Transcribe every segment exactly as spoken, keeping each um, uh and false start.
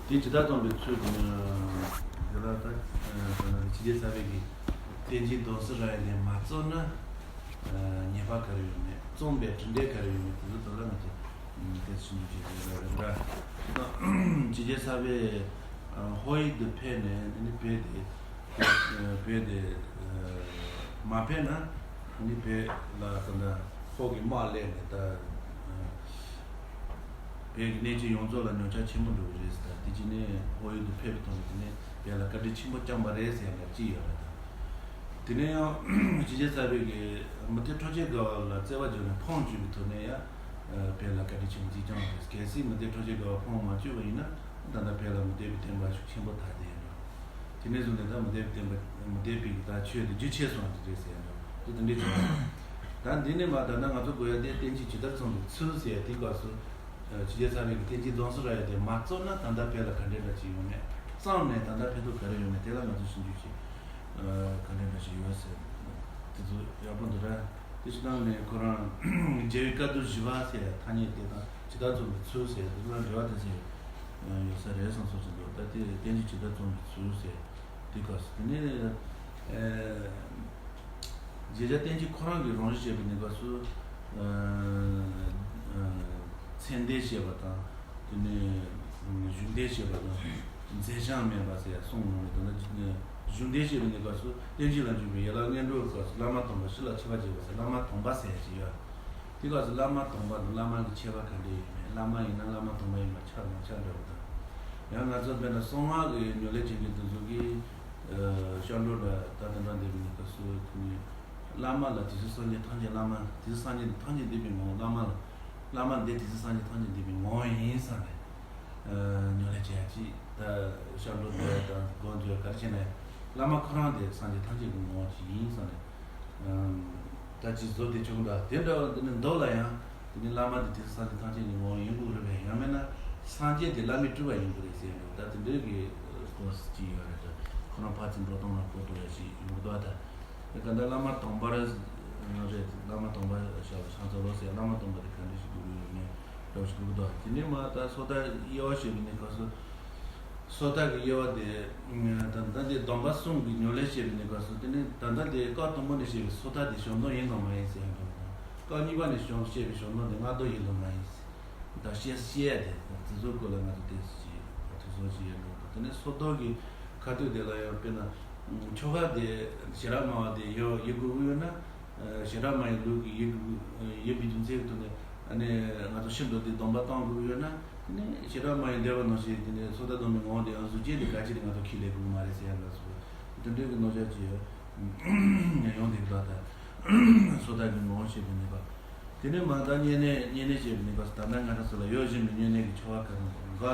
དེ་ཇི་ལྟར་རྩོམ་པའི་ཚུལ་དེ་ནི། དེ་ལ་ད་ད་ནི་ཕྱི་རྒྱལ་ཚ་བའི་གི་བསྟན་བཅོས་སྡོམ་གསུམ་རབ་དབྱེ་དེ་མ་རྩོམ་ན་ཉེས་པ་ག་རེ་ཡོད་མེད། རྩོམ་པའི་གྲུབ་འབྲས་ག་རེ་ཡོད་མེད། དེ་ཚོ་དོན་ལ་ང་ཚོ་དེ་ཞིབ་འཇུག་བྱེད་དགོས་རེད་འདྲ། ཕྱི་རྒྱལ་ཚ་བའི་ཧོ་ཡིག་ཏུ་ཕེབས་ནས་དེ་ནི་བོད་དེ་བོད་དེ་མ་ཕེབས་ན་དེ་ནི་བོད་ལ་ད་ལྟ་ཧོར་གྱི་དམག་སླེབས་ནས་ད། བོད་ཀྱི་གནས་ཆེན་ཡོངས་རྫོགས་ལ་ཉམས་ཆག་ཆེན་པོ་འགྲོ་གི་རེད་ཟེར། ད་དེ་ཅི་ནས་ཧོར་ཡུལ་དུ་ཕེབས་པའི་ཐོག་ནས་དེ་ནས་བོད་ལ་བཀའ་དྲིན་ཆེན་པོ་བསྐྱངས་པ་རེད་ཟེར་ཡ་ལ་ཅི་ཡོད་རེད་ད། དེ་ནས་ཡང་ཕྱི་རྒྱལ་ཚ་བའི་གི་མུ་སྟེགས་འཕྲོག་བྱེད་དགའ་བ་ལ་བརྩེ་བ་བརྗོད་ནས་ཕུང་བཅུག་པའི་ཐོག་ནས་ཡང་བོད་ལ་བཀའ་དྲིན་ཆེན་པོ་ཅིག་བསྐྱངས་པ་རེད། གལ་སྲིད་མུ་སྟེགས་འཕྲོག་བྱེད་དགའ་བ་ཕུང་མ་བཅུག་པ་ཡིན་ན་ད་ལྟ་བོད་ལ་མུ་སྟེགས་པའི་བསྟན་པ་ཤུགས་ཆེན་པོ་དར་བསྡད་ཡོད་རེད། དེ་ནས་བཟུང་ནས་ད་མུ་སྟེགས་པའི་བསྟན་པ་མུ་སྟེགས་པའི་གི་ད་ཆོས་དེ་རྒྱུན་ཆད་སོང་བ་དེ་རེད་ཟེར་ཡ་འདྲ་དེ་དེ་འདྲའི་ཆོས་རེད། ད་འདི་ནས་མ་ད་ལྟ་ང་ཚོ་དགོས་ཡ་དེ་བསྟན་བཅོས་ཇི་ལྟར་རྩོམ་པའི་ཚུལ་ཟེར་ཡ་དེའི་སྐབས་སུ། ཕྱི་རྒྱལ་ཚ་བའི་གི་བསྟན་བཅོས་སྡོམ་གསུམ་རབ་དབྱེ་དེ་མ་རྩོམ་ན་ད་ལྟ་བོད་ལ་ག་འདྲའི་འདྲ་ཅིག་ཡོང་མེད། བརྩམས་ནས་ད་ལྟ་ཕན་ཐོགས་ག་རེ་ཡོང་མེད་དེ་ལ་ང་ཚོ་ཞིབ་འཇུག་བྱེད། ག་འདྲའི་འདྲ་ཅིག་ཡོད་ཟེར། དེ་ཚོ་ཡག་པོ་འདུག་ར། དེ་ཕྱི་ནང་ནས་ཁོ་རང་རྒྱལ་བའི་བཀའ་བསྡུ་བཞི་པ་ཟེར་ཐ་སྙད་དེ་དང་ཇི་ལྟར་རྩོམ་པའི་ཚུལ་ཟེར་དེ་ཚོ་ལ་འབྲེལ་བ་དེ་ཚོ་ཡོད་ས་རེད་བསམ་སོང་ཟིན་འདུག་ད་དེ་བསྟན་བཅོས་ཇི་ལྟར་རྩོམ་པའི་ཚུལ་ཟེར་དེ་སྐབས་སུ་དེ་ནས་རྗེ་བཙུན་བསྟན་བཅོས་ཁོ་རང་གི་རང་བཞིན་བཤད་པའི་གནས་སྐབས་སུ་མཚན་ལྡན་བཤད་པ་དང་དེ་ནས་གཞུང་ལྡན་བཤད་པ་དང་། མཛད་བྱ་མེད་པ་ཟེར་ཡ་གསུངས་ཡོང་བའི་དོན་དག་གཞུང་ལྡན་བཤད་པའི་གནས་སྐབས་སུ་བསྟན་བཅོས་ལ་འཇུག་པའི་ཡན་ལག་ལྔའི་འགྲོ་བའི་སྐབས་སུ་བླ་མ་དམ་པ་སྤྱི་ལ་མཆོད་པ་བྱེད་པ་ཟེར་བླ་མ་དམ་པ་ཟེར་ཡ་ཅིག་ཡོད། དེ་སྐབས་སུ་བླ་མ་དམ་པ་དང་བླ་མ་གི་ཁྱད་པར་ག་འདྲ་ཡོད་མེད། བླ་མ་ཡིན་ན་བླ་མ་དམ་པ་ཡིན་པ་ཆགས་མ་ཆགས་འདྲ་བོ་དང་། ཡང་ང་ཚོ་དཔེར་ན་གསང་སྔགས་ཀྱི་ཉམས་ལེན་བྱེད་མཁན་དེ་ཚོ་གིས་སྐྱབས་འགྲོ་འདྲ་ད་དེ་འདྲ་འདེབས་པའི་གནས་སྐབས་སུ་དེ་ནི་བླ་མ་ལ་དེ་ཚོ་སངས་རྒྱས་ཐམས་ཅད་བླ་མ་དེ་ཚོ་སངས་རྒྱས་ཐམས་ཅད་འདུས་པའི་ངོ་བོ་བླ་མ་ལ་བླ་མ་འདི་དེ་ཚོ་སངས་རྒྱས་ཐམས་ཅད་འདུས་པའི་ངོ་བོ་ཡིན་བསམ་ནས། ཉམས་ལེན་བྱེད་ཡ་ཅིག་ད་སྐྱབས་འགྲོ་འདོན་ཡ་དང་སྒོམ་འདོན་ཡ་ག་རེ་བྱས་ན་ཡང་བླ་མ་ཁོ་རང་དེ་སངས་རྒྱས་ཐམས་ཅད་ཀྱི་ངོ་བོ་ཅིག་ཡིན་བསམ་ནས། ད་ཅིག་བཟོ་དེ་ཆོག་གི་འདུག་དེ་འདྲ་བ་འདི་ནི་མདོ་ལ་ཡང་དེ་ནི་བླ་མ་དེ་དེ་སངས་རྒྱས་ཐམས་ཅད་ཀྱི་ངོ་བོ་ཡིན་དགོས་རེད་པས། ཡང་མིན་ན་སངས་རྒྱས་དེ་བླ་མའི་སྤྲུལ་པ་ཡིན་དགོས་རེད་ཟེར་ཡ་འདྲ་ད་དེ་འདྲའི་གི་སྐོར་ཅིག་ཡོད་རེད། ད་ཁོ་རང་ཕར་ཚུར་འགྲོ་སྟངས་ལ་གོ་ཐུབ་ཡ་ཅིག་ཡོང་གི་འདུག་ད། ད་ལྟ་བླ་མ་དམ་པ་རེད། བླ་མ་དམ་པ་ཞབས་བྱང་ཚ་ལོ་ཟེར་བླ་མ་དམ་པ་དེ་ག་འདྲ་ཞིག་དགོས་ཀྱི་ཡོད་མེད་འདྲ་བོ་ཞིག་དགོས་ཀྱི་འདུག་དེ་ནས་མ་ད་སོ་ཐར་དབྱེ་བ་ཞེས་པའི་གནས་སྐབས་སུ། སོ་ཐར་གྱི་དབྱེ་བ་དེ། ད་ལྟ་དེ་སྡོམ་པ་གསུམ་གྱི་ཉམས་ལེན་བྱེད་པའི་གནས་སྐབས་སུ་དེ་ནི་ད་ལྟ་དེ་སྐབས་དང་པོ་ནས་བྱས་པའི་སོ་ཐར་དེ་བྱང་སྡོམ་ཡིན་དང་མ་ཡིན་ཟེར་ཡ་འདྲ་བོ་དང་། སྐབས་གཉིས་པ་ནས་བྱང་བྱས་པའི་བྱང་སྡོམ་དེ་སྔ་ལྡོག་ཡིན་དང་མ་ཡིན་ཟེར། ད་བཤད་བཤད་ཡ་དེ་དེ་ཚོའི་སྐོར་ལ་ང་ཚོ་ཏོག་ཙམ་ཅིག་ཐུགས་བསམ་ཞིག་ཡོད་འགྲོ། དེ་ནས་སོ་ཐར་གྱི་ཁ་ཐུག་དེ་ལ་ཡང་དཔེར་ན་ཆོ་ག་དེ་ཞེ་དྲག་སྨྲ་བ་དེ་ཡོད་ཡོད་དགོས་ཀྱི་ཡོད་ན། ཞེ་དྲག་སྨྲ་བའི་ལུགས་ཀྱི་ཡོད་དགོས་ཡོད་པའི་རྒྱུ་མཚན་གྱི་ཐོག་ནས་ཨ་ནི་ང་ཚོ་ཤིན་ཏུ་དེ་སྡོམ་པ་བཏང་དགོས་ཀྱི་ཡོད་ན། དེ་ནས་ཞེ་དྲག་སྨྲ་བའི་འདོད་པ་ནང་བཞིན་དེ་ནས་སོ་ཐར་སྡོམ་པའི་ངོ་བོ་དེ་ཡང་གཟུགས་ཅན་དེ་ག་ཅི་རེད་ང་ཚོ་ཁས་ལེན་དགོས་ཀྱི་མ་རེད་ཟེར་ཡ་ལ་སོགས་དེ་འདྲའི་གི་རྣམ་གཞག་ཅིག་ཡོད། ཡོང་དེ་གི་ད་ལྟ་སོ་ཐར་གྱི་ངོ་བོ་ཞེས་པའི་གནས་པ། དེ་ནས་མ་ད་བསྙེན་གནས་བསྙེན་གནས་ཞེས་པའི་གནས་པ་ད་ལྟ་ང་རང་ཚོ་ལ་ཡོད་བཞིན་པའི་བསྙེན་གནས་ཀྱི་ཆོ་ག་ག་རེ་དང་ག་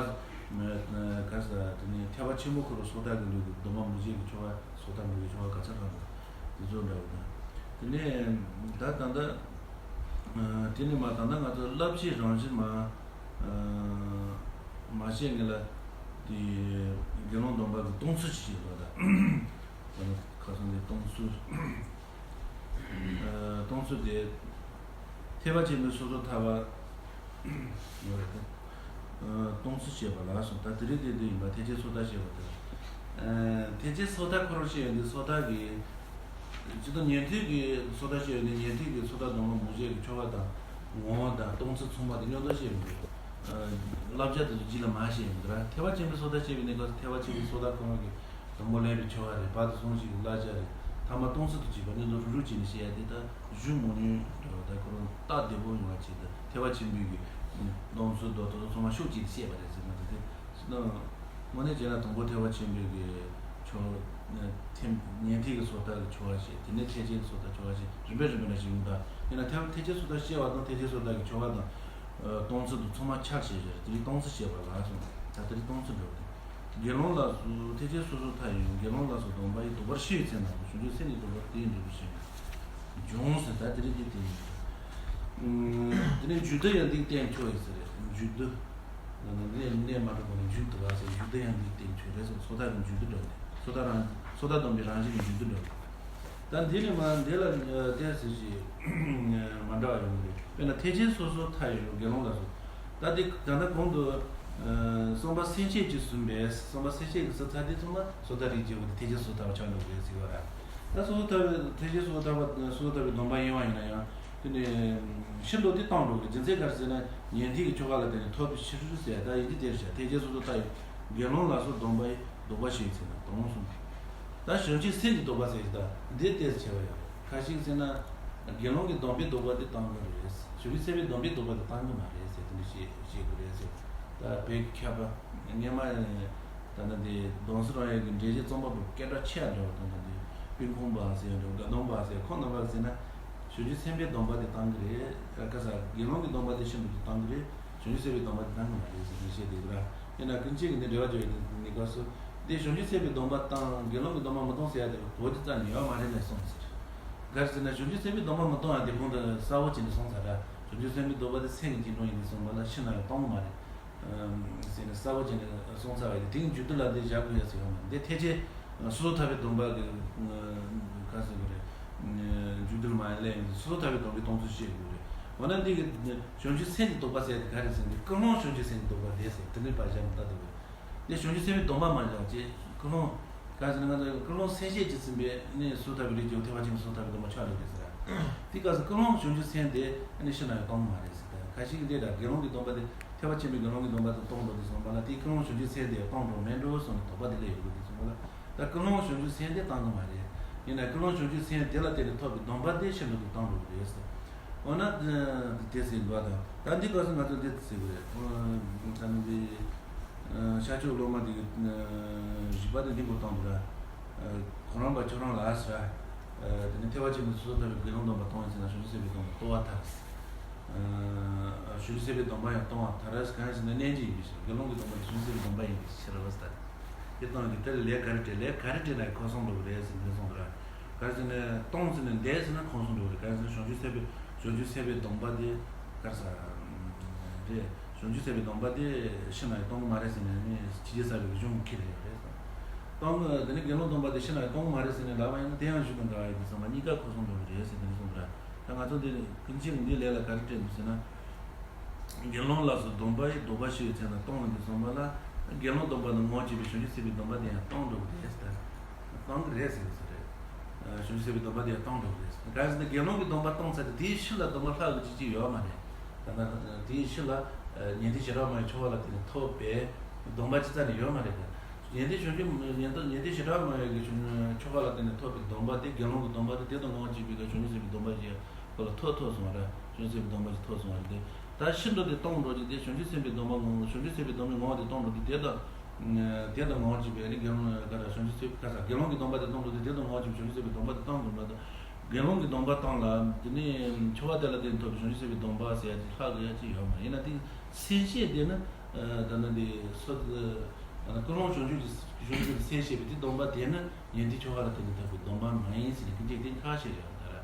ག་ས་དེ་ནས་ཐེག་པ་ཆེན་པོ་ཁོ་རང་སོ་ཐར་གྱི་ལུགས་ཀྱི་སྡོམ་པ་མུ་བཞི་གི་ཆོ་ག་སོ་ཐར་མུ་བཞི་ཆོ་ག་ག་ཚོད་རང་དང་དེ་ཚོ་འདྲ་བོ་དང་། དེ་ནས་ད་ད་ལྟ་དེ་ནས་མ་ད་ལྟ་ང་ཚོ་བསླབ་བྱའི་རང་བཞིན་མ་མ་བཤད་ངེས་ལ་དེ་དགེ་སློང་སྡོམ་པ་གི་སྡོམ་ཚུལ་ཅིག་བཤད་པ་ད་ཁ་སང་དེ་སྡོམ་ཚུལ། སྡོམ་ཚུལ་དེ། ཐེག་པ་ཆེན་པོའི་སོ་སོར་ཐར་པ། ཡོད་རེད་དེ། སྡོམ་ཚུལ་བཤད་པ་ལ་སོགས་ད་དེ་རིང་དེ་དུས་ཡིན་པ་ཐེག་ཆེན་སོ་ཐར་བཤད་པ་དེ། ཐེག་ཆེན་སོ་ཐར་ཁོ་རང་བཤད་ཡོང་དུས་སོ་ཐར་གྱི། སྤྱིར་བཏང་ཉན་ཐོས་ཀྱི་སོ་ཐར་བཤད་ཡོང་དུས་ཉན་ཐོས་ཀྱི་སོ་ཐར་སྡོམ་པ་མུ་བཞི་གི་ཆོ་ག་དང་ངོ་བོ་དང་སྡོམ་ཚུལ་ཚང་མ་དེ་མཉམ་དུ་བཤད་མི་འདུག་བསླབ་བྱ་དེ་ཚོ་རྗེས་ལ་མར་བཤད་ཡོང་དུས་ར་ཐེག་པ་ཆེན་པོའི་སོ་ཐར་བཤད་པའི་གནས་སྐབས་སུ་ཐེག་པ་ཆེན་པོའི་སོ་ཐར་ཁོ་རང་གི། དང་པོ་ལེན་པའི་ཆོ་ག་རེད། བར་དུ་གསུང་བཞིན་གྱི་བསླབ་བྱ་རེད། ཐ་མ་སྡོམ་ཚུལ་དུ་བྱས་པ་ནི་ནོར་རུ་རུ་བྱས་ནས་བཤད་ཡ་དེ་ད་གཞུང་མང་ཉུང་འདྲ་བ་ད་ཁོ་རང་སྟབས་བདེ་པོ་ཡོང་བ་བྱས་ད་ཐེག་པ་ཆེན་པོའི་གི་སྡོམ་ཚུལ་མདོ་ཐོག་ཚང་མ་ཤུགས་ཀྱིས་བཤད་པ་རེད་ཟེར་ན་དེ་དེ་སོ་ན་དངོས་གནས་བྱས་ན་དང་པོ་ཐེག་པ་ཆེན་པོའི་གི་ཆོ་ཐེམ་ཉན་ཐོས་ཀྱི་སོ་ཐར་གྱི་ཆོ་ག་བཤད། དེ་ནས་ཐེག་ཆེན་གྱི་སོ་ཐར་ཆོ་ག་བཤད། རིམ་པས་རིམ་པས་ན་ཞིག་ཡོང་ད་ཡིན་ན་ཐེག་ཐེག་ཆེན་སོ་ཐར་བཤད་པ་དང་ཐེག་ཆེན་སོ་ཐར་གྱི་ཆོ་ག་དང་སྡོམ་ཚུལ་དུ་ཚང་མ་ཆགས་བྱས་བྱས་དེ་རིང་སྡོམ་ཚུལ་བཤད་པ་ལ་སོང་ད་དེ་རིང་སྡོམ་ཚུལ་འགྲོ་གི་དགེ་སློང་ལ་སོགས་ཐེག་ཆེན་སོ་སོར་ཐར་ཡང་དགེ་སློང་ལ་སོགས་སྡོམ་པ་ཡི་དོགས་པར་ཤེས་པའི་ཚེ་ན་བྱང་ཆུབ་སེམས་ནི་རྟོགས་པ་དེ་ཡི་འབྲས་བུ་ཞིག་འབྱུང་ཟེར་ད་དེ་རིང་དེ་དེ་ཡིན། དེ་ནས་མཇུག་བསྡུ་ཡང་འདི་བསྟན་ཆོག་ཡིན་ཟེར་རེད། མཇུག་བསྡུ། གནས་མ་གྲུབ་པ་ནས་མཇུག་བསྡུ་བ་ཟེར་མཇུག་བསྡུ་ཡང་འདི་བསྟན་ཆོག་རེད་ཟེར་སོ་ཐར་གྱི་མཇུག་བསྡུ་འགྲོ་གི་སོ་ཐར་རང་སོ་ཐར་སྡོམ་པའི་རང་བཞིན་གྱི་མཇུག་བསྡུ་འགྲོ་གི་ད་འདི་ནས་མ་འདི་ལ་བསྟན་ཟེར་ཞིག་མ་འདྲ་བ་ཡོང་གི་རེད། དཔེར་ན་ཐེག་ཆེན་སོ་སོར་ཐར་ཡང་དགེ་སློང་ལ་སོགས་ད་འདི་ད་ལྟ་གོང་དུ། བསམ་པ་སེམས་བསྐྱེད་ཀྱིས་ཟིན་པས། བསམ་པ་སེམས་བསྐྱེད་ཀྱིས་ཟིན་ཚར་དུས་ཙམ་པ་སོ་ཐར་རིགས་བརྒྱད་པོ་དེ་ཐེག་ཆེན་སོ་ཐར་པ་ཆགས་འགྲོ་གི་རེད་ཟེར་བ་ར། ད་སོ་ཐར་པའི་ཐེག་ཆེན་སོ་ཐར་པ་སོ་ཐར་པའི་སྡོམ་པ་ཡིན་པ་ཡིན་ན་ཡང་དེ་ནི་ཤིན་ཏུ་དེ་བཏང་འགྲོ་གི། རྒྱུ་མཚན་ག་རེ་ཟེར་ན་ཉན་ཐོས་ཀྱི་ཆོ་ག་ལ་བརྟེན་ནས་ཐོབ་པའི་ཕྱིར་ཟེར། ད་ཡིན་གྱི་དེར་བྱ་ཐེག་ཆེན་སོ་ཐར་ཡི་དགེ་སློང་ལ་སོགས་སྡོམ་པ་ཡི་ལྡོག་པ་ཞིག་ཟེར་ན་དོན་གསུམ། ད་བྱང་ཆུབ་སེམས་ཀྱི་ལྡོག་པ་ཟེར་གྱི་ད་འདི་ལྟས་བྱས་པ་ཡང་ཁ་ཅིག་ཟེར་ན་དགེ་སློང་གི་སྡོམ་པའི་ལྡོག་པ་དེ་བཏང་གི་རེད། བྱང་ཆུབ་སེམས་དཔའི་སྡོམ་པའི་ལྡོག་པ་དེ་བཏང་གི་མ་རེད་ཟེར། དེ་འདྲ་བཤད་བཤད་དགོས་རེད་ཟེར། ད་བོད་ཀྱི་མཁས་པ་སྔས་མ་ད་ལྟ་འདི་སྡོམ་སེམས་རང་ཡོད་ཀྱི་འགྲེལ་བཤད་རྩོམ་པ་པོ་སྐད་གྲགས་ཆེ་བ་འདྲ་བ་དང་། ད་འདི་པིན་ཕུང་པ་ཟེར་འདྲ་བ་དགའ་གདོང་པ་ཟེར་ཁོང་རྣམ་པ་ཟེར་ན་བྱང་ཆུབ་སེམས་དཔའི་སྡོམ་པ་དེ་བཏང་གི་རེད། ཁ་ས་དགེ་སློང་གི་སྡོམ་པ་དེ་ཤིན་ཏུ་དེ་བཏང་གི་རེད། བྱང་ཆུབ་སེམས་དཔའི་སྡོམ་པ་དེ་བཏང་གི་མ་རེད་ཟེར་ནས་བཤད་དེ་ར། ཡིན་ན་ཀུན་མཁྱེན་གྱིས་འདི་འགྲེལ་བ་བརྗོད་ཡོད་དེ་ནི་སྐབས་སུ་འདི་བྱང་ཆུབ་སེམས་དཔའི་སྡོམ་པ་དང་དགེ་སློང་གི་སྡོམ་པ་མི་གཏོང་ཟེར་ཡ་དེ་བོད་ཀྱི་རྩ་ནས་ཡོད་མ་རེད་ནས་གསུངས་ཟེར། ག་རེ་ཟེར་ན་བྱང་ཆུབ་སེམས་དཔའི་སྡོམ་པ་མི་གཏོང་ཡ་དེ་གོང་དུ་གསལ་བོ་བྱས་ནས་གསུངས་ཚར་ར། བྱང་ཆུབ་སེམས་དཔའི་སྡོམ་པ་དེ་སེམས་ཀྱི་འཇིགས་སྣང་ཡིན་དུས་ཙམ་པ་ལ་ཕྱི་ནང་ཡང་གཏོང་གི་མ་རེད། ཟེར་ནས་གསལ་བོ་བྱས་ནས་གསུངས་ཚར་བ་ཡིན། དེའི་མཇུག་བསྡུ་ལ་འདི་བཞག་དགོས་ཡ་ཟེར་ཡོང་མ་འདི་ཐེག་ཆེན་སོ་ཐར་པའི་སྡོམ་པ་གི་ག་ཟེར་དགོས་རེད། མཇུག་བསྡུ་ལ་མ་ཡིན་ལས་ཡིན་སོ་ཐར་པའི་སྡོམ་པའི་གཏོང་ཚུལ་བཤད་དགོས་རེད། འོ་ན་འདི་གི་བྱང་ཆུབ་སེམས་ཀྱི་ལྡོག་པ་ཟེར་དེ་ག་རེ་ཟེར་འདི་ཀུན་སློང་བྱང་ཆུབ་སེམས་ཀྱི་ལྡོག་པ་རེད་ཟེར། དེ་འདྲའི་བར་བཞག་མི་ལྟ་དགོས། འདི་བྱང་ཆུབ་སེམས་དཔའི་སྡོམ་པ་མ་བཞག་ཅེས་ཀུན་སློང་ག་ཟེར་ན་ང་ཚོ་ཀུན་སློང་སེམས་བསྐྱེད་ཀྱིས་ཟིན་པའི་ནི་སོ་ཐར་པའི་རིགས་ཀྱི་ཐེག་པ་ཆེན་པོའི་སོ་ཐར་པའི་སྡོམ་པ་ཆགས་འགྲོ་གི་ཟེར། དེ་སྐབས་སུ་ཀུན་སློང་བྱང་ཆུབ་སེམས་དེ་ནི་ཕྱི་ནང་ཡང་གཏོང་གི་མ་རེད་ཟེར། ད་ཁ་ཅིག་གིས་འདི་ལ་དགེ་སློང་གི་སྡོམ་པ་དེ་ཐེག་པ་ཆེན་པོའི་དགེ་སློང་གི་སྡོམ་པ་དེ་གཏོང་འགྲོ་དུས་ཙམ་པ་ལ་དེའི་ཀུན་སློང་བྱང་ཆུབ་སེམས་དེ་གཏོང་འགྲོ་མེད་འགྲོ་གསུངས་ནས་དོགས་པ་དེ་སླེབས་ཡོང་གི་དུས་ཙམ་པ་ལ། ད་ཀུན་སློང་བྱང་ཆུབ་སེམས་དེ་བཏང་གི་མ་རེད། ཡིན་ན་ཀུན་སློང་བྱང་ཆུབ་སེམས་དེ་ལ་བརྟེན་ནས་ཐོབ་པའི་སྡོམ་པ་དེ་ཤིན་ཏུ་དུ་བཏང་འགྲོ་གི་རེད་ཟེར། འོ་ན་དེ་ཟེར་འདུག་བ་དང་། ད་འདི་སྐབས་སུ་ང་ཚོ་འདི་ཟེར་གི་རེད། ད་ནི་འདི་ཤར་ཕྱོགས་སློབ་མ་དེ་གི་བཞི་པ་དེ་འདི་མགོ་བཏང་འདུག་ར། གོ་རམས་པ་ཁྱོད་རང་ལ་ཟེར། དེ་ནི་ཐེག་པ་ཆེན་པོའི་སོ་ཐར་པའི་དགེ་སློང་སྡོམ་པ་གཏོང་ཡིན་ཟེར་ན་བྱང་ཆུབ་སེམས་དཔའི་སྡོམ་པ་གཏོང་བ་ཐལ། བྱང་ཆུབ་སེམས་དཔའི་སྡོམ་པ་ཡང་གཏོང་བ་ཐལ་ར་ཟེར། གང་ཡིན་ཟེར་ན་གནས་འགྱུར་ཡིན་པའི་ཕྱིར། དགེ་སློང་གི་སྡོམ་པ་དེ་བྱང་ཆུབ་སེམས་དཔའི་སྡོམ་པ་ཡིན་པའི་ཕྱིར་ར་ཟེར། དེ་བཏང་དུས་དེ་ལ་ལས་ག་རེ་སྤྲད། ལས་ག་རེ་སྤྲད་ན་ཁོ་སོང་འགྲོ་གི་རེད་ཟེར་ནས་གསུངས་འདུག་ར། ག་རེ་ཟེར་ན་གཏོང་ཟེར་ནས་འདས་ཟེར་ན་ཁོ་སོང་འགྲོ་གི་རེད། ག་རེ་ཟེར་ན་བྱང་ཆུབ་སེམས་དཔའི་བྱང་ཆུབ་སེམས་དཔའི་སྡོམ་པ་དེ་ག་རེ་ཟེར་རེད། བྱང་ཆུབ་སེམས་དཔའི་སྡོམ་པ་དེ་ཕྱི་ནང་ཡང་གཏོང་གི་མ་རེད་ཟེར་ནས་ནི་ཕྱི་རྒྱལ་གསར་པའི་གཞུང་ཁྱེར་ཡོད་རེད་ཟེར། གཏོང་གི་དེ་ནི་དགེ་སློང་སྡོམ་པ་དེ་ཕྱི་ནང་ཡང་གཏོང་གི་མ་རེད་ཟེར་ནས་ལབ་པ་ཡིན་ན་དེ་ཡང་གཞུང་དང་འགལ་བ་ཡིན་དུས་ཙམ་པ་གཉིས་ཀ་ཁོ་སོང་འགྲོ་གི་རེད་ཟེར་དེ་ནི་གསུངས་པ་རེད། ད་ང་ཚོ་འདི་ཀུན་མཁྱེན་གྱིས་འདི་ལས་ལ་ག་རེ་སྤྲད་འདུག་ཟེར་ན། དགེ་སློང་ལ་སོགས་སྡོམ་པ་ཡི་ལྡོག་པ་ཞིག་ཡོད་ཚེ་ན་གཏོང་ལ་འདི་གསུངས་པ་ལ། དགེ་སློང་སྡོམ་པ་ནི་ངོ་བོ་གཅིག་པའི་བྱང་ཆུབ་སེམས་དཔའི་སྡོམ་པ་དེ་ཡང་གཏོང་འགྲོ་གི་རེད་ཟེར། གཏོང་གི་རེད་ཟེར་གྱི་རེད། བྱང་ཆུབ་སེམས་དཔའི་སྡོམ་པ་དེ་ཡང་གཏོང་འགྲོ་གི་རེད་ཟེར། གང་ཟེར་ན་དགེ་སློང་གི་སྡོམ་པ་གཏོང་ཚར་ཏེ་དེའི་ཕྱིར་ལ་སྡོམ་པ་ལྷག་གི་ཅི་ཅི་ཡོད་མ་རེད། ད་ལྟ་དེའི་ཕྱིར་ལ་ཉན་ཐོས་བྱེ་བྲག་སྨྲ་བའི་ཆོ་ག་ལ་བརྟེན་ནས་ཐོབ་པའི་སྡོམ་པ་ཅི་རྩ་ནས་ཡོད་མ་རེད། ཉན་ཐོས་བྱང་ཆུབ་ཉན་ཐོས་ཉན་ཐོས་བྱེ་བྲག་སྨྲ་བའི་གི་ཆོ་ག་ལ་བརྟེན་ནས་ཐོབ་པའི་སྡོམ་པ་དེ་དགེ་སློང་གི་སྡོམ་པ་དེ་དེ་དང་ངོ་བོ་གཅིག་པའི་གི་བྱང་ཆུབ་སེམས་དཔའི་སྡོམ་པ་ཞིག་ཁོ་ལ་ཐོབ་ཐོབ་སོང་བ་རེད། བྱང་ཆུབ་སེམས་དཔའི་སྡོམ་པ་ཞིག་ཐོབ་སོང་བ་རེད་དེ། ད་ཤིན་ཏུ་དེ་གཏོང་འགྲོ་གི་དེ་བྱང་ཆུབ་སེམས་དཔའི་སྡོམ་པ་ངོ་བོ་བྱང་ཆུབ་སེམས་དཔའི་སྡོམ་པའི་ངོ་བོ་དེ་གཏོང་འགྲོ་དེ་དེ་དང་། དེ་དང་ངོ་བོ་གཅིག་པའི་ནི་དགེ་སློང་ག་ར་བྱང་ཆུབ་སེམས་ག་ས་དགེ་སློང་གི་སྡོམ་པ་དེ་གཏོང་འགྲོ་དེ་དེ་དང་ངོ་བོ་གཅིག་པའི་བྱང་ཆུབ་སེམས་དཔའི་སྡོམ་པ་དེ་གཏོང་དགོས་མ་གཏོགས། དགེ་སློང་གི་སྡོམ་པ་བཏང་ལ་དེ་ནི་ཆོ་ག་དེ་ལ་བརྟེན་ཐོབ་པའི་བྱང་ཆུབ་སེམས་དཔའི་སྡོམ་པ་ཟེར་ཡ་དེ་ལྷག་གི་ཡ་ཅི་ཡོད་མ་རེད། ཡིན་ན་དེ་སེམས་བསྐྱེད་དེ་ནི་ད་ནི་དེ་སོ་ཀུན་སློང་བྱང་ཆུབ་ཀྱི་བྱང་ཆུབ་ཀྱི་སེམས་བསྐྱེད་པའི་དེ་སྡོམ་པ་དེ་ནི་ཉན་ཐོས་ཆོ་ག་ལ་བརྟེན་ནས་ཐོབ་པའི་སྡོམ་པ་མ་ཡིན་ཟེར་ནས་ཀུན་མཁྱེན་དེ་ཁ་བཤད་ཡོད་ད་ར།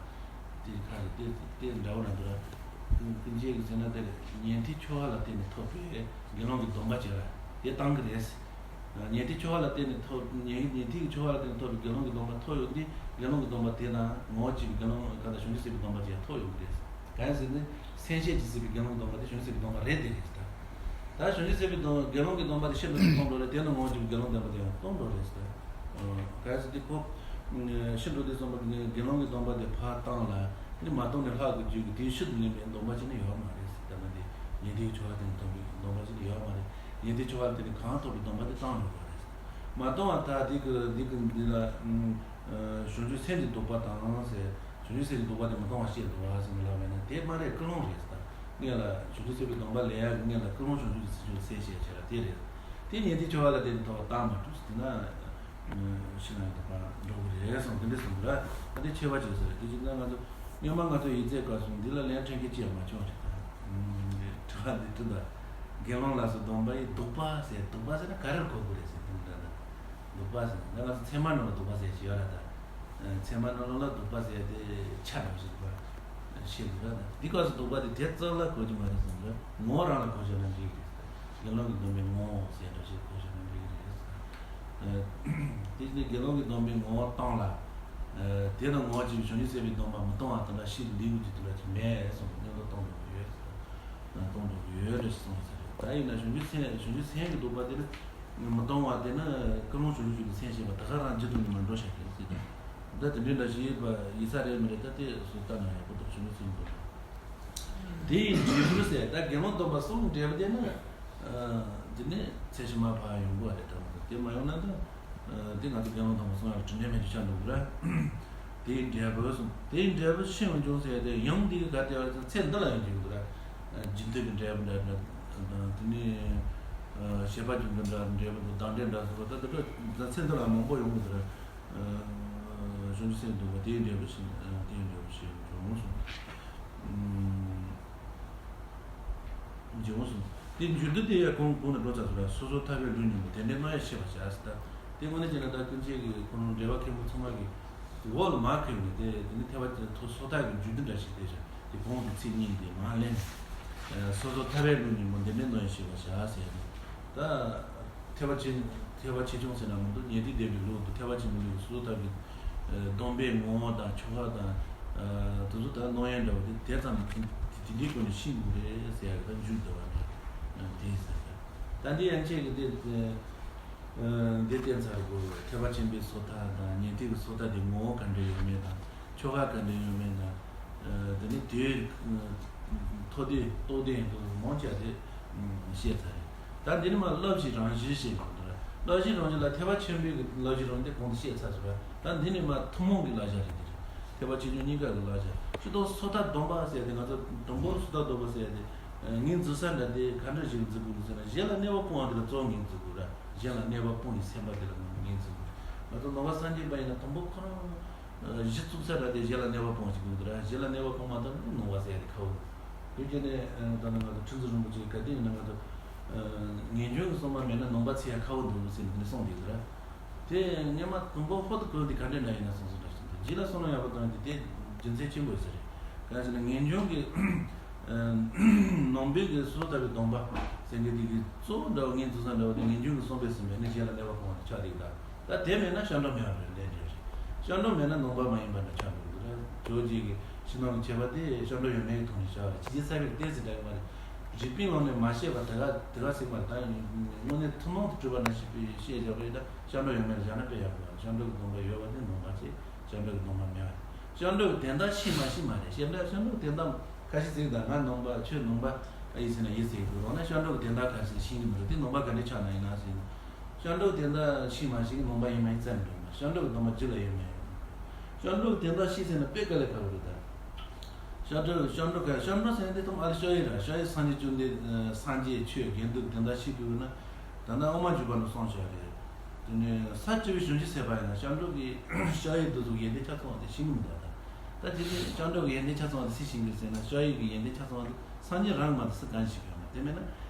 དེ་ཁ་རེ་དེ་དེ་འདྲ་བོ་ར་འདུག་ར། ཀུན་མཁྱེན་གྱིས་ཟེར་ན་དེ་ཉན་ཐོས་ཆོ་ག་ལ་བརྟེན་ནས་ཐོབ་པའི་དགེ་སློང་གི་སྡོམ་པ་བྱས་ར་དེ་བཏང་གི་རེད། ཉན་ཐོས་ཆོ་ག་ལ་བརྟེན་ནས་ཐོབ་ཉན་ཉན་ཐོས་ཀྱི་ཆོ་ག་ལ་བརྟེན་ནས་ཐོབ་པའི་དགེ་སློང་གི་སྡོམ་པ་ཐོབ་ཡོང་དུས་དགེ་སློང་གི་སྡོམ་པ་དེ་དང་ངོ་བོ་གཅིག་པའི་དགེ་སློང་ག་དང་བྱང་ཆུབ་སེམས་དཔའི་སྡོམ་པ་བཅས་ཐོབ་ཡོང་གི་རེད། གང་ཡིན་ཟེར་ན་སེམས་བསྐྱེད་ཀྱིས་ཟིན་པའི་དགེ་སློང་གི་སྡོམ་པ་དེ་བྱང་ཆུབ་སེམས་དཔའི་སྡོམ་པ་རེད་དེ་རེད་ད། ད་བྱང་ཆུབ་སེམས་དཔའི་སྡོམ་དགེ་སློང་གི་སྡོམ་པ་དེ་ཤིན་ཏུ་གཏོང་འགྲོ་རེད། དེ་ནི་ངོ་བོ་གཅིག་པའི་དགེ་སློང་བསྟན་པ་དེ་ཡང་གཏོང་འགྲོ་རེད་ཟེར། གལ་སྲིད་དེ་ཁོ་ཤིན་ཏུ་དེ་གསུངས་པ་དགེ་སློང་གི་སྡོམ་པ་དེ་ཕར་བཏང་ལ་དེ་མ་བཏང་ནས་ལྷག་གི་རྒྱུད་ཀྱི་དེའི་ཕྱིར་དུ་ལེན་པའི་སྡོམ་པ་ཅིག་ནི་ཡོད་མ་རེད་ཟེར། ད་ནི་དེ་ཉན་ཐོས་ཆོ་ག་དེ་ནི་ཐོབ་པའི་སྡོམ་པ་ཅིག་ནི་ཡོད་མ་རེད། ཉན་ཐོས་ཆོ་ག་དེ་ནི་གང་ཐོབ་པའི་སྡོམ་པ་དེ་བཏང་ཡོད་པ་རེད། མ་བཏང་བ་ད་དེ་གི་དེ་གི་འདི་ལ་བྱང་ཆུབ་སེམས་ཀྱི་ལྡོག་པ་དང་ཟེར། བྱང་ཆུབ་སེམས་ཀྱི་ལྡོག་པ་དེ་མ་བཏང་བ་བཤད་འདུག་བ་ཟེར་ནས་ལབ་པས་ན་དེ་མ་རེད། ཀུན་སློང་རེད་ཟེར། ད་སྔོན་ལ་བྱང་ཆུབ་སེམས་ཀྱི་སྡོམ་པ་ལེན་ཡག་གི་སྔོན་ལ་ཀུན་སློང་བྱང་ཆུབ་ཀྱི་སེམས་བྱང་ཆུབ་སེམས་བཤད་བྱས་ར་དེ་རེད། དེ་ཉན་ཐོས་ཆོ་ག་ལ་བརྟེན་ནས་ཐོབ་པ་བཏང་མ་གྲུབ་ཟེར་ན། ཕྱི་ནང་གི་དོགས་པ་འགྲོ་གི་རེད་གསུངས་དེ་འདྲ་གསུངས་ར། ད་དེ་ཆེ་བ་ཅིག་ཟེར་དེ་ཅིག་ན་ང་ཚོ་སྔོན་མ་ང་ཚོ་ཡིག་ཚད་སྐབས་སུ་འདི་ལ་ལན་འཕྲིན་གྱི་ཅི་ཡང་མ་བྱུང་རེད། ད་དྲི་བ་འདི་དྲི་ད་དགེ་སློང་ལ་སོགས་སྡོམ་པ་ཡི་ལྡོག་པ་ཟེར། ལྡོག་པ་ཟེར་ན་ག་རེར་གོ་དགོས་རེད་ཟེར་དེ་འདྲ་ད་ལྡོག་པ་ཟེར་ན་ང་ཚོ་ཚད་མ་ནང་ལ་ལྡོག་པ་ཟེར་ཞིག་ཡོད་ར། ད་ཚད་མ་ནང་ལ་ལྡོག་པ་ཟེར་དེ་ཆ་འགྲོ་ཞིག་པ་ཤེས་དགོས་ར། ད་འདི་སྐབས་སུ་ལྡོག་པ་དེ་དེ་ཙམ་ལ་གོ་རྒྱུ་མ་རེད་གསུངས་ར། ངོ་བོ་རང་ལ་གོ་བྱས་ན་འགྲིག་གི་རེད། དགེ་སློང་གི་སྡོམ་པའི་ངོ་བོ་ཟེར་འདྲ་ཞིག་གོ་བྱས་ན་འགྲིག་གི་རེད། དེ་ནི་དགེ་སློང་གི་སྡོམ་པའི་ངོ་བོ་བཏང་ལ། དེ་དང་ངོ་བོ་གཅིག་པའི་བྱང་ཆུབ་སེམས་དཔའི་སྡོམ་པ་མི་གཏོང་བ་དེ་འདྲ་ཤིན་ཏུ་འདི་འུ་ཅི་དེ་འདྲ་ཅིག་མེད་གསུངས་པའི་སྙིང་པོ་གཏོང་འགྲོ་གི་ཡོད། གཏོང་འགྲོ་གི་ཡོད་རེད་གསུངས་ཟེར། ད་ཡིན་ན་གཞུང་གི་མཚན་གཞུང་གི་མཚན་གྱི་འདུག་པ་དེ་ནི་མི་གཏོང་བ་དེ་ནི་ཀུན་སློང་བྱང་ཆུབ་ཀྱི་མཚན་བྱས་པ་ད་ག་རང་ཇི་ལྟར་ནི་མ་འགྲོ་བྱ་དེ་ཟེར། ད་དེ་འདྲའི་འདྲ་ཞིག་ཡིན་ས་རེད་མི་རེད། ད་དེ་སུ་ལྟ་ན་ཡག་པོ་འདུག་གཞུང་གི་མཚན་གྱི་འདུག་དེ་ཡི་འབྲས་བུ་ཟེར། ད་དགེ་སློང་སྡོམ་པ་གསུམ་འབྲས་བུ་དེ་ནི་འདི་ནི་ཚེ་ཕྱི་མ་ཕར་ཡོང་དགོས་རེད། ད་དེ་མ་ཡོང་ན་ད་དེ་ང་ཚོ་དགེ་སློང་སྡོམ་པ་གསུམ་ཡང་དྲིན་ལན་མེད་ཅིག་ཆགས་འགྲོ་གི་རེད། དེའི་འབྲས་བུ་གསུམ། དེའི་འབྲས་བུ་ཕྱིར་འོང་འབྱུང་ཟེར་ཏེ་ཡང་འདི་ག་དེ་བ་ཚེ་འདི་ལ་ཡང་འབྱུང་གི་རེད། རྒྱུན་མཐུད་ཀྱི་འབྲས་བུ་འདྲ་འདྲ་དང་དེ་ནས་བྱེད་པ་རྒྱུན་དུ་འདྲ་འབྲས་བུ་དང་བདག་འབྲས་འདྲ་ཟེར་བ་ད་དེ་འདྲ་ཚེ་འདི་ལ་མང་པོ་ཡོང་གི་རེད། གཞུང་ཚེ་འདུག་པ་དེའི་འབྲས་བུ་ཕྱིར་དེའི་འབྲས་བུ་ཕྱིར་འོང་འབྱུང་གསུངས། འབྱུང་གསུངས། དེ་འབྱུང་དུས་དེ་ཡང་གོང་གོང་དུ་འགྲོ་ཚར་སོང་ར། སོ་སོ་ཐར་པའི་ལུས་ཉོན་མོངས་དེ་འདྲའི་རྣམ་གཡེང་ཤེས་པར་བྱ་ཟེར། ད་དེ་དངོས་གནས་བྱས་ན་ད་ཀུན་མཁྱེན་གྱི་ཁོ་རང་འགྲེལ་པ་མཁན་པོ་ཚང་མ་གི་འོག་ལ་མར་ཁེལ་ནས་དེ་དེ་ནི་ཐེག་པ་ཐོ་སོ་ཐར་གྱི་རྒྱུད་སྡེ་འདྲ་ཞིག་དེ་བཞག་དེ་གོང་གི་ཚིག་གཉིས་དེ་མར་ལེན། སོ་སོ་ཐར་པའི་ལུས་ཉོན་མོངས་དེ་འདྲའི་རྣམ་གཡེང་ཤེས་པར་བྱ་ཟེར་ནས་ད། ཐེག་པ་ཆེ་ཐེག་པ་ཆེ་ཆུང་ཟེར་ན་མི་འདུག་ཉན་ཐོས་སྡེ་པའི་ལུགས་དང་ཐེག་པ་ཆེན་པོའི་ལུགས་སོ་སོ་ཐར་པའི་སྡོམ་པའི་ངོ་བོ་དང་ཆོ་ག་དང་དེ་ཚོ་ད་རྣམ་གཡེང་འདྲ་བོ་དེ་དེ་ཙམ་དེ་དེ་འདྲའི་སྒོ་ནས་ཤེས་དགོས་རེད་ཟེར་ཡག་གི་ད་མཇུག་བསྡུ་བ་ནི་དེ་ཟེར། ད་འདི་ཡན་ཆད་ཀྱི་དེ་འདི་བསྟན་ཚར་དགོས། ཐེག་པ་ཆེན་པོའི་སོ་ཐར་དང་ཉན་ཐོས་ཀྱི་སོ་ཐར་དེ་ངོ་བོ་ག་འདྲ་ཡོད་མེད་དང་། ཆོ་ག་ག་འདྲ་ཡོད་མེད་ན། དེ་ནི་དེའི་མཐོ་དོན་རྟོགས་ལྡན་དུ་མང་ཆེ་བ་དེ་བཤད་ཚར་རེད། ད་འདི་ནི་མ་བསླབ་གཞི་རང་བཞིན་ཞེས་པ་འདུག་ར། བསླབ་གཞི་རང་བཞིན་ལ་ཐེག་པ་ཆེན་པོའི་གི་བསླབ་གཞི་རང་བཞིན་དེ་གོང་དུ་བཤད་ཚར་སོང་ར། ད་འདི་ནི་མ་ཐུན་མོང་གི་བསླབ་བྱ་རེད། འདི་རེད། ཐེག་པ་ཆེ་ཆུང་གཉིས་ཀ་གི་བསླབ་བྱ། སྤྱིར་བཏང་སོ་ཐར་སྡོམ་པ་ཟེར་ཏེ་ང་ཚོ་དང་པོར་སོ་ཐར་སྡོམ་པ་ཟེར་ཏེ་ངོས་འཛིན་ས་འདྲ་དེ་ག་འདྲ་ཞིག་འཛིན་དགོས་ཟེར་ན་གཞན་ལ་གནོད་པ་སྤོང་བ་དེ་ལ་གཙོ་བོ་ངོས་འཛིན་དགོས་ར། གཞན་ལ་གནོད་པ་སྤོང་བའི་སེམས་པ་དེ་ལ་ངོས་འཛིན་དགོས། ང་ཚོ་ནང་པ་སངས་རྒྱས་པ་ཡིན་ན་དང་པོ་ཁོ་རང་གཞི་བཙུགས་ས་ར་དེ་གཞན་ལ་གནོད་པ་སྤོང་ཞིག་དགོས་འདུག་ར། གཞན་ལ་གནོད་པ་སྤོང་མ་ཐུབ་ན་ནོར་བ་ཟེར་ཡ་དེ་ཁ་བོ། དེ་བྱས་ནས་ད་ནང་ང་ཚོ་ཁྲི་འཛིན་རིན་པོ་ཆེ་ག་དུས་ཡིན་ན་ང་ཚོ་ངེས་འབྱུང་གི་བསམ་པ་མེད་ན་ནོར་བ་ཚེ་ཡ་ཁ་བོ་འདུག་ཟེར་ནས་གསུངས་འདུག་ར། དེ་སྔོན་མ་དང་པོ་ཧོ་ཏུ་གོ་འདི་ག་འདྲ་འདྲ་ཡིན་ན་སོང་སོང་འདྲ་ཞིག་འདུག་རྗེས་ལ་བསམ་བློ་ཡག་པོ་བཏང་དེ་དེ་རྒྱུ་མཚན་ཆེན་པོ་ཡོད་ས་རེད། གང་ཞེ་ན་ངེས་འབྱུང་གི་ནང་པའི་གི་སོ་ཐར་པའི་སྡོམ་པ་ཟེར་མཁན་དེ་གི་གཙོ་བོ་འདྲ་བོ་ངོས་འཛིན་ས་འདྲ་བོ་དེ་ངེས་འབྱུང་གི་བསམ་པས་ཟིན་པས་ནི་གཞན་ལ་གནོད་པ་སྤོང་བ་དེ་ཆགས་འདུག་ད། ད་དེ་མེད་ན་སྐྱབས་འགྲོ་མེད་པ་རེད་ལན་རེད། སྐྱབས་འགྲོ་མེད་ན་ནང་པ་མ་ཡིན་པ་འདྲ་ཆགས་འགྲོ་གི་རེད། ཇོ་རྗེ་གི་ཕྱི་ནང་གི་ཁྱད་པར་དེ་སྐྱབས་འགྲོ་ཡོད་མེད་ཀྱི་ཐོག་ནས་བྱ་བ་རེད། ཕྱི་རྒྱལ་ས་པའི་ཏོག་ཙམ་འདྲ་གི་མ་རེད། རིགས་པའི་ངོས་ནས་མ་ཤེས་པ་དེ་ག་དེ་ག་ཟིག་མ་རེད། ད་དངོས་གནས་ཐུན་མོང་དུ་གྲུབ་པ་ན་ཞིག་པའི་ཤེས་བྱ་བ་རེད། ད་སྐྱབས་འགྲོ་ཡོད་མེད་བཞག་ན་དཔེ་ཡག་པོ་ཡོད། སྐྱབས་འགྲོ་གི་སྡོམ་པ་ཡོད་པ་དེ་ནང་པ་བྱེད། སྐྱབས་འགྲོ་གི་སྡོམ་པ་མེད་པ་རེད། སྐྱབས་འགྲོ་གི་དོན་དག་ཤེས་མ་ཤེས་མ་རེད། སྐྱབས་འགྲོ་སྐྱབས་འགྲོ་གི་དོན་དག་ཁ་ཤས་ཟིག་ད་ང་ནང་པ་ཁྱོད་ནང་པ་ཨ་ཡིན་ཟེར་ན་ཡིན་ཟེར་གི་འདུག་རོགས་ན་སྐྱབས་འགྲོ་གི་དོན་དག་ཁ་ཤས་ཤེས་གི་མི་འདུག་དེ་ནང་པ་ག་འདྲས་ཆགས་ན་ཡིན་ན་ཟེར་ན། སྐྱབས་འགྲོ་གི་དོན་དག་ཤེས་མ་ཤེས་ནང་པ་ཡིན་མ་ཡིན་རྩ་ནས་འགྲོ་མ། སྐྱབས་འགྲོ་གི་སྡོམ་པ་རྒྱུད་ལ་ཡོད་མེད། སྐྱབས་འགྲོ་གི་དོན་དག་ཤེས་ཟེར་ན་དཔེ་དཀའ་ལས་ཁག་པོ་རེད་ད། སྐྱབས་འགྲོ་སྐྱབས་འགྲོ་ག་སྐྱབས་འགྲོ་ཟེར་ན་དེ་ཐོག་མ་ཨ་ལེ་ཤོ་ཡི་ར་ཤོ་ཡི་སངས་རྒྱས་བཅོམ་ལྡན་སངས་རྒྱས་ཆོས་དགེ་འདུན་གྱི་དོན་དག་ཤེས་དགོས་ན། ད་ནང་དབུ་མ་འཇུག་པ་ནས་གསུངས་བཞག་རེད། དེ་ནས་ས་བཅུ་པའི་བྱང་ཆུབ་སེམས་དཔའ་ཡིན་ན་སྐྱབས་འགྲོ་གི་ཤོ་ཡི་འདི་ཚོ་ཡོན་ཏན་ཆ་ཚང་བ་དེ་ཤེས་གི་མི་འདུག་ད། ད་དེ་ནས་སྐྱབས་འགྲོ་གི་ཡོན་ཏན་ཆ་ཚང་བ་དེ་སུས་ཤེས་གི་ཟེར་ན་ཤོ་ཡི་གི་ཡོན་ཏན་ཆ་ཚང་བ་དེ། སངས་རྒྱས་རང་མ་གཏོགས་སུ་གང་ཞིག་ཡོད་མ་རེད། དེ་མིན་ན།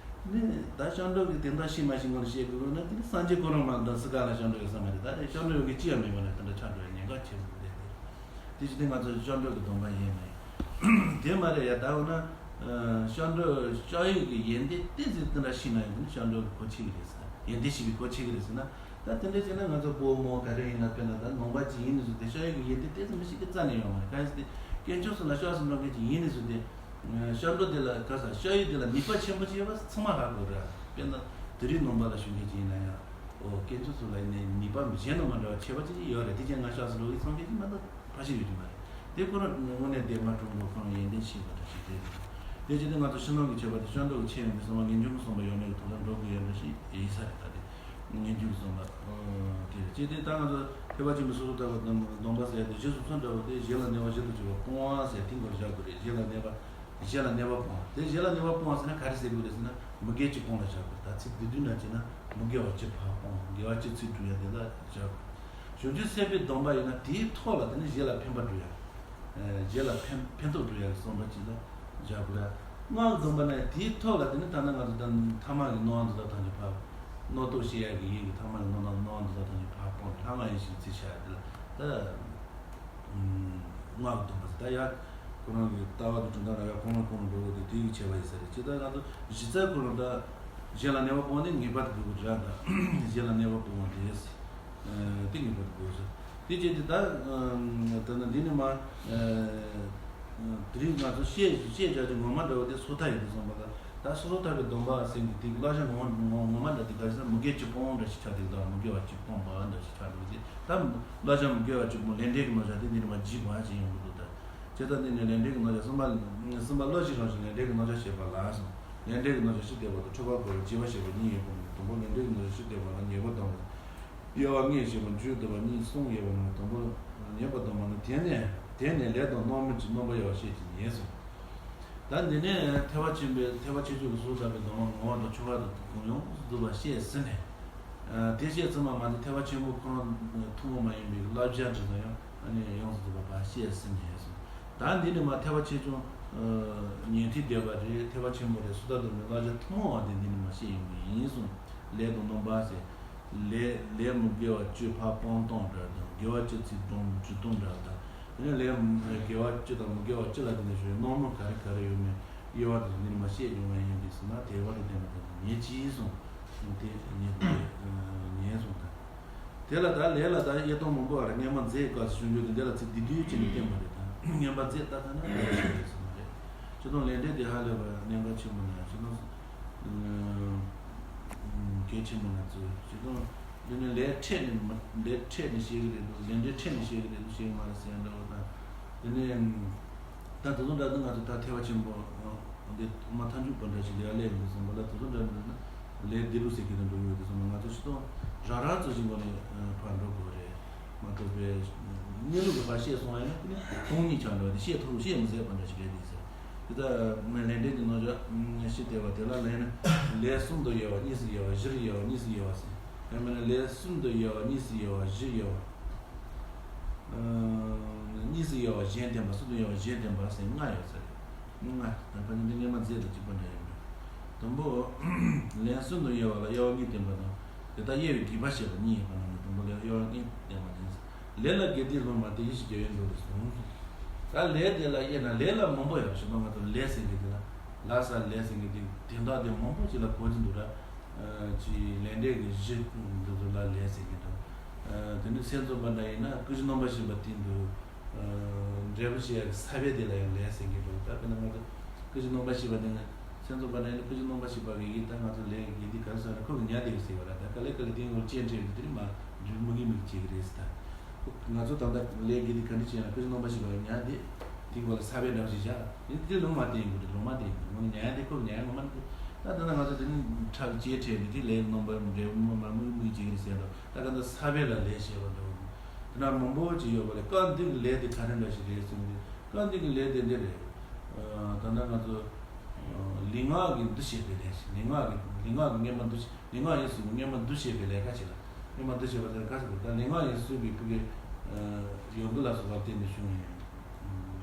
ནི་ད་སྐྱབས་འགྲོ་གི་དོན་དག་ཤེས་མ་ཤེས་ངོ་ལ་བཤད་དགོས་ན་དེ་ནི་སངས་རྒྱས་ཁོ་རང་མ་གཏོགས་སུ་གང་ལ་སྐྱབས་འགྲོ་ཡོད་ས་མ་རེད། ད་རེས་སྐྱབས་འགྲོ་ཡོད་མཁན་ཅི་ཡང་མེད་པ་ནས་དེ་འདྲ་ཆགས་འགྲོ་ཡ་ཉེན་ཁ་ཆེན་པོ་རེད་དེ། དེ་བཞིན་དུ་ང་ཚོ་སྐྱབས་འགྲོ་གི་སྡོམ་པ་ཡིན་མིན། དེ་མ་རེད་ཡ། ད་འོ་ན། སྐྱབས་འགྲོ་སྐྱབས་ཡུལ་གྱི་ཡོན་ཏན་ཏོག་ཙམ་དེ་འདྲ་ཤེས་ན་ཡང་དེ་ནི་སྐྱབས་འགྲོ་གི་གོ་ཆོད་ཀྱི་རེད་ཟེར། ཡོན་ཏན་ཤེས་པའི་གོ་ཆོད་ཀྱི་རེད་ཟེར་ན། ད་དེ་འདྲ་བྱས་ན་ང་ཚོ་བུ་མོ་ག་རེ་ཡིན་ན་དཔེར་ན་ད་ནང་པ་ཅིག་ཡིན་ནི་བཟོ་དེ་སྐྱབས་ཡུལ་གྱི་ཡོན་ཏན་ཏོག་ཙམ་མི་ཤེས་ཀྱི་རྩ་ནས་ཡོད་མ་རེད། གང་ཡིན་ཟེར་ཏེ་དཀོན་མཆོག་གསུམ་ལ་སྐྱབས་སུ་འགྲོ་མཁན་ཅིག་ཡིན་ནི་བཟོ་དེ། སྐྱབས་འགྲོ་དེ་ལ་ག་ས་སྐྱབས་ཡུལ་དེ་ལ་ནུས་པ་ཆེན་པོ་ཅིག་ཡོད་པ་ཚང་མ་ཧ་གོ་ར། དཔེར་ན་དེ་རིང་ནང་པ་ལ་ཞུགས་མཁན་ཅིག་ཡིན་ན་ཡང་། ཨོ་དཀོན་མཆོག་གསུམ་ལ་ནི་ནུས་པ་གཞན་དང་མ་འདྲ་བ་ཆེ་བ་ཅིག་ཡོད་རེད། དེ་ཀྱང་ང་སྐྱབས་སུ་འགྲོ་གི་སོང་མཁན་ཅིག་མ་གཏོགས་ཕལ་ཆེར་ཡོད་ཀྱི་མ་རེད། དེ་ཁོ་རང་དངོས་གནས་བདེན་པ་གྲུང་པོ་ཁོ་རང་ཡོན་ཏན་ཤེས་པ་འདྲ་ཞིག་རེད། དེ་བྱས་ཏེ་ང་ཚོ་ཕྱི་ནང་གི་ཁྱད་པར་དེ་སྐྱབས་འགྲོ་གི་ཆེད་ཡོན་ཏན་གསུམ་པ་ངེས་འབྱུང་གི་གསུམ་པ་ཡོད་མེད་ཀྱི་ཐོག་ལ་འགྲོ་དགོས་ཡོད་འདྲ་ཞིག་ཡིན་ས་རེད། ད་དེ་ངེས་འབྱུང་གི་གསུམ་པ་དེ་རེད། ཅེས་དེ་ད་ང་ཚོ་ཐེག་པ་ཆེན་པོའི་སོ་སོ་ཐར་པ་དང་སྡོམ་པ་ཟེར་ཡ་དེ་རྗེས་སུ་མཚོན་འདྲ་བོ་དེ་གཞན་ལ་གནོད་པ་གཞན་དུ་བྱེད་པ་སྤོང་བ་ཟེར་དེ་མགོར་བཞག་དགོས་རེད། གཞན་ལ་གནོད་པ། གཞན་ལ་གནོད་པ་སྤོང་བ། དེ་གཞན་ལ་གནོད་པ་སྤོང་བ་ཟེར་ན་ག་རེ་ཟེར་དགོས་རེད་ཟེར་ན་མི་དགེ་བཅུ་སྤོང་ལ་བཞག་དགོས། ད་ཚིག་བསྡུས་བསྡུས་འདྲ་བྱས་ན་མི་དགེ་བ་བཅུ་ཕར་སྤོང་། དགེ་བ་བཅུ་ཚུར་སྒྲུབ་ཡ་དེ་ལ་བཞག་དགོས། བྱང་ཆུབ་སེམས་དཔའི་སྡོམ་པ་ཡིན་ན་དེའི་ཐོག་ལ་དེ་ནི་གཞན་ལ་ཕན་པ་སྒྲུབ་ཡ། གཞན་ལ་ཕན་ཕན་ཐོགས་སྒྲུབ་ཡ་གི་བསམ་པ་ཅིག་ལ་བཞག་དགོས་ར། སྔགས་སྡོམ་པ་ན་དེའི་ཐོག་ལ་དེ་ནི་ད་ནི་ང་ཚོ་ད་ཐ་མལ་གྱི་སྣང་བ་འདི་དག་ཐམས་ཅད་ཕར། རྣོ་རྟོག་ཤེས་ཡ་གི་ཡིད་ཀྱི་ཐ་མལ་གྱི་སྣང་སྣང་བ་འདི་དག་ཐམས་ཅད་ཕར་སྤངས་ཏེ་ལྷ་སྔགས་ཡེ་ཤེས་ཀྱི་ཚིག་བྱ་ཡ་དེ་ལ་ད། སྔགས་སྡོམ་པ་ཟེར། ད་ཡ། ཁོ་རང་གི་ལྟ་བ་དང་གྲུབ་མཐའ་ར་ཡ་ཁོང་རང་ཁོང་རང་འགྲོ་བོ་དེ་དེ་ཡི་ཆེ་བ་ཡིན་ས་རེད། ཅི་ད་ང་ཚོ་གཞི་རྩ་ཁོ་རང་ད་གཞན་ལ་གནོད་པ་སྤོང་ནི་ངེས་པར་དུ་དགོས་ཀྱི་རེད། ད་གཞན་ལ་གནོད་པ་སྤོང་བ་དེ་དེ་ངེས་པར་དུ་དགོས་ཟེར། དེ་བྱས་ཏེ་ད་ད་ནི་འདི་ནི་མ་དེ་རིང་ང་ཚོ་བཤད་བཤད་བྱ་གི་ངོ་མ་འདྲ་བོ་དེ་སོ་ཐར་ཡིན་དུ་སོང་པ་ད། ད་སོ་སོར་ཐར་པའི་སྡོམ་པ་ཟེར་མཁན་དེ་བསླབ་བྱ་ངོ་ངོ་ངོ་མ་འདྲ་དེ་ག་རེ་ཟེར་ན་མི་དགེ་བཅུ་སྤོང་འདྲ་ཞིག་ཆགས་དེ་དང་མི་དགེ་བ་བཅུ་སྤོང་བ་འདྲ་ཞིག་ཆགས་འདུག་དེ་ད་བསླབ་བྱ་མི་དགེ་བ་བཅུ་སྤོང་ལས་འབྲས་ཀྱི་རྣམ་གཞག་དེ་འདི་ནི་མ་བགྱིས་པ་ཞིག་ཡོང་གི་འདུག་ད་བྱས་ཙང་འདི་ནི་ལས་འབྲས་ཀྱི་རྣམ་གཞག་གསུམ་པ་གསུམ་པ་བསླབ་བྱའི་རང་བཞིན་ལས་འབྲས་ཀྱི་རྣམ་གཞག་བཤད་པ་ལ་གསུངས། ལས་འབྲས་ཀྱི་རྣམ་གཞག་ཕྱི་བལྟས་པ་དང་འཕྲོས་པ་གོ་བའི་བྱས་པ་ཞེས་པ་གཉིས་ཡོད་པ་ནི་དང་པོ་ལས་འབྲས་ཀྱི་རྣམ་གཞག་ཕྱི་བལྟས་པ་ལ་ཉེས་པ་དང་། དབྱེ་བ་ལྔས་བཤད་པ་རྒྱུད་སྡུད་པ་གཉིས་གསུམ་ཡོད་པ་ནི་དང་པོ་ཉེས་པ་དང་པོ་ནི་དེ་ནས་དེ་ནས་ལས་དང་རྣམ་སྨིན་གྱི་རྣམ་པར་དབྱེ་བ་བཤད་ཀྱི་ཉེས་སོ། ད་འདི་ནས་ཐེག་པ་ཆེན་པོའི་ཐེག་པ་ཆེ་ཆུང་གི་སོ་སོར་ཐར་པའི་སྡོམ་པ་ངོ་བོ་དང་ཆོས་འཕགས་དང་གང་ཡོངས་སུ་རྫོགས་པ་བཤད་ཟིན་ནས། དེ་བཤད་ཚུན་མ་མ་ནི་ཐེག་པ་ཆེན་པོ་ཁོ་རང་ཐུན་མོང་མ་ཡིན་པའི་བསླབ་བྱ་འདྲ་ཟིན་ཡང་ཡོངས་སུ་རྫོགས་པ་བཤད་ཟིན་ནས་སོ། ད་འདི་ནས་མ་ཐེག་པ་ཆེ་ཆུང་ཉན་ཐོས་སྡེ་པ་རེད། ཐེག་པ་ཆེན་པོ་རེད། སོ་ཐར་སྡོམ་པའི་བསླབ་བྱ་ཐུན་མོང་བ་དེ་འདི་ནས་མ་བཤད་ཡོང་གི་ཡིན་གསུངས། ལས་དང་རྣམ་པ་ཟེར། ལས་ལས་མི་དགེ་བ་བཅུ་ཕར་སྤང་སྟངས་འདྲ་དང་དགེ་བ་བཅུ་ཚིག་སྡོམ་སྒྲུབ་སྟངས་འདྲ་དང་། དེ་ནས་ལས་དགེ་བ་བཅུ་དང་མི་དགེ་བ་བཅུ་ལ་དེ་ནས་ཞུ་བའི་རྣམ་སྨིན་ག་རེ་ག་རེ་ཡོད་མེད་དབྱེ་བ་དེ་ཚོ་འདི་ནས་མ་བཤད་ཡོང་བ་ཡིན་པས་ཟེར་ན་དེ་བ་ལས་བསྟན་པ་དེ་ནས་ཉེས་ཅི་གསུངས། དེ་ཉེས་དེ་ཉེས་གསུངས་དང་། དེ་ལ་ད་ལས་ལ་ད་དབྱེ་སྟངས་མང་པོ་བར་སྔས་མ་མཛད་དཀའ་ཞིང་འཇུག་དེ་འདི་ལ་ཚིག་འདི་དུས་ཅི་ནས་བསྟན་པ་རེད། ད་སྔས་མ་མཛད་ལྟ་ད་ན་ལས་ཞེས་རེད་ཟེར་མ་རེད། སྤྱིར་བཏང་ལས་འབྲས་དེ་ཧ་ལས་པ་གནད་འགག་ཆེན་པོ་ན་སྤྱིར་བཏང་གལ་ཆེན་པོ་ན་ཚོས་སྤྱིར་བཏང་འདི་ནི་ལས་འཕྲད་ནས་མ་ལས་འཕྲད་ནས་བཤད་ཀྱི་རེད་འདུག་ལས་འབྲས་འཕྲད་ནས་བཤད་ཀྱི་རེད་འདུག་བཤད་ཀྱི་མ་རེད་ཟེར་འདྲ་བོ་དང་། དེ་ནས་ད་དེ་ཚོ་འདྲ་འདུག་ང་ཚོ་ད་ཐེག་པ་ཆེན་པོ། འདི་ཐོག་མ་མཐའ་མཇུག་པ་འདྲ་ཞིག་ལས་ལས་ཡིན་གསུངས་པ་ལ་དེ་ཚོ་འདྲ་འདུག་ན་ལས་འདི་ལུགས་ཟེར་གྱི་དང་འགྲོ་གི་ཡོད་དེ་གསུངས་ན་ང་ཚོ་སྤྱིར་བཏང་རང་རང་ཚོ་བཞིན་པ་ནས་ཕར་འགྲོ་དགོས་རེད་མ་གཏོགས་པའི་གནས་ལུགས་ཀྱི་ཕར་བཤད་སོང་ཡང་དེ་ནི་སྟོང་ཉིད་ཆགས་འགྲོ་བ་དེ་བཤད་ཐུབ་བཤད་མི་ཟད་པ་འདྲ་ཞིག་རེད་དེ་ཟེར། དེ་ལྟར་ལས་འབྲས་ཀྱི་རྣམ་གཞག་ཕྱི་བལྟས་པ་དེ་ལ་ལས་ནི་ལས་གསུམ་དུ་དབྱེ་བ་གཉིས་སུ་དབྱེ་བ་བཞིར་དབྱེ་བ་གཉིས་སུ་དབྱེ་བ་ཟེར། ཡང་མིན་ན་ལས་གསུམ་དུ་དབྱེ་བ་གཉིས་སུ་དབྱེ་བ་བཞིར་དབྱེ་བ། གཉིས་སུ་དབྱེ་བ་གཞན་བསྟན་པ་གསུམ་དུ་དབྱེ་བ་གཞན་བསྟན་པ་ཟེར་ལྔ་ཡོད་ས་རེད། ལྔ་དང་པ་ནི་འདི་སྔས་མ་མཛད་དང་གཅིག་པ་འདྲ་ཡིན་པས། དང་པོ། ལན་གསུམ་དུ་དབྱེ་བ་ལ་དབྱེ་བ་གཉིས་བསྟན་པ་དང་། དེ་དག་དབྱེ་བའི་དགོས་པ་བཤད་པ་གཉིས་ཡོད་པ་རྣམས་ལ་དང་པོ་ལས་དབྱེ་བ་གཉིས་བསྟན་པ་ཡིན། ལས་ལ་དགེ་སྡིག་སློབ་མ་སྟེ་ཡིད་ཀྱི་དགེ་བའི་མདོ་ལས་གསུངས། ད་ལས་དེ་ལ་དབྱེ་ན་ལས་ལ་མང་པོ་ཡོད་ཞེས་པ་ང་ཚོ་ལས་ཟེར་གྱི་དེ་ལ་ལ་ས་ལས་ཟེར་གྱི་དེ་དོན་དག་དེ་མང་པོ་ཅིག་ལ་གོ་གི་འདུག་ར། ཅིག་ལས་འབྲས་ཀྱི་གཞི་འདི་ཚོ་ལ་ལས་ཟེར་གྱི་འདུག་དེ་ནི་སེམས་ཙམ་པ་འདྲ་ཡིན་ན་ཀུན་གཞི་རྣམ་པར་ཤེས་པ་དེ་འདུག་འབྲས་བུ་ཤེས་ཡག་གི་ས་བོན་དེ་ལ་ཡང་ལས་ཟེར་གྱི་འདུག་ད་དཔེར་ན་ང་ཚོ་ཀུན་གཞི་རྣམ་པར་ཤེས་པ་དེ་ནི་སེམས་ཙམ་པ་འདྲ་ཡིན་ན་ཀུན་གཞི་རྣམ་པར་ཤེས་པ་གི་ཡིན་ད་ང་ཚོ་ལས་དགེ་སྡིག་ག་རེ་བསགས་ན་ཁོ་གི་ཉར་བསྡད་ཡོད་ཟེར་བ་ལ་ད་ག་ལེ་ག་ལེ་དེ་ངོར་སྤྱན་འདྲེན་གྱི་དེ་ནི་མ་འགྲུལ་མི་གི་མི་གི་བྱེད་ཀྱི་རེད་ཟེར་ད། ང་ཚོ་ད་ལྟ་ལས་དགེ་སྡིག་ག་འདྲ་བྱས་ན་ཀུན་གཞི་རྣམ་པར་ཤེས་པ་གི་ཉར་བསྡད་དེ་གི་བ་ལ་ས་བོན་འདྲ་བ་ཞིག་བཞག་དེ་དེ་ལུང་མ་བསྟན་ཡིན་དགོས་རེད། ལུང་མ་བསྟན་ཡིན་དགོས་ངོ་ནི་ཉར་ཡ་དེ་ཁོ་གི་ཉར་ཡ་ངོ་མ་ནི་ད་ད་ལྟ་ང་ཚོ་དེ་ནི་ཁྲག་གི་སྤྱན་འདྲེན་གྱི་དེ་ལས་རྣམ་པར་འབྲས་བུ་མ་མི་གི་མི་གི་བྱེད་ཀྱི་རེད་ཟེར་ད་ད་ག་ད་ས་བོན་ལ་ལས་བྱས་པ་འདྲ་བོ། དེ་ན་མང་པོ་ཅིག་ཡོད་པ་རེད། སྐབས་འདི་གི་ལས་དེ་ག་རེ་འདྲ་ཞིག་རེད་ཟེར་ན་སྐབས་འདི་གི་ལས་དེ་འདི་རེད། ད་ལྟ་ང་ཚོ་ལུས་ངག་གི་འདུ་བྱེད་པའི་ལས་ཤིག་ལུས་ངག་གི་ལུས་ངག་གི་སྔོན་མ་འདུ་བྱེད་ལུས་ངག་ཡིད་གསུམ་གྱི་སྔོན་མ་འདུ་བྱེད་པའི་ལས་ཀ་ཅིག་ལ་སྔོན་མ་འདུ་བྱེད་པ་དེ་ལ་ག་ཟེར་དགོས་ད་ལུས་ངག་ཡིད་གསུམ་གྱི་ཕུགས་ཀྱི་ཡོན་ཏན་ལ་སོགས་པ་བརྟེན་ནས་བྱུང་བའི་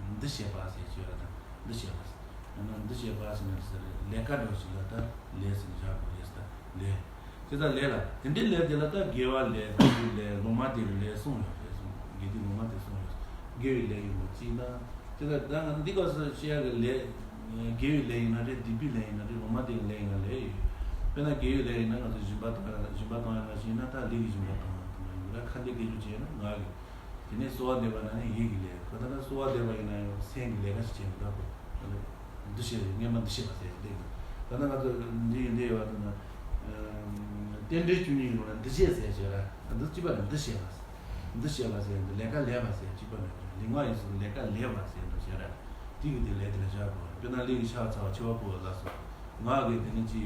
འདུ་བྱེད་པ་ཟེར་གྱི་ཡོད་ལ་ད་འདུ་བྱེད་པ་ཟེར་ན་འདུ་བྱེད་པ་ཟེར་ན་ཟེར་ལས་ཀ་འདྲ་བོ་ཞིག་ལ་ད་ལས་ཟེར་ནས་བཞག་དགོས་རེད་ཟེར་ད་ལས། དེ་ལྟར་ལས་ལ་དེ་འདྲའི་ལས་དེ་ལ་ད་དགེ་བ་ལས་སྡིག་པའི་ལས་ལོག་སྨྲ་སྡེ་པའི་ལས་གསུམ་ཡོད་རེད་གསུངས། དགེ་སྡིག་ལོག་སྨྲ་སྡེ་གསུམ་ཡོད། དགེ་བའི་ལས་ཡིན་པ་གཅིག་དང་། དེ་ལྟར་ད་ང་འདི་སྐབས་སུ་བཤད་ཡག་གི་ལས། དགེ་བའི་ལས་ཡིན་ན་རེད། སྡིག་པའི་ལས་ཡིན་ན་རེད། ལོག་སྨྲ་སྡེ་པའི་ལས་ཡིན་ན་ལས་ཡོད། དཔེར་ན་དགེ་བའི་ལས་ཡིན་ན་ང་ཚོ་སྦྱིན་པ་བཏང་ཡག་སྦྱིན་པ་བཏང་ཡག་ནང་བཞིན་ཡིན་ན་ད་ལུས་ཀྱི་སྦྱིན་པ་བཏང་ཡག་དང་ཡིན་པ་ཁ་འདོན་དགེ་སྦྱོར་བྱས་ན་ངག་གི། དེ་ནས་གསོལ་བ་འདེབས་པ་ན་ནི་ཡིད་ཀྱི་ལས། གང་ལྟར་གསོལ་བ་འདེབས་པ་ཡིན་ན་ཡང་སེམས་ཀྱི་ལས་ཀ་ཞིག་བྱེད་མི་དགོས། འདུ་ཤེས་སྔོན་མ་འདུ་ཤེས་པ་ཟེར་གྱི་འདུག་ད་ལྟ་ང་ཚོ་འདི་ཡིན་འདི་ཡོད་པ་དང་། རྟེན་འབྲེལ་བཅུ་གཉིས་ཡོད་ན་འདུ་བྱེད་ཟེར་བྱས་ར། འདི་གཅིག་པ་རེད། འདུ་བྱེད་པ། འདུ་བྱེད་པ་ཟེར་འདི་ལས་ཀ་ལས་པ་ཟེར་གཅིག་པ་མེད་པ་ལུས་ངག་ཡིད་གསུམ་ལས་ཀ་ལས་པ་ཟེར་འདུ་བྱེད་ར། དེ་གི་དེ་ལས་དེ་ལ་བཞག་དགོས། དཔེར་ན་ལུས་ཀྱི་ཕྱག་འཚལ་བ་མཆོད་པ་ཕུལ་བ་ལ་སོགས། ངག་གི་དེ་ནི་ཅི་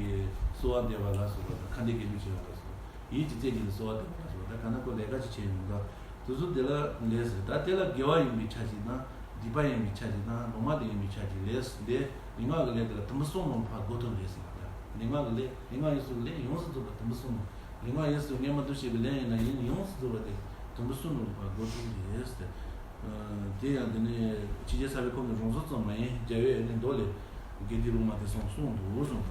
གསོལ་བ་འདེབས་པ་ལ་སོགས་པ་དང་ཁ་འདོན་དགེ་སྦྱོར་བྱེད་པ་ལ་སོགས། ཡིད་ཀྱི་རྩེ་གཅིག་ཏུ་གསོལ་བ་འདེབས་པ་ལ་སོགས་པ་དང་གང་ན་ཁོ་ལས་ཀ་ཅིག་བྱས་ཡོང་ད། དེ་ཚོ་དེ་ལ་ལས་ཟེར། ད་དེ་ལ་དགེ་བ་ཡིན་པའི་ཆ་ཞིག་དང་། སྡིག་པ་ཡིན་པའི་ཆ་ཞིག་དང་ལོག་སྨྲ་སྡེ་ཡིན་པའི་ཆ་ཞིག་ལས་འདི་ལུས་ངག་གི་ལས་དེ་ལ་དུམ་བུ་གསུམ་ལ་ཕར་བགོ་ཐུབ་ལས་ཟེར་བ་དང་ལུས་ངག་གི་ལས་ལུས་ངག་ཡིད་གསུམ་ལས་ཡོངས་སུ་རྫོགས་པ་དུམ་བུ་གསུམ་ལ། ལུས་ངག་ཡིད་གསུམ་སྔོན་མ་འདུ་བྱེད་པའི་ལས་ཡིན་ན་ཡིན་ཡོངས་སུ་རྫོགས་པ་དེ་དུམ་བུ་གསུམ་ལ་ཕར་བགོ་ཐུབ་ལས་ཟེར། དེ་ཡང་དེ་ནི་ཕྱི་རྒྱལ་ས་པའི་ཁོང་གི་རང་བཟོ་ཙམ་མ་ཡིན་རྒྱལ་བའི་ཨེ་ནི་མདོ་ལས་དགེ་སྡིག་ལོག་སྨྲ་དེ་གསུངས་གསུངས་འདུག་གསུངས།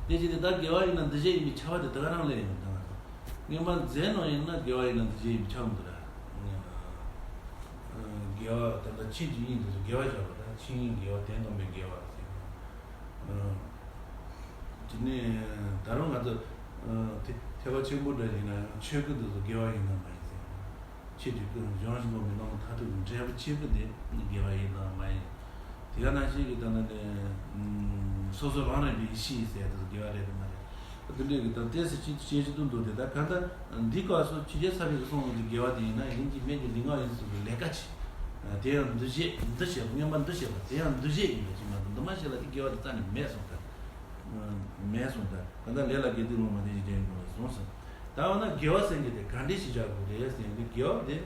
དེ་བཞིན་དུ་ད་དགེ་བ་ཡིན་ན་འདུ་བྱེད་ཡིན་པའི་ཁྱབ་པ་དེ་དེ་ག་རང་ལས་ཡིན་ད་ང་ཚོ། སྔོན་མ་མཛད་ནོ་ཡིན་ན་དགེ་བ་ཡིན་ན་འདུ་བྱེད་ཡིན་པའི་ཁྱབ་འདུག་ར། དགེ་བ་ད་ལྟ་ཆོས་ཀྱི་དབྱིངས་དེ་ཚོ་དགེ་བ་བཞག་པ་ད་ཆོས་དབྱིངས་དགེ་བ་དོན་དམ་པའི་དགེ་བ་ཟེར། དེ་ནས་ད་རུང་ང་ཚོ་ཐེག་པ་ཆེན་པོ་འདྲ་ཡིན་ན་ཡང་ཆོས་སྐུ་དེ་ཚོ་དགེ་བ་ཡིན་ན་མ་ཡིན་ཟེར། ཆོས་ཀྱི་སྐུ་གཞན་ཞིག་སྒོམ་པའི་ནང་མཐར་ཐུག་གི་འབྲས་བུ་ཆོས་སྐུ་དེ་དགེ་བ་ཡིན་ན་མ་ཡིན། དེ་ག་ནང་བཞིན་གྱི་ད་ནི་ནི་སོ་སོ་རང་རིག་པའི་ཡེ་ཤེས་ཟེར་དེ་དགེ་བ་རེད་དམ་མ་རེད། དེ་འདྲའི་གི་ད་ཏོག་ཙམ་ཅིག་ཤེས་ཀྱི་འདུག་འདུག་དེ་ད་ག་ད་འདི་སྐབས་སུ་ཕྱི་རྒྱལ་ས་ཕིག་གི་གསུང་གི་དགེ་བ་དེ་ཡིན་ན་ཡིན་གྱི་མིན་གྱི་ལུས་ངག་ཡིད་གསུམ་གྱི་ལས་ཀ་བྱེད། དེ་ཡང་འདུ་བྱེད་འདུ་བྱེད་པ་སྔོན་མ་འདུ་བྱེད་པ་དེ་ཡང་འདུ་བྱེད་ཡིན་པ་ཅིག་མ་གཏོགས་འདུ་མ་བྱེད་ལ་དེ་དགེ་བ་དེ་རྩ་ནས་མེད་སོང་ད། མེད་སོང་ད། ད་ལྟ་ལས་ལ་དགེ་སྡིག་སློང་མ་དེ་ཞིག་ཅན་ཡིན་པ་ལ་སོང་ཟིན། ད་འོ་ན་དགེ་བ་ཟེར་མཁན་དེ་ག་འདྲས་ཞིག་བྱ་དགོས་རེད་ཟེར་ན་དགེ་བ་དེ།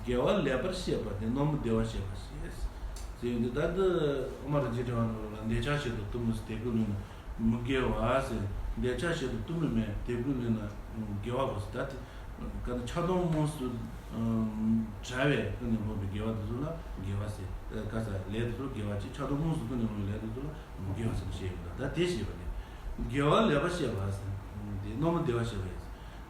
དགེ་བ་ལེགས་པར་བཤད་པ་དེ་རྣམ་པ་བདེ་བར་བཤད་པ་ཞེས་ཟེར་ཡོང་དུས། ད་འདི་ཨ་མ་རིན་ཆེན་ཕྲེང་བ་ནང་ལ་འདོད་ཆགས་ཞེ་དྲག་གཏི་མུག་ཟེར་དེ་ཀུན་ལུས་ན་མི་དགེ་བ་ཟེར། འདོད་ཆགས་ཞེ་དྲག་གཏི་མུག་མེད་དེ་ཀུན་ལུས་ན་དགེ་བ་གོ་ཟེར། ད་དེ་ག་ན་ཆགས་སྡང་རྨོངས་གསུམ་བྲལ་བའི་ཀུན་ནས་སློང་བའི་དགེ་བ་དེ་ཚོ་ལ་དགེ་བ་ཟེར། ག་ས་ལས་དེ་ཚོ་དགེ་བ་ཅིག་ཆགས་སྡང་རྨོངས་གསུམ་ཀུན་ནས་སློང་བའི་ལས་དེ་ཚོ་ལ་དགེ་བ་ཟེར་ནས་བཤད་ཡོད་ད། ད་དེ་བཤད་པ་ནི་དགེ་བ་ལེགས་པར་བཤད་པ་ཟེར། དེ་རྣམ་པ་བདེ་བར་བཤད་པ་ཡིན།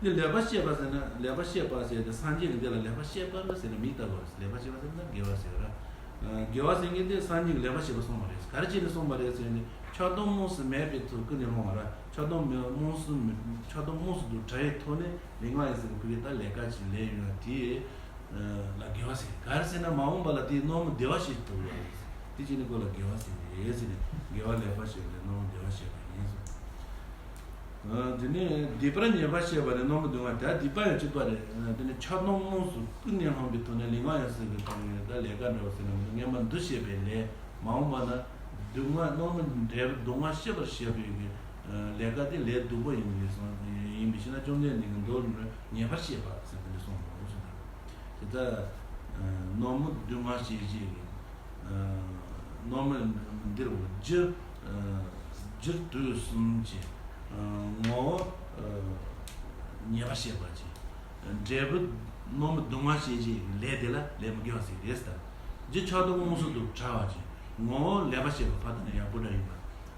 འདི་ལེགས་པར་བཤད་པ་ཟེར་ན་ལེགས་པར་བཤད་པ་ཟེར་ཏེ་སངས་རྒྱས་ཀྱི་འདི་ལ་ལེགས་པར་བཤད་པ་ཟེར་ནས་མིང་བཏགས་པ་རེད། ལེགས་པར་བཤད་པ་ཟེར་ན་དགེ་བ་ཟེར་བ་རེད། དགེ་བ་ཟེར་མཁན་དེ་སངས་རྒྱས་ཀྱིས་ལེགས་པར་བཤད་པ་གསུངས་པ་རེད། ག་རེ་བྱས་ནས་གསུངས་པ་རེད་ཟེར་ནས་ཆགས་སྡང་རྨོངས་གསུམ་མེད་པའི་ཐོག་ཀུན་ནས་སློང་བ་ར། ཆགས་སྡང་མེད་རྨོངས་གསུམ་མེད་ཆགས་སྡང་རྨོངས་གསུམ་དུ་བྲལ་བའི་ཐོག་ནས་ལུས་ངག་ཡིད་གསུམ་གྱི་ཕུགས་ཀྱི་ད་ལས་ཀ་ཅིག་ལས་ཡོད་ན་དེ་ལ་དགེ་བ་ཟེར། ག་རེ་ཟེར་ན་མ་འོངས་པ་ལ་དེའི་རྣམ་པ་བདེ་བ་ཞིག་ཐོབ་ཡོད་རེད། དེ་བྱས་ནས་ཁོ་ལ་དགེ་བ་ཟེར་རེད་ཟེར་ནས་དགེ་བ་ལེགས་པར་བཤད་པའི་རྣམ་པ་བདེ་བར་བཤད་པ་ཡིན་གསུངས། དེ་ནས་སྡིག་པར་ཉེས་པར་བཤད་པ་ནི་རྣམ་པ་བདུན་པ་དེ་སྡིག་པ་ཡང་གཅིག་པ་རེད། དེ་ནས་ཆགས་སྡང་རྨོངས་གསུམ་ཀུན་ནས་སློང་བའི་ཐོག་ནས་ལུས་ངག་ཡིད་གསུམ་གྱི་ཐོག་ནས་ད་ལས་ཀ་འདྲ་བ་ཟེར་ན་མི་འདུག་སྔོན་མ་འདུ་བྱེད་པའི་ལས་མ་འོངས་པ་ན་སྡུག་བསྔལ་རྣམ་པ་འབྲས་བུ་སྡུག་བསྔལ་སྐྱེད་པར་བྱེད་པའི་གི་ལས་ཀ་དེ་ལས་སྡུག་པ་ཡིན་པས་སོ། ཡིན་པའི་ཕྱིར་ན་བཅོམ་ལྡན་འདས་ཀྱིས་མདོར་ན་ཉེས་པར་བཤད་པ་ཟེར་དེ་འདྲ་གསུངས་པ་རེད་ཟེར། དེ་ལྟར་རྣམ་པ་སྡུག་བསྔལ་སྐྱེད་བྱེད་ཀྱི། རྣམ་སྨིན་འདིར་རྒྱུ། རྒྱུ་དུས་གསུམ་གྱི་ངོ་བོ་ཉེས་པར་བཤད་པ་གྱི་འབྲས་བུ་རྣམ་སྨིན་སྡུག་བསྔལ་སྐྱེད་བྱེད་ཀྱི་ལས་དེ་ལ་ལས་མི་དགེ་བ་ཟེར་རེད་ཟེར། རྒྱུ་ཆགས་སྡང་རྨོངས་གསུམ་དུ་བྲལ་བ་གྱི་ངོ་བོ་ལེགས་པར་བཤད་པ་ཕར་བཏང་ན་ཡག་པོ་འདྲ་ཡིན་པ།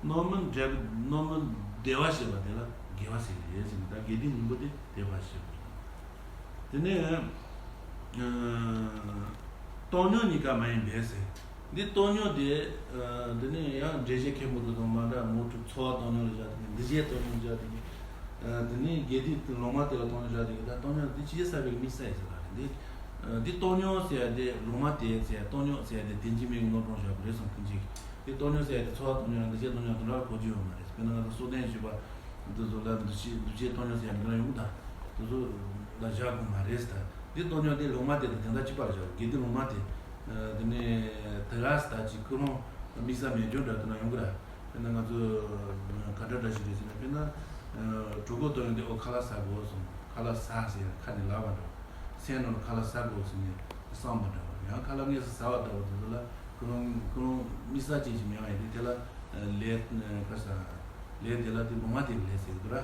རྣམ་སྨིན་འབྲས་བུ་རྣམ་སྨིན་བདེ་བར་བཤད་པ་དེ་ལ་དགེ་བ་ཟེར་རེད་ཟེར་ནས་ད་དགེ་སྡིག་གཉིས་པོ་དེ་དེ་ཕར་བཤད་པ་རེད། དེ་ནས་ཨ་སྟོང་ཉིད་གཉིས་ཀ་མ་ཡིན་པས་ཟེར། འདི་སྟོང་ཉིད་དེ་ཨ་དེ་ནས་ཡང་འགྲེལ་བཤད་མཁན་པོ་དེ་དང་མ་འདྲ་མོ་ཕྲུག་ཚོར་བ་སྟོང་ཉིད་ལ་བཞག་དེ་གི་འདུ་བྱེད་སྟོང་ཉིད་བཞག་དེ་གི་ཨ་དེ་ནས་དགེ་སྡིག་ལོག་མ་དེ་ལ་སྟོང་ཉིད་བཞག་དེ་གི་ད་སྟོང་ཉིད་འདི་ཕྱི་རྒྱལ་ས་ཕིག་གི་དམིགས་བསལ་ཡིན་ཟེར་ལ་རེད། འདི་འདི་སྟོང་ཉིད་ཟེར་ཡ་དེ་ལོག་མ་དེ་ཟེར་ཡ་སྟོང་ཉིད་ཟེར་ཡ་དེ་དོན་གྱི་མིང་གི་ནོར་གྲོང་བཞག་པ་རེད་བསམ་ཀུན་གྱིས། དེ་སྟོང་ཉིད་ཟེར་ཡ་དེ་ཚོར་བ་སྟོང་ཉིད་ལ་འདུ་བྱེད་སྟོང་ཉིད་ལ་དེ་འདྲ་བ་གོ་རྒྱུ་ཡོད་མ་རེད། དཔེར་ན་ང་ཚོ་སོ་ལྡན་ཞུས་པ། འདི་ཚོ་ལ་འདུ་བྱེད་འདུ་བྱེད་སྟོང་ཉིད་ཟེར་ཡ་འདི་ལ་ཡོང་གི་ད། འདི་ཚོ་ལ་བཞག་དགོས་མ་རེད་ཟེར། འདི་སྟོང་ཉིད་འདི་ལོག་མ་དེ་དང་དེ་འདྲ་གཅིག་པ་ལ་བཞག་དགོས། དགེ་སྡིག་ལོག་མ་དེ། དེ་ནས་དེ་ར་ཟེར་ད་ཅིག་ཀུན་སློང་དམིགས་བསལ་མེད་རྒྱུ་འདྲ་དེ་ན་ཡོང་གི་ར། དཔེར་ན་ང་ཚོ་ག་འདྲ་འདྲ་ཞིག་རེད་ཟེར་ན་དཔེར་ན། གྲོད་ཁོག་ལྟོགས་ཡོང་དུས་ཨོ་ཁ་ལག་ཟ་དགོས་སོང་ཁ་ལག་ཟ་ཟེར་ཁ་ནས་ལབ་པ་འདྲ། སེམས་ནང་ལ་ཁ་ལག་ཟ་དགོས་ཟེར་ནས་བསམ་པ་འདྲ་བ། ཡང་ཁ་ལག་དངོས་སུ་ཟ་བ་ལྟ་བུ་དེ་ཚོ་ལ་ཀུན་སློང་ཀུན་སློང་དམིགས་བསལ་ཅན་ཞིག་མེད་པ་ཡིན་དུས་དེ་ལ་ལས་ཁ་ཟ། ལས་དེ་ལ་དེ་ལོག་མ་དེ་ལས་ཟེར་གི་འདུག་ར།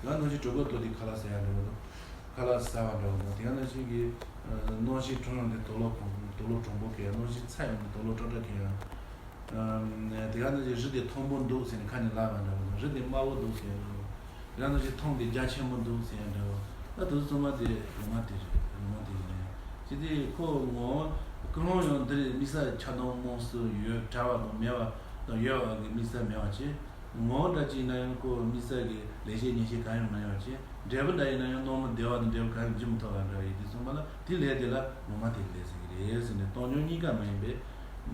ཡང་ནང་བཞིན་གྲོད་ཁོག་ལྟོགས་དུས་ཁ་ལག་ཟ་ཡ་འདྲ་བོ་དང་། ཁ་ལག་ཟ་བ་འདྲ་བོ་དང་དེ་ཡང་ནང་བཞིན་གྱི་ནང་བཞིན་གྲང་ཡོང་དུས་དུག་ལོག་དུག་ལོག་གྲང་པོ་གས་ཡ། ནང་བཞིན་ཚ་ཡོང་དུས་དུག་ལོག་སྐྲག་སྐྲག་གས་ཡ། དེ་ག་ནང་བཞིན་རི་དེ་མཐོན་པོ་འདུག་ཟེར་ནས་ཁ་ནས་ལབ་པ་འདྲ་བོ་དང་། རི་དེ་དམའ་བོ་འདུག་ཟེར་ཡ་འདྲ་བོ། དེ་ག་ནང་བཞིན་ཐང་དེ་རྒྱ་ཆེན་པོ་འདུག་ཟེར་ཡ་འདྲ་བོ། ད་དེ་ཚོ་ཚང་མ་དེ་ལོག་མ་དེ་རེད། ལོག་མ་དེ་ཡིན་ནའི་ཅི་སྟེ་ཁོ་ངོ་ཀུན་སློང་ཡང་འདིར་དམིགས་བསལ་ཆགས་སྡང་རྨོངས་གསུམ་ཡོད་བྲལ་བ་དང་མེད་པ་དང་ཡོད་པ་གི་དམིགས་བསལ་མེད་པ་ཅིག་ངོ་བོ་འདྲ་ཅིག་ཡིན་ན་ཡང་ཁོ་དམིགས་བསལ་གྱི་ལེགས་བཤད་ཉེས་བཤད་གང་ཡང་མ་ཡོང་བ་ཅིག་འབྲས་བུ་འདྲ་ཡིན་ན་ཡང་རྣམ་སྨིན་བདེ་བ་དང་འབྲས་བུ་གང་ཡང་འབྱིན་མི་ཐུབ་པ་འདྲ་བ་ཡིན་དུས་ཙམ་པ་ལ་དེ་ལས་དེ་ལ་ལོག་མ་དེ་ལས་ཟེར་གི་རེད་ཟེར་ནས་སྟོང་ཉིད་གཉིས་ཀ་མ་ཡིན་པའི་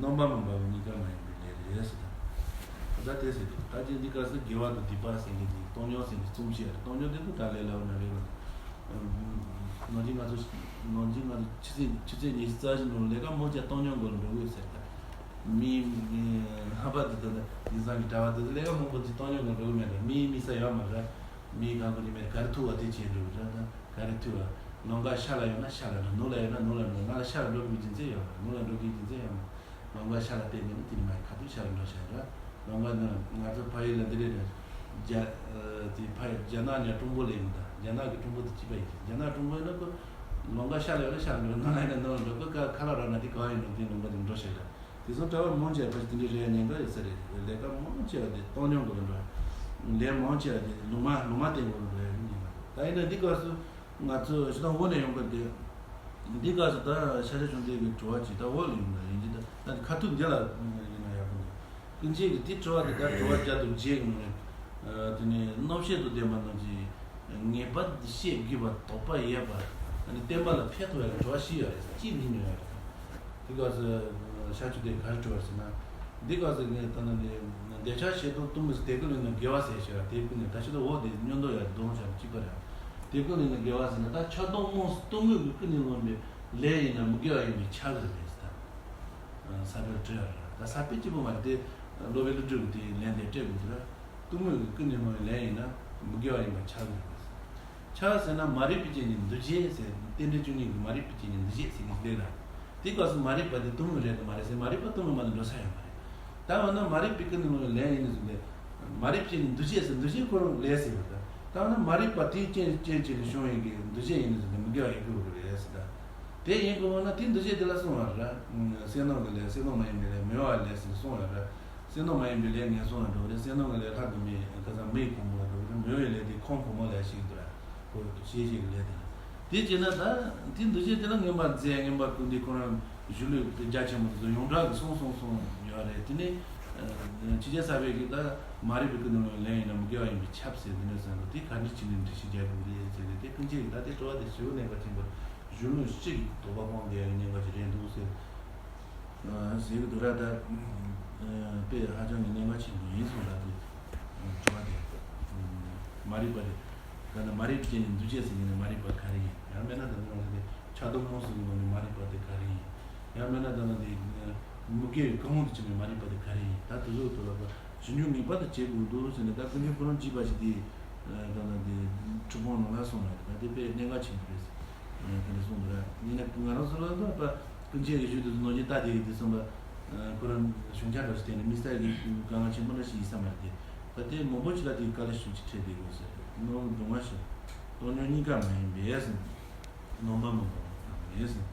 རྣམ་པ་མི་འབར་བ་གཉིས་ཀ་མ་ཡིན་པའི་ལས་རེད་ཟེར་ད། ད་དེ་ཟེར་དུས་ད་ཅི་འདི་སྐབས་སུ་དགེ་བ་དང་སྡིག་པ་ཟེར་གི་འདི་སྟོང་ཉིད་ཟེར་གི་རྩོམ་བཤད་རེད། སྟོང་ཉིད་དེ་ཚོ་ད་ལས་སླ་བོ་ན་རེད་ལ། ནང་ཆེན་ང་ཚོ་ནང་ཆེན་ང་ཚོ་ཆུ་ཚོད་ཆུ་ཚོད་ཉི་ཤུ་རྩ་བཞི་ནང་ལས་ཀ་མང་ཆེ་སྟོང་ཉིད་སྐོར་ལ་འགྲོ་གི་ཟེར་ད། མི་ལྷག་པ་དེ་དང་དེང་སང་གི་གྲྭ་བ་དེ་ཚོ་ལས་ཀ་མང་པོ་ཅིག་སྟོང་ཉིད་ངང་འགྲོ་གི་མེད་ལ། མི་མི་ས་ཡོད་མ་རེད། མི་གང་གི་མེད། ག་རེ་ཐུག་པ་དེ་བྱས་འགྲོ་གི་རེད། ད་ག་རེ་ཐུག་པ་ལམ་ཁ་ཤར་ལ་ཡོད་ན་ཤར་ལ་འགྲོ། ནུབ་ལ་ཡོད་ན་ནུབ་ལ་འགྲོ། ང་ལ་ཤར་ལ་འགྲོ་དགོས་རྒྱུ་མཚན་ཡོད་མ་རེད། ནུབ་ལ་འགྲོ་དགོས་རྒྱུ་མཚན་ཡོད་མ་རེད། ལམ་ཁ་ཤར་ལ་བལྟས་ནས་དེ་ནི་མ་ཡིན་ཁ་ཐུག་ཤར་ལ་འགྲོ་བྱ་རེད། ལམ་ཁ་ནི་ང་ཚོ་ཕ་ཡུལ་ལ་འདི་རེད་རེད། རྒྱ་དེ་ཕ་ཡུལ་རྒྱ་ནག་ནས་ཀྲུང་གོ་ལ་ཡོང་ད། རྒྱ་ནག་གི་ཀྲུང་གོ་དེ་གཅིག་པ་ཡིན། རྒྱ་ནག་ཀྲུང་གོ་ཡིན་ན་ཁོ་ལམ་ཁ་ཤར་ལ་ཡོད་ན་ཤར་ལ་འགྲོ། ནུབ་ལ་ཡོད་ན་ནུབ་ལ་འགྲོ། ཁོ་ཁ་ཁ་ལ་རག་ན་དེ་གང་ཡིན་ནོ་དེ་ལམ་ཁ་དེ་འགྲོ་བྱ་རེད། དེ་སོང་གྲྭ་བ་མང་ཆེ་བ་དེ་འདྲའི་རེད་ཉེན་ཁ་ཡོད་ས་རེད། ལས་ཀ་མང་ཆེ་བ་དེ་སྟོང་ཉིད་སྐོར་ལ་འགྲོ། ལས་མང་ཆེ་བ་དེ་ལུང་མ་ལུང་མ་བསྟན་སྐོར་ལ་འགྲོ་ཡ་ཉེན་ཁ། ད་ཡིན་ན་འདི་སྐབས་སུ་ང་ཚོ་ཞེ་དྲག་འོག་ནས་ཡོང་གི་འདུག་འདི་སྐབས་སུ་ད་ཤཱཀྱ་བཅོམ་ལྡན་འདས་ཀྱི་དྲི་བ་ཅིག་ད་འོག་ལ་ཡོང་ན་ཡིན་གྱི། ད་ད་ཁ་ཐུག་འདི་ལ་ཡིན་ན་ཡག་པོ་འདུག་ཀུན་མཁྱེན་གྱི་དེ་དྲི་བ་དེ་ད་དྲི་བ་བརྒྱ་དང་བརྒྱད་ཀྱི་ནང་ནས་དེ་ནས་རྣམ་བཤད་དུ་བསྟན་པ་རྣམས་ཀྱིས་ངེས་པར་བཤད་དགོས་པ་དོགས་པ་ཡོད་པ་བསྟན་པ་ལ་ཕན་ཐོགས་ཡག་གི་དྲི་བ་ཞིག་ཡོད་རེད། ཅིག་འདི་ཉོ་ཡག་རེད། དེ་སྐབས་སུ་ ཤ་ཆུ་དེ་ག་རེ་བྲི་བར་ཟེར་ན། འདི་ག་ཟེར་ནས་ད་ནི་འདི་འདོད་ཆགས་ཞེ་སྡང་གཏི་མུག་ཟེར་དེ་ཀུན་ལས་ནི་དགེ་བ་ཟེར་ཞེས་པ་དེ་ཀུན་ནས་ད་ཕྱི་དུ་འོག་དེ་སྔོན་དུ་ཡང་སྡོམ་བྱ་གཅིག་པ་རེད། དེ་ཀུན་ལས་ནི་དགེ་བ་ཟེར་ན་ད་ཆགས་སྡང་རྨོངས་གཏི་མུག་གི་ཀུན་ནས་བསླངས་པའི་ལས་ཡིན་ན་མི་དགེ་བ་ཡིན་པས་ཁྱབ་ཟེར་རེད་ཟེར། ད་ས་པཎ་བྲི་ཡ་རེད། ད་ས་པཎ་གཅིག་པུ་མ་རེད་དེ། སློབ་དཔོན་ཀླུ་སྒྲུབ་ཀྱི་དེའི་ལན་དེ་སྤྲད་དགོས་འདུག་ར། གཏི་མུག་གི་ཀུན་ནས་བསླངས་པའི་ལས་ཡིན་ན་མི་དགེ་བ་ཡིན་པས་ཁྱབ་ཟེར་རེད། ཆགས་ཟེར་ན་མ་རིག་པའི་རྐྱེན་གྱིས་འདུ་བྱེད་ཟེར། རྟེན་འབྲེལ་བཅུ་གཉིས་ཀྱི་མ་རིག་པའི་རྐྱེན་གྱིས་འདུ་བྱེད་ཟེར་གྱི་ལས་ལ། དེ་སྐབས་སུ་མ་རིག་པ་དེ་གཏི་མུག་རེད་དམ་མ་རེད་ཟེར། མ་རིག་པ་གཏི་མུག་མ་ནི་འགྲོ་ས་ཡང་མ་རེད། ད་འོ་ན་མ་རིག་པའི་ཀུན་ནས་བསླངས་པའི་ལས་ཡིན་ནི་ཟེར་ཏེ། མ་རིག་པའི་རྐྱེན་གྱིས་འདུ་བྱེད་ཟེར། འདུ་བྱེད་ཁོ་རང་ལས་ཟེར་བ་དང་། ད་འོ་ན་མ་རིག་པ་དེའི་རྐྱེན་རྐྱེན་གྱིས་བྱུང་བའི་གི་འདུ་བྱེད་ཡིན་ནི་ཟེར་ཏེ་མི་དགེ་བ་ཡིན་དགོས་པ་རེད་ཟེར། ད་དེ་ཡིན་དགོས་ན་དེ་འདུ་བྱེད་དེ་ལ་བསྲུང་བ་རེད། བསོད་ནམས་ཀྱི་ལས། བསོད་ནམས་མ་ཡིན་པའི་ལས། མི་དགེ་བའི་ལས་ཟེར་ཏེ་བསྲུང་བ་རེད། བསོད་ནམས་མ་ཡིན་པའི་ལས་ངན་སོང་ལ་འགྲོ་བ་རེད། བསོད་ནམས་ཀྱི་ལས་ལྷ་གདོད་མའི་ཁ་སང་མིའི་གོང་བུ་ལ་འགྲོ་བ་རེད། མི་དགེ་བའི་ལས་དེ་ཁོང་གོང་མ་ལ་ཞིག་འདུག་ར། ཁོ་ཤེས་བྱའི་ལས་དེ་ལ། དེ་བྱས་ན་ད་དེ་འདུ་བྱེད་དེ་ལ་ངན་པ་མཛད། ངན་པ་ཀུན་འདུས། ཁོ་རང་གཞུང་ལུགས་དེ་རྒྱ་ཆེན་པོ་དེ་ཚོ་ཡོངས་གྲགས་ཀྱི་གསུང་གསུང་གསུང་ཡོད་རེད། དེ་ནས་ཕྱི་རྒྱལ་ས་པའི་གི་ད་མ་རིག་པའི་ཀུན་ནས་བསླངས་པའི་ལས་ཡིན་ན་མི་དགེ་བ་ཡིན་པས་ཁྱབ་ཟེར། དེ་ནས་བསམ་པ་དེ་ག་འདྲ་བྱས་ནས་འགྲེལ་བཤད་རྒྱག་དགོས་རེད་ཟེར་ནས། དེ་ཀུན་མཁྱེན་གྱིས་ད་དེ་དྲི་བ་དེ་ཞེ་པོ་གནད་འགག་ཆེན་པོ། གཞུང་ལུགས་སྤྱི་གི་དོགས་པ་སྤོང་དགོས་ཡག་གི་གནད་འགག་ཅིག་རེད་འདུག་ཟེར། ཨ། ཟེར་གྱི་འདུག་ར། ད་དཔེ་ཧ་ཅང་གི་གནད་འགག་ཆེན་པོ་ཡིན་གསུངས་ལ། དེ་དྲི་བ་དེ་མ་རིག་པ་དེ། ད་ནི་མ་རིག་པའི་རྐྱེན་གྱིས་འདུ་བྱེད་ཟེར་མཁན་ནི་མ་རིག་པ་ག་རེ་ཡིན། ཡང་མིན་ན་ད་ནི་ང་ཚོ་དེ་ཆགས་སྡང་རྨོངས་གསུམ་གྱི་ངོ་ནས་མ་རིག་པ་དེ་ག་རེ་ཡིན། ཡང་མིན་ན་ད་ནི་དེ་མི་དགེ་བའི་རྐང་བ་དུ་ཕྱིན་པའི་མ་རིག་པ་དེ་ག་རེ་ཡིན། ད་དེ་ཚོ་དུ་ལ་ཞིབ་འཇུག་ངེས་པར་དུ་བྱེད་དགོས་འདུག་ཟེར་ནས། ད་ཀུན་མཁྱེན་ཁོ་རང་གིས་པ་ཞིག་དེ་ད་ནི་དེ་ཁྲི་སྤོང་ནང་ལ་གསུངས་ཡོད། ད་དེ་དཔེ་གནད་འགག་ཆེན་པོ་རེད། དེ་འདྲ་གསུངས་འདུག་ར། ཡིན་ན་ང་རང་ཚོ་ལ་ད་ཀུན་མཁྱེན་གྱི་ཞུ་དུས་ནོར་གྱི་ལྟ་དེ་ཡིན་དུས་ཙམ་པ། ཁོ་རང་གཞུང་ཆ་འདྲ་ཞིག་བསྟན་ནས་དམིགས་བསལ་གྱི་དཀའ་ངལ་ཆེན་པོ་འདྲ་ཞིག་ཡིན་ས་མ་རེད་དེ། ད་དེ་མང་པོ་ཅིག་ལ་དེ་དཀའ་ལས་ཤུགས་ཆེ་འཕྲད་བསྡད་དགོས་ཟེར། རྣམ་སྨིན་སྡུག་བསྔལ་ཞི་སྟོང་ཉིད་གཉིས་ཀ་མ་ཡིན་པས་ཟེར། རྣམ་སྨིན་སྡུག་བསྔལ་མ་ཡིན་ཟེར།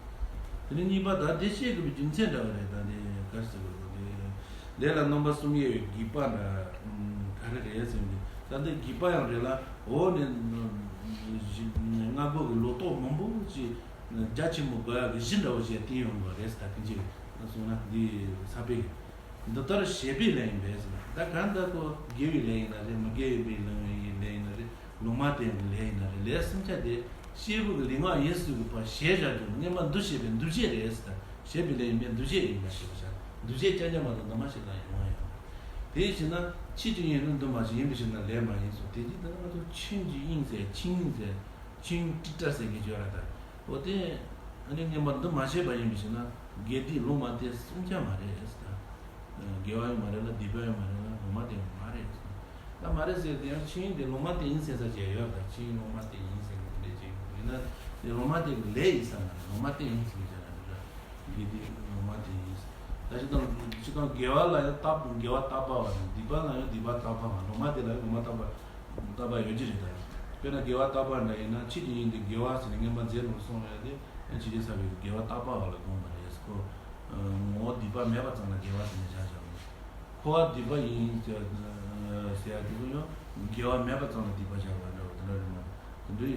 དེ་ནས་གཉིས་པ་ད་དེ་བཤད་དགོས་པའི་རྒྱུ་མཚན་འདྲ་བ་རེད། ད་དེ་ག་རེ་ཟེར་དགོས་རེད། ལས་ལ་རྣམ་པ་གསུམ་དབྱེ་བའི་དགེ་བ་འདྲ་ག་རེ་རེད་ཟེར་ནས། ད་འདི་དགེ་བ་ཡང་རེད་ལ། འོག་ནས་སྔ་རྒོལ་གྱི་ལོ་ཏོག་མང་པོ་ཅིག་རྒྱ་ཆེན་པོ་དགོས་ཡག་གི་གཞི་འདྲ་བོ་ཞིག་བསྟན་ཡོང་བ་རེད་ཟེར། ད་ཀུན་མཁྱེན་གསུངས་ན་འདི་ས་པའི་འདི་ལྟར་བྱེད་པའི་ལས་ཡིན་པས་ཟེར། ད་གང་ལྟར་ཁོ་དགེ་བའི་ལས་ཡིན་ན་རེད། མི་དགེ་བའི་ལས་ཡིན་ན་རེད། ལུང་མ་བསྟན་གྱི་ལས་ཡིན་ན་རེད། ལས་གསུམ་ཆ་དེ་སྐྱེས་བུ་གི་ལུས་ངག་ཡིད་གསུམ་གྱི་བར་ཞེས་བྱ་རྒྱུ་ནི་སྔོན་མ་འདུ་བྱེད་པའི་འདུ་བྱེད་རེད་ཟེར། ད་བྱེད་པའི་ལས་ཡིན་པས་འདུ་བྱེད་ཡིན་པ་ཞེས་པ་ཤར། འདུ་བྱེད་རྐྱང་རྐྱང་མ་གཏོགས་འདུས་མ་བྱས་ལ་ཡོང་བ་ཡང་། དེ་བྱས་ན་ཆོས་ཀྱི་དབྱིངས་ནི་འདུས་མ་བྱས་ཡིན་པའི་ཕྱིར་ན་ལས་མ་ཡིན་གསུངས། དེ་རྗེས་ད་ང་ཚོ་ཆོས་ཀྱི་དབྱིངས་ཟེར། ཆོས་དབྱིངས་ཟེར། ཆོས་དབྱིངས་ཀྲི་ཏྲ་ཟེར་གྱི་ཡོད་ར། ད་འོ་དེ་ཨ་ནི་སྔོན་མ་འདུས་མ་བྱས་པ་ཡིན་པའི་ཕྱིར་ན་དགེ་སྡིག་ལུང་མ་བསྟན་གསུམ་ཆ་མ་རེད་ཟེར། ད་དགེ་བ་ཡང་མ་རེད་ལ། སྡིག་པ་ཡང་མ་རེད་ལ། ལུང་མ་བསྟན་ཡང་མ་རེད་ཟེར། ད་མ་རེད་ཟེར་དེ་ཡང་ཆོས་དབྱིངས་དེ་ལུང་མ་བསྟན་ཡིན་ཟེར་ས་ཅིག་ཡོད་ར། ད་ཆོས་དབྱིངས་ལུང་མ་བསྟན་ཡིན་ཟེར་གྱི་འདི་འདྲ་ཅིག་ཡིན་ན་དེ་ལུང་མ་བསྟན་གྱི་ལས་ཡིན་ས་མ་རེད། ལུང་མ་བསྟན་ཡིན་ཟེར་གྱི་ཆ་ན་འདི་འདྲ། དགེ་སྡིག་ལུང་མ་བསྟན་ཡིན། ད་སྤྱིར་བཏང་སྤྱིར་བཏང་དགེ་བ་ལ་ཡང་རྟག་དགེ་བ་རྟག་པ་བ་དང་། སྡིག་པ་ལ་ཡང་སྡིག་པ་རྟག་པ་བ། ལུང་མ་བསྟན་ལ་ཡང་ལུང་མ་རྟག་པ་རྟག་པ་ཡོད་ཀྱི་རེད། ད་དཔེར་ན་དགེ་བ་རྟག་པ་འདྲ་ཡིན་ན་ཆོས་ཀྱི་དབྱིངས་དེ་དགེ་བ་ཟེར་ནས་སྔོན་མ་རྗེས་ལུང་གསུངས་ཡོད་དེ། ཡང་ཕྱི་རྒྱལ་ས་པའི་དགེ་བ་རྟག་པ་བ་ལ་དགོངས་པ་རེད། ཁོ་ངོ་བོ་སྡིག་པ་མེད་པ་ཙམ་ལ་དགེ་བ་ཟེར་ནས་བཞག་བཞག་པ། འཁོར་བ་སྡིག་པ་ཡིན་ཟེར་ཟེར་ཡ་དེ་ཚོ་ཡང་དགེ་བ་མེད་པ་ཙམ་ལ་སྡིག་པ་བཞག་པ་འདྲ་བ་དེ་འདྲ་རེད་མ་གཏོགས། དེ་འདྲ་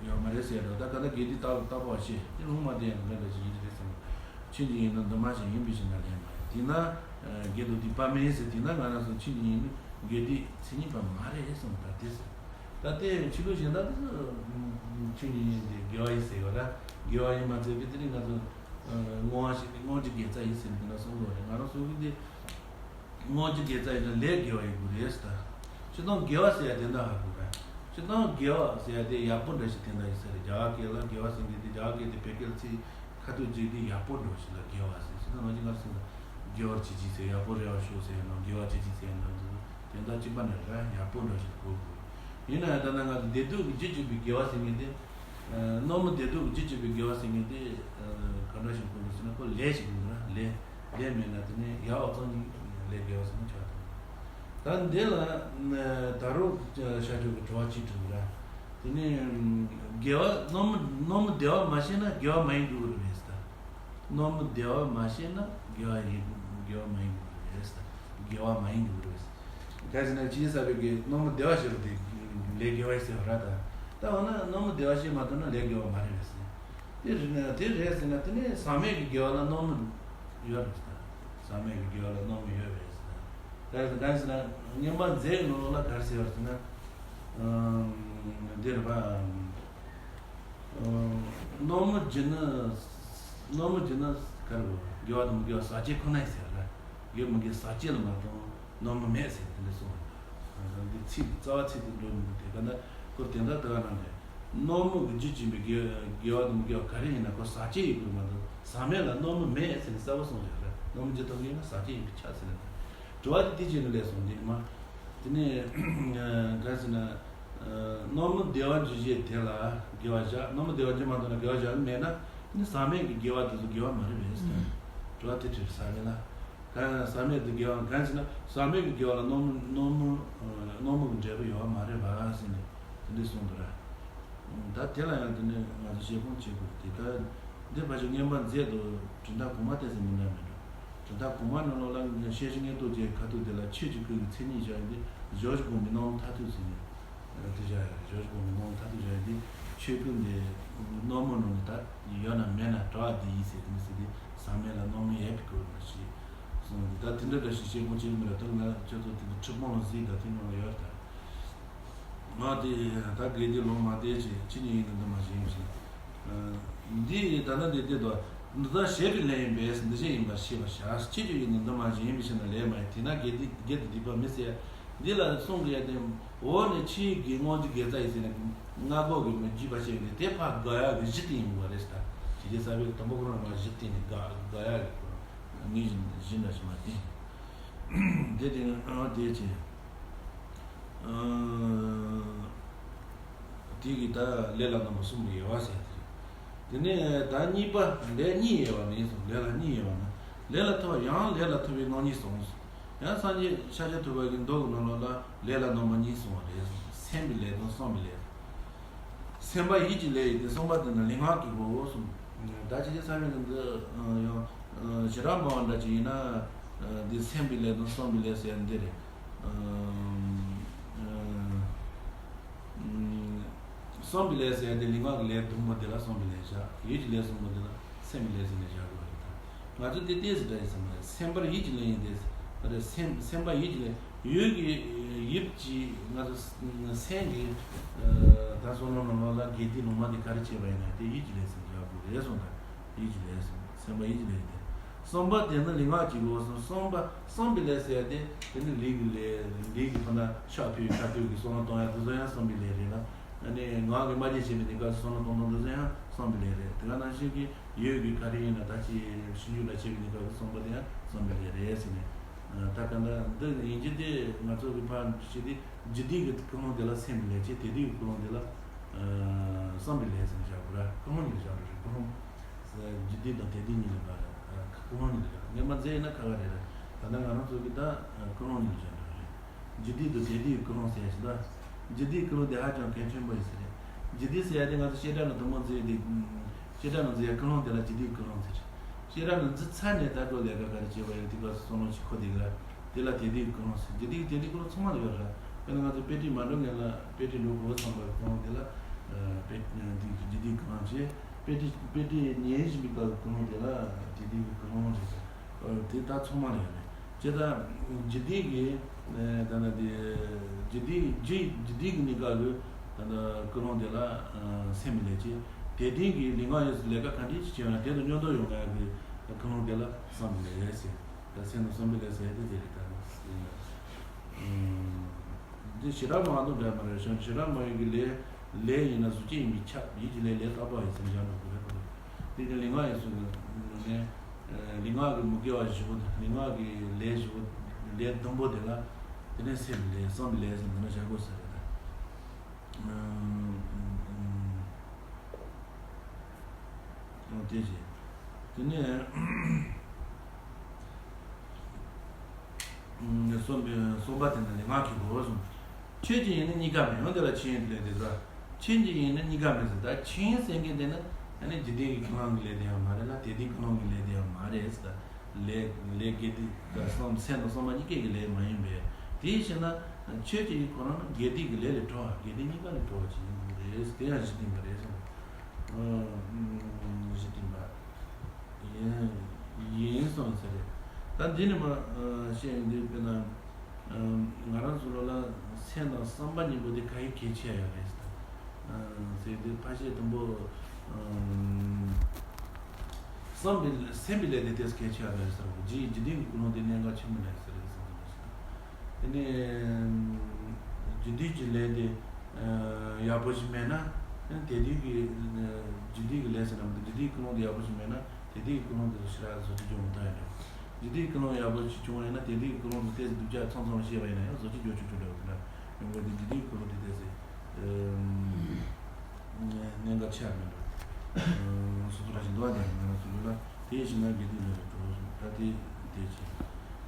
ཡོད་མ་རེད་ཟེར་ཡ་འདྲ་བ། ད་ག་ད་དགེ་སྡིག་རྟག་རྟག་པ་བ་ཤེས་དེ་ལུང་མ་བསྟན་ཡང་དེ་འདྲ་འདྲ་ཞིག་ཡིན་གྱི་རེད་བསམ་གྱི། ཆོས་ཀྱི་དབྱིངས་ནི་འདུས་མ་བྱས་ཡིན་པའི་ཕྱིར་ན་ལས་མ་ཡིན། དེས་ན་དགེ་དང་སྡིག་པ་མེད་ཟེར། དེས་ན་ང་རང་ཚོ་ཆོས་ཀྱི་དབྱིངས་ནི་དགེ་སྡིག་མཚན་ཉིད་པ་མ་རེད་གསུངས། ད་དེ་ཟེར། ད་དེ་ཆོས་ལུགས་གཞན་དག་དེ་ཚོ་ཆོས་ཀྱི་དབྱིངས་དེ་དགེ་བ་ཡིན་ཟེར་བ་ལ། དགེ་བ་ཡིན་མ་ཚད་པའི་དེ་ནི་ང་ཚོ་བསྔོ་བ་ཞིག་བསྔོ་རྒྱུ་དགེ་རྩ་ཡིན་ཟེར་ནས་དེ་འདྲ་གསུང་གི་ཡོད་རེད། ང་རང་ཚོ་གི་དེ་བསྔོ་རྒྱུ་དགེ་རྩ་ཡིན་ན་ལས་དགེ་བ་ཡིན་དགོས་རེད་ཟེར། ད་སྤྱིར་བཏང་དགེ་བ་ཟེར་ཡ་དེ་འདྲ་ཧ་གོ་ར། སྤྱིར་བཏང་དགེ་བ་ཟེར་ཡ་དེ་ཡག་པོ་འདྲ་ཞིག་དེ་འདྲ་ཡིན་ས་རེད། རྒྱ་གར་སྐད་ལ་དགེ་བ་ཟེར་མཁན་དེ། རྒྱ་གར་སྐད་དེ་བོད་སྐད་ལ་ཚིག་ཁ་ཐུག་བརྗེས་ཏེ་ཡག་པོ་འདྲ་ཞིག་ལ་དགེ་བ་ཟེར། སྤྱིར་བཏང་ང་ཚོ་ང་ཚོ་དགེ་བར་བྱེད་ཅིག་ཟེར། ཡག་པོ་རེ་བ་ཤོག་ཟེར་ཡ་ནང་དགེ་བ་བྱེད་ཅིག་ཟེར་ཡ་ནང་དེ་དོན་དག་གཅིག་པ་ནས་ར་ཡག་པོ་འདྲ་ཞིག་གོ་དགོས། ཡིན་ན་ཡང་ད་ནང་ང་ཚོ་བདེ་སྡུག་གི་རྒྱུ་གཅིག་པའི་དགེ་བ་ཟེར་མཁན་དེ། ཨ། རྣམ་སྨིན་བདེ་སྡུག་གི་རྒྱུ་གཅིག་པའི་དགེ་བ་ཟེར་མཁན་དེ། ཨ། ག་འདྲ་ཞིག་གོ་དགོས་ཟེར་ན་ཁོ་ལས་ཞིག་དགོས་ན་ལས། ལས་མེད་ན་དེ་ནས་ཡག་པ་ཙམ་གྱི་ལས་དགེ་བ་ཟེར་ན་ཆགས་ཐུབ། ད་འདི་ལ་ད་རུང་ཤར་ཕྱོགས་ཀྱི་དྲི་བ་གཅིག་དྲིས་ར། དེ་ནས་དགེ་བ་རྣམ་སྨིན་རྣམ་སྨིན་བདེ་བ་མ་ཤེས་ན་དགེ་བ་མ་ཡིན་དགོས་རེད་ཟེར། ད་རྣམ་སྨིན་བདེ་བ་མ་ཤེས་ན་དགེ་བ་ཡིན་དགེ་བ་མ་ཡིན་དགོས་རེད་ཟེར། ད་དགེ་བ་མ་ཡིན་དགོས་རེད་ཟེར། གལ་སྲིད་ན་ཕྱི་རྒྱལ་ས་པའི་གི་རྣམ་སྨིན་བདེ་བ་ཤེས་པ་དེ་ལས་དགེ་བ་ཡིན་ཟེར་བ་ར། ད་ད་འོ་ན་རྣམ་སྨིན་བདེ་བ་ཤེས་མ་ཐུབ་ན་ལས་དགེ་བ་མ་རེད་ཟེར། དེ་རེད་ན་དེ་རེད་ཟེར་ན་དེ་ནས་ཟག་མེད་ཀྱི་དགེ་བ་ལ་རྣམ་སྨིན་ཡོད་རེད་ཟེར། ཟག་མེད་ཀྱི་དགེ་བ་ལ་རྣམ་སྨིན་ཡོད་རེད་ཟེར། ད་གང་ཟེར་ན་མངོན་པ་མཛད་ཀྱི་ནང་ལོགས་ལ་ག་རེ་ཟེར་བ་ཟེར་ན། ཨམ། འདིར་བ། ཨམ། རྣམ་སྨིན་བརྒྱུད་ནི། རྣམ་སྨིན་བརྒྱུད་ནི་ ག་རེ་དགེ་བ་དང་མི་དགེ་བ་ཟག་བཅས་ཁོ་ན་ཡིན་ཟེར་ལ། དགེ་མི་དགེ་ཟག་བཅས་ལ་མ་གཏོགས་རྣམ་སྨིན་མེད་ཟེར་དེ་འདྲ་གསུངས། འདི་ཚིག་རྩ་བ་ཚིག་དེ་འགྲོ་མི་འདུག་དེ་ག་ན་སྐོར་དེ་འདྲ་དེ་ག་ནང་ནས་རྣམ་སྨིན་གྱི་རྒྱུ་ཅན་པའི་དགེ་དགེ་བ་དང་མི་དགེ་བ་ག་རེ་ཡིན་ན་ཁོ་ཟག་བཅས་ཡིན་དགོས་མ་གཏོགས་ཟག་མེད་ལ་རྣམ་སྨིན་མེད་ཟེར་ནས་གསལ་པོ་གསུངས་ཡོད་རེད། རྣམ་སྨིན་ཅི་ཐོབ་ཀྱི་ཡིན་ན་ཟག་བཅས་ཡིན་པས་ཁྱབ་ཟེར་ནས། དྲི་བ་དེ་དེ་བྱས་ནས་ལས་སོང་འདི་ནི་མ། དེ་ནས་ག་ཟེར་ན། རྣམ་སྨིན་བདེ་བ་འཇུག་བྱེད་དེ་ལ་དགེ་བ་བཞག་རྣམ་སྨིན་བདེ་བ་འཇུག་མ་ཐུབ་ན་དགེ་བ་བཞག་མེད་ན་ནི་ཟག་མེད་ཀྱི་དགེ་བ་དེ་ཚོ་དགེ་བ་མ་རེད་པས། དྲི་བ་དེ་དྲིས་ཟག་མེད་ལ། ག་ཟག་མེད་དེ་དགེ་བ་གང་ཟེར་ན་ཟག་མེད་ཀྱི་དགེ་བ་ལ་རྣམ་སྨིན་རྣམ་སྨིན་རྣམ་སྨིན་གྱི་འབྲས་བུ་ཡོད་པ་མ་རེད་པ་ཟེར་ནས་དེ་འདྲས་གསུངས་འདུག་ར། ད་དེ་ལ་ཡང་དེ་ནས་ང་ཚོ་ཞིབ་ཕྲ་བྱེད་དགོས་རེད་དེ། ད་འདི་ཕལ་ཆེར་བརྙན་པར་མཛད་དུ་དྲིལ་བསྒྲགས་གོང་མ་ཏོག་ཙམ་མི་འདྲ་མི་འདྲ། དྲིལ་བསྒྲགས་གོང་མ་ནང་ལོགས་ལ་ཤེར་ཕྱིན་མངོན་རྟོགས་ཀྱི་ཁ་ཐུག་དེ་ལ་ཆོས་ཀྱི་སྐུ་གི་མཚན་ཉིད་བཞག་ཡོད་དེ། ཞོར་གྱི་གོང་མའི་རྣམ་སྨིན་མཐར་ཐུག་ཟེར་ནས་དེ་བཞག་ཡོད་རེད། ཞོར་གྱི་གོང་མའི་རྣམ་སྨིན་མཐར་ཐུག་བཞག་ཡོད་དེ། ཆོས་སྐུ་འདི་རྣམ་སྨིན་ནང་ནས་ད་ཡོད་ན་མེད་ན་གྲགས་འདི་ཡིན་ཟེར་དེ་ནི་ཟེར་དེ་ཟག་མེད་ལ་རྣམ་སྨིན་ཡོད་པའི་སྐོར་ལ་ཞིག་གསུངས་འདུག་ད་དེ་འདྲ་འདྲ་ཞིག་ཤེར་ཕྱིན་མངོན་རྟོགས་ཀྱི་ལ་ཁྱོད་ཚོ་དེ་འདྲ་ཁྲིད་སྤོང་ལ་གཟིགས་དང་དེ་ནང་ལ་ཡོད་ད། ང་དེ་ད་དགེ་སྡིག་ལུང་མ་བསྟན་ཅིག་ཅི་ཉིད་ཡིན་ན་འདི་མ་བཞིན་ཞིག་འདི་ད་ལྟ་འདི་དེ་དོ་འདི་དག་བྱས་པའི་ལས་ཡིན་པས་འདི་བྱས་ཡིན་པར་ཤེས་པར་བྱ། ཅི་ཅི་ཡིན་ན་འདི་མ་བཞིན་ཡིན་པའི་ཕྱིར་ན་ལས་མ་ཡིན། དེས་ན་དགེ་སྡིག་དགེ་དང་སྡིག་པ་མི་སེལ། འདི་ལ་གསུང་གི་ཡ་དེ་འོག་ནས་ཕྱིའི་དགེ་སྔོན་གྱི་དགེ་རྩ་ཡིན་ཟེར་ནས་སྔ་རྒོལ་གྱི་མི་བརྒྱུད་པ་བྱས་ཏེ་དེ་ཕར་དགག་ཡག་གི་གཞི་དེ་ཡིན་དགོས་རེད་ཟེར། ད་ཇི་སྐད་གསལ་བའི་དང་པོ་ཁོ་རང་མ་གཞི་དེ་ནི་དགག་དགག་ཡག་གི་ཁོ་རང་ངེས་གཞི་འདྲ་ཞིག་མ་བསྟན། དེ་དེ་ནི་ཨ་དེ་ཅི། དེ་གི་ད་ལས་ལ་རྣམ་པ་གསུམ་གྱི་དབྱེ་བ་ཟེར་དེ་རེད། དེ་ནས་ད་གཉིས་པ་ལས་གཉིས་དབྱེ་བ་མིན་གསུངས། ལས་ལ་གཉིས་དབྱེ་བ་ན་ལས་ལ་ཐུབ་པ་ཡང་ལས་ལ་ཐུབ་པའི་རྣམ་གཉིས་གསུངས་སོ། ཡང་སངས་རྒྱས་ཤཱཀྱ་ཐུབ་པ་གི་མདོ་གི་ནང་ལོགས་ལ་ལས་ལ་རྣམ་པ་གཉིས་གསུངས་པ་རེད། སེམས་པའི་ལས་དང་བསམ་པའི་ལས། སེམས་པ་ཡིད་ཀྱི་ལས་ཡིན་ཏེ་བསམ་པ་དེ་ནི་ལུས་ངག་གི་སྒོའོ་གསུངས། ད་ཅི་ཅི་ས་མིན་འདི་ཡང་ཞེ་དྲག་མང་བ་འདྲ་ཅིག་ཡིན་ན་འདི་སེམས་པའི་ལས་དང་བསམ་པའི་ལས་ཟེར་ཡ་འདི་རེད། བསམ་པའི་ལས་ཟེར་ཡ་དེ་ལུས་ངག་གི་ལས་བདུན་པོ་དེ་ལ་བསམ་པའི་ལས་བཞག་ཡིད་ཀྱི་ལས་གསུམ་པོ་དེ་ལ་སེམས་པའི་ལས་ཟེར་ནས་བཞག་དགོས་པ་རེད་ད། ང་ཚོ་དེ་ལྟས་སུ་འདྲ་ཡིན་ས་མ་རེད། སེམས་པར་ཡིད་ཀྱི་ལས་ཡིན་ཏེ། ད་རེས་སེམས་སེམས་པ་ཡིད་ཀྱི་ལས་ཡོད་ཀྱི་ཡིད་ཀྱི་ང་ཚོ་སེམས་ཀྱི་ད་བསམ་བློ་ནང་ལོགས་ལ་དགེ་སྡིག་ལུང་མ་དེ་ག་རེ་བྱས་པ་ཡིན་ན་དེ་ཡིད་ཀྱི་ལས་ཟེར་ནས་བཞག་དགོས་རེད་གསུངས་ད། ཡིད་ཀྱི་ལས་ཟེར་སེམས་པ་ཡིད་ཀྱི་ལས་ཡིན་ཏེ། བསམ་པ་དེ་ནི་ལུས་ངག་གི་སྒོ་གསུམ་བསམ་པ་བསམ་པའི་ལས་ཟེར་ཡ་དེ་དེ་ནི་ལུས་ཀྱི་ལས་ལུས་ཀྱི་ཁོ་ན་ཕྱག་ཕུལ་ཁ་ཐུག་གི་བསམ་བློ་གཏོང་ཡ་དེ་ཚོ་ཡང་བསམ་པའི་ལས་རེད་ལ། ཨ་ནི་ངག་གི་སྨྲ་བརྗོད་བྱེད་པའི་གནས་སྐབས་སུ་བསམ་བློ་གཏོང་སྟངས་དེ་ཚོ་ཡང་བསམ་པའི་ལས་རེད། དེ་ག་ནང་བཞིན་གྱི་ཡོད་ཀྱི་ག་རེ་ཡིན་ན་ད་ཅི་ཞིབ་འཇུག་ལ་བྱེད་པའི་གནས་སྐབས་སུ་བསམ་པ་དེ་ཡང་བསམ་པའི་ལས་རེད་ཟེར་ནས། ད་ག་འདྲ་འདི་ཡིན་གྱི་དེ་ང་ཚོ་གི་ཕར་བྱེད་དེ་རྒྱུ་སྡིག་གི་ཀུན་སློང་དེ་ལ་སེམས་ཀྱི་ལས་བྱེད་དེ་སྡིག་གི་ཀུན་སློང་དེ་ལ་བསམ་པའི་ལས་ཟེར་ནས་བཞག་དགོས་ར། ཀུན་སློང་གཉིས་ལ་བཞག་དགོས་རེད། ཀུན་སློང་། རྒྱུ་སྡིག་དང་དེ་སྡིག་གཉིས་ལ་བཞག་ཀུན་སློང་གཉིས་ལ་བཞག་ངས་མ་མཛད་ཡིན་ན་ཁ་ཁ་རེད་ར། ད་ལྟ་ང་རང་ཚོ་གི་ད་ཀུན་སློང་གཉིས་ལ་བཞག་འགྲོ་རེད། རྒྱུ་སྡིག་དང་དེ་སྡིག་གི་ཀུན་སློང་ཟེར་ཡ་ཞིག་ད། རྒྱུ་སྡིག་ཀུན་སློང་དེ་ཧ་ཅང་གལ་ཆེན་པོ་ཡིན་ཟེར་རེད། རྒྱུ་སྡིག་ཟེར་ཡ་དེ་ང་ཚོ་བཤད་གྲྭ་ནང་དུ་མ་མཛད་དེ། བཤད་གྲྭ་ནང་མཛད་ཡ་ཀུན་སློང་དེ་ལ་རྒྱུ་སྡིག་ཀུན་སློང་ཟེར། བཤད་གྲྭ་ནང་འཛུལ་ཚར་ནས་ད་འགྲོ་ལས་ཀ་ག་རེ་བྱེད་པ་ཡོད་དེ་ག་ཚོད་བསམ་བློ་ཞིག་འཁོར་དེ་ག་དེ་ལ་དེ་སྡིག་ཀུན་སློང་ཟེར། རྒྱུ་སྡིག་དེ་སྡིག་ཀུན་སློང་ཚང་མ་ལ་ཡོད་ར། དཔེར་ན་ང་ཚོ་དཔེ་ཁྲིད་མ་འགྲོ་སྔོན་ལ་དཔེ་ཁྲིད་འགྲོ་དགོས་བསམ་པའི་ཀུན་སློང་དེ་ལ། དཔེ་དེ་རྒྱུ་སྡིག་ཀུན་སློང་བྱས། དཔེ་ཁྲིད་དཔེ་ཁྲིད་ཉན་བཞིན་པའི་སྐབས་ཀུན་སློང་དེ་ལ་དེ་སྡིག་གི་ཀུན་སློང་རེད། དེ་ད་ཚང་མ་ལ་ཡོད་རེད། ཇི་ལྟར་རྒྱུ་སྡིག་གི་ད་ལྟ་དེ་རྒྱུ་སྡིག་རྒྱུ་རྒྱུ་སྡིག་གི་གནས་སྐབས་ཀྱི་ད་ལྟ་ཀུན་སློང་དེ་ལ་སེམས་ཀྱི་ལས་བྱེད། དེ་སྡིག་གི་ལུས་ངག་ཡིད་གསུམ་ལས་ཀ་ག་འདྲ་ཞིག་བྱས་ཡོད་ན་དེ་དང་མཉམ་དུ་ཡོང་ཡག་གི་ཀུན་སློང་དེ་ལ་བསམ་པའི་ལས་ཟེར། ད་སེམས་དང་བསམ་པའི་ལས་ཟེར་དེ་དེ་རེད་ད། འདི་ཞེ་དྲག་མང་དུ་འདྲ་མ་རེད་ཤང་ཞེ་དྲག་མང་ཡོད་ཀྱི་ལས་ལས་ཡིན་ན་གཟུགས་ཅན་ཡིན་པས་ཁྱབ་ཡིད་ཀྱི་ལས་ལས་རྟག་པ་ཡིན་ཟེར་བཞག་འགྲོ་གི་རེད་པ། དེ་ནི་ལུས་ངག་ཡིད་གསུམ་གྱི་ནང་ནས་ལུས་ངག་གི་མི་དགེ་བ་བཞི་པོ་དང་ལུས་ངག་གི་ལས་བཞི་པོ་ལས་བདུན་པོ་དེ་ལ་དེ་ནས་སེམས་ལས་བསམ་པའི་ལས་ཟེར་འདི་ན་བཞག་དགོས་ཟེར་རེད་ད། ཨོ་དེ་བཞིན་དེ་ནས། གསུམ་གསུམ་པ་དེ་ནི་ལུས་ངག་གི་སྒོ་གསུམ། ཆོས་ཅན་ཡིན་ན་གཉིས་ཀ་མེད་ཡང་དེ་ལ་ཆོས་ཅན་ཡིན་ན་གཉིས་ཀ་མེད་ཟེར་ད་ཆོས་ཅན་ཡིན་ན་གཉིས་ཀ་མེད་ཟེར་ད་ཆོས་ཟེར་མཁན་དེ་ནི་ཨ་ནི་རྒྱུ་སྡིག་གི་ཀུན་སློང་གི་ལས་དེ་ཡང་མ་རེད་ལ་དེ་སྡིག་ཀུན་སློང་གི་ལས་དེ་ཡང་མ་རེད་ཟེར་ད་ལས་ལས་དགེ་སྡིག་ག་བསམ་སེམས་དང་བསམ་པ་གཉིས་ཀའི་གི་ལས་མ་ཡིན་པས་དེའི་ཕྱིར་ན་ཆོས་ཅན་ཡིན་ཁོ་རང་ནི་དགེ་སྡིག་གི་ལས་ལས་གྲོལ་བ་དགེ་སྡིག་གཉིས་ཀ་ལས་གྲོལ་བ་ཅིག་ཡིན་དགོས་རེད་དེ་ཡང་གཞི་བསྟན་པ་རེད་ཟེར། གཞི་བསྟན་པ། ཡིན་ཡིན་གསུངས་ཟེར་རེད། ད་འདི་ནི་མ་བཤད་ཡོང་དུས་དཔེར་ན་ང་རང་ཚོ་ལ་ལ་སེམས་དང་བསམ་པ་གཉིས་པོ་དེ་ག་ཡི་གལ་ཆེ་ཡོད་རེད་ཟེར་དུས་ཕལ་ཆེར་དུམ་བུ་ བསམ་པའི་སེམས་པའི་ལས་དེ་ཏོག་ཙམ་གལ་ཆེ་བ་རེད་ཟེར་བ། རྗེས་འཇིག་རྟེན་གྱི་ཀུན་སློང་དེ་གནད་འགག་ཆེན་པོ་རེད་ཟེར་བསམ་པ་ཞིག་དང་། དེ་ནས་རྗེས་འཇིག་རྟེན་གྱི་ལས་དེ་ཡག་པོ་ཞིག་མེད་ན། དེ་དུས་ཀྱི་འཇིག་རྟེན་གྱི་ལས་ཟེར་ན་མི་འདུག་འཇིག་རྟེན་ཀུན་སློང་དེ་ཡག་པོ་ཞིག་མེད་ན། དེ་དུས་ཀྱི་ཀུན་སློང་དེ་ཚོ་ཞེ་དྲག་བཟོ་བཅོས་བྱུང་མི་ཐུབ་ཡ་འདྲ། འཇིག་རྟེན་ཀུན་སློང་ཡག་པོ་ཞིག་བྱུང་བ་ཡིན་ན། དེ་དུས་ཀྱི་ཀུན་སློང་དེ་ཏོག་ཙམ་སྡུག་ཅག་ཚང་ཚང་བཤད་པ་ཡིན་ན་ཡང་བཟོ་བཅོས་བྱུང་ཆོག་ཆོག་འདྲ་བོ་དེ་འདྲ་ཡོང་གི་འདུག་འཇིག་རྟེན་ཀུན་སློང་དེ་ཏོག་ཙམ་གནད་འགག་ཆེ་བ་མེད་འགྲོ། སོ་སོ་རང་བཞིན་འདུག་བ། དེ་ང་རང་ཚོ་ལུགས་ལ་དེ་ཡིན་ན་དགེ་སྡིག་ལས་ལ་འགྲོ་སོང་། ད་དེ་དེ་བྱས།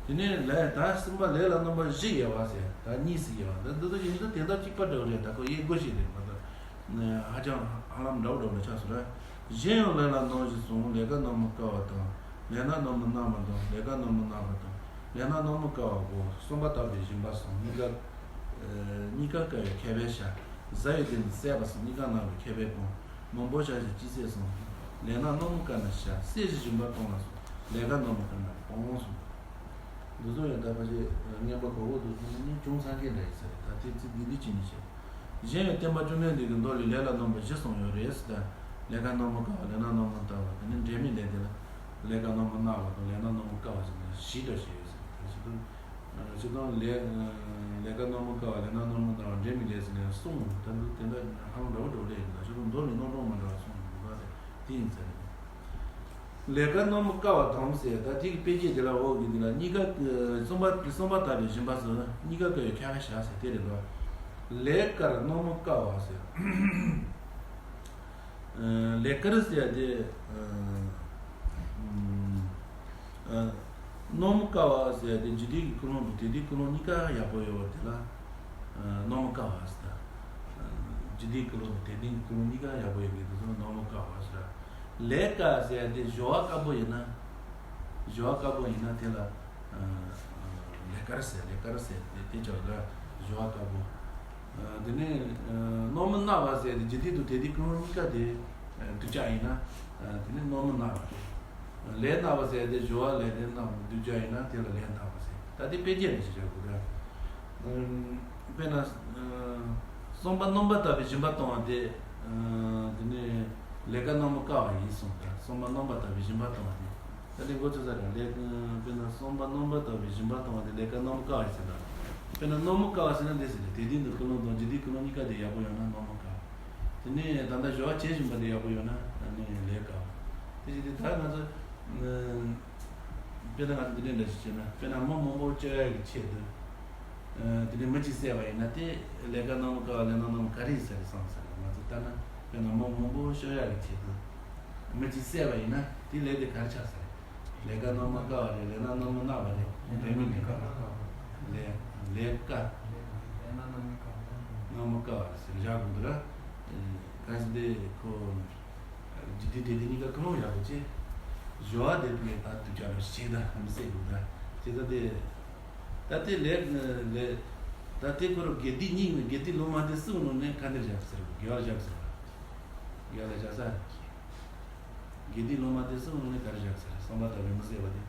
དེ་ནས་ལས་ད་གསུམ་པ་ལས་ལ་རྣམ་པ་བཞི་དབྱེ་བ་ཟེར། ད་གཉིས་སུ་དབྱེ་བ། ད་འདི་ཚོ་ཡིན་ན་དེ་ལྟར་གཅིག་པ་འདྲ་བོ་རེད། ད་ཁོ་དབྱེ་དགོས་ཤེས་རེད་མ་གཏོགས། ཧ་ཅང་ཧ་ལམ་འདྲ་བོ་འདྲ་བོ་ལ་ཆགས་སོང་ར། གཞན་ཡང་ལས་ལ་རྣམ་བཞི་གསུངས། ལས་ཀ་རྣམ་པར་དཀར་བ་དང་། ལས་སྣ་རྣམ་པར་སྣང་བ་དང་། ལས་ཀ་རྣམ་པར་སྣང་བ་དང་། ལས་སྣ་རྣམ་པར་དཀར་བ་དགུ། གསུམ་པ་དག་པའི་སྦྱིན་པ་གསུམ། གཉིས་ཀ་ཨ་གཉིས་ཀ་དཀར་བའི་ཁྱད་པར་བྱ། གཟའ་ཡི་སྟེང་དུ་སྲེད་པ་གསུམ། གཉིས་ཀ་སྣང་བའི་ཁྱད་པར་སྤོང་། མང་པོ་བྱ་ཞིང་ཅི་སྲིད་གསུམ། ལས་སྣ་རྣམ་པར་དཀར་ན་བྱ། སྲེད་ཅིང་སྦྱིན་པ་གཏོང་ལ་གསུམ། ལས་ཀ་རྣམ་པར་དཀར་ན་སྤོང་གསུངས། འདི་ཚོ་ཡང་ད་ཕལ་ཆེར་རྔན་པ་གོ་གོ་འདུག་གསུངས་ནས་ཅུང་ཚང་མཁན་འདྲ་ཡིན་ས་རེད། ད་དེ་ཚིག་འདི་འདི་ཅི་ནས་བྱེད། གཞན་ཡང་བསྟན་པ་བཅོམ་ལྡན་འདས་ཀྱི་མདོ་ལས་ལས་ལ་རྣམ་པ་བཞི་གསུངས་ཡོད་རེད་ཟེར། ད་ལས་ཀ་རྣམ་པར་དཀར་བ། ལས་སྣ་རྣམ་པར་སྣང་བ། དེ་ནས་འབྲས་མི་ལས་དེ་ལ་ལས་ཀ་རྣམ་པར་སྣང་བ་དང་ལས་སྣ་རྣམ་པར་དཀར་བ་ཟེར་ནས་བཞི་འདྲ་ཞིག་ཡོད་ཟེར། ད་ཅི་ལྟར་ཅི་ལྟར་ལས་ལས་ཀ་རྣམ་པར་དཀར་བ། ལས་སྣ་རྣམ་པར་སྣང་བ། འབྲས་མི་ལས་ཟེར་ནས་གསུངས། ད་འདི་དེ་འདྲ་ཧ་ལམ་འདྲ་བོ་འདྲ་བོ་ལས་ཡིན་ད། ཅི་ལྟར་མདོ་ནས་རྣམ་གྲངས་མ་འདྲ་བ་གསུངས་ཡོད་པ་རེད། དེ་ཡིན་ས་རེད། ལས་དཀར་རྣམ་པར་དཀར་བ་དང་ཟེར། ད་དེ་གི་དཔེ་བརྒྱད་དེ་ལ་འོག་གི་འདི་ལ་གཉིས་ཀ་གསུམ་པ་གསུམ་པ་དག་པའི་སྦྱིན་པ་ཟེར། གཉིས་ཀ་དཀར་བའི་ཁྱད་པར་བྱ་ཟེར་དེ་རེད་དོ། ལས་དཀར་རྣམ་པར་དཀར་བ་ཟེར། ལས་དཀར་ཟེར་དེ་རྣམ་པར་དཀར་བ་ཟེར་དེ་འཇིག་རྟེན་གྱི་ཀུན་སློང་དང་དེ་དུས་ཀུན་སློང་གཉིས་ཀ་ཡག་པོ་ཡོད་པ་དེ་ལ་རྣམ་པར་དཀར་བ་ཟེར། ད་འཇིག་རྟེན་ཀུན་སློང་དང་དེ་དུས་ཀུན་སློང་གཉིས་ཀ་ཡག་པོ་ཡོད་པའི་དེ་ཚོ་རྣམ་པར་དཀར་བ་ཟེར། ལས་དཀར་ཟེར་དེ་སྦྱོར་བ་དཀར་པོ་ཡིན་ན། སྦྱོར་བ་དཀར་པོ་ཡིན་ན་དེ་ལ་ལས་དཀར་ཟེར། ལས་དཀར་ཟེར་དེ་དེ་ཅག་ལ་སྦྱོར་བ་དཀར་པོ། དེ་ནས་རྣམ་པར་སྣང་བ་ཟེར་དེ་འཇིག་རྟེན་དང་དེ་དུས་ཀུན་སློང་གཉིས་ཀ་དེ་སྡུག་ཅག་ཡིན་ན། དེ་ནས་རྣམ་པར་སྣང་བ་རེད། ལས་སྣང་བ་ཟེར་དེ་སྦྱོར་བ་ལས་དེ་སྣང་བ་སྡུག་ཅག་ཡིན་ན་དེ་ལ་ལས་སྣང་བ་ཟེར། ད་དེ་དཔེ་རྒྱན་ནས་ཞིག་བྱ་དགོས་རེད། དཔེར་ན། གསུམ་པ་རྣམ་པར་དག་པའི་སྦྱིན་པ་གཏོང་བ་དེ། དེ་ནས་ལས་དཀར་རྣམ་པར་དཀར་བ་ཡིན་གསུངས། ད་གསུམ་པ་རྣམ་པར་དག་པའི་སྦྱིན་པ་གཏོང་བ་དེ། ད་དེ་མགོ་ཚོས་ས་རེད། ལས་དཔེར་ན་གསུམ་པ་རྣམ་པར་དག་པའི་སྦྱིན་པ་གཏོང་བ་དེ་ལས་དཀར་རྣམ་པར་དཀར་བ་ཡིན་ཟེར་ན། དཔེར་ན་རྣམ་པར་དཀར་བ་ཟེར་ན་འདི་ཟེར་ནས་དེ་དུས་འདི་ཀུན་སློང་དང་འཇིག་རྟེན་ཀུན་སློང་གཉིས་ཀ་དེ་ཡག་པོ་ཡོང་ན་རྣམ་པར་དཀར་བ། དེ་ནས་ད་ལྟ་སྦྱོར་བ་བྱེད་བཞིན་པ་དེ་ཡག་པོ་ཡོང་ན་ཨ་ནི་ལས་དཀར་བ། དེ་བཞིན་དུ་ད་ང་ཚོ། དཔེར་ན་ང་ཚོ་འདི་འདྲ་འདྲ་ཞིག་བྱས་ན། དཔེར་ན་མི་མང་པོ་སྐྱོབ་ཡག་གི་ཆེད་དུ། དེ་ནས་མི་གཅིག་བསད་པ་ཡིན་ན་དེ་ལས་དཀར་རྣམ་པར་དཀར་བ་ལས་སྣ་རྣམ་པར་དཀར་རེད་ཟེར་བསམ་ས་རེད། ང་ཚོ་ལྟར་ན་དཔེར་ན་མི་མང་པོ་སྐྱོབ་ཡག་གི་ཆེད་དུ་མི་གཅིག་བསད་པ་ཡིན་ན་དེ་ལས་དེ་ག་རེ་ཆགས་ས་རེད། ལས་དཀར་རྣམ་པར་དཀར་བ་རེད། ལས་སྣ་རྣམ་པར་སྣང་བ་རེད། འབྲས་མི་ལས་དཀར། ལས་ལས་དཀར་རྣམ་པར་དཀར་བ་ཟེར་བཞག་དགོས་འདུག་ར། གལ་སྲིད་དེ་ཁོ། འཇིག་རྟེན་དེ་དེ་གཉིས་ཀ་ཀུན་སློང་ཡག་པོ་བྱས། སྦྱོར་བ་དེ་དེ་ད་དུས་ཀྱང་ལ་ཞིག་ད་མི་སྲིད་དགོས་ད། ཅི་ད་དེ། ད་དེ་ལས་ལས། ད་དེ་ཁོ་རང་དགེ་སྡིག་གཉིས་ནི་དགེ་སྡིག་ལུང་མ་དེ་གསུམ་ནང་ནས་ག་འདིར་བཞག་ཟེར་བ། དགེ་བ་ལ་བཞག་ཟེར་བ། དགེ་སྡིག་ལུང་མ་དེ་གསུམ་ནང་ནས་ག་རེ་བཞག་ཟེར། གསུམ་པ་ལྟ་བུའི་མི་བསད་པ་དེ།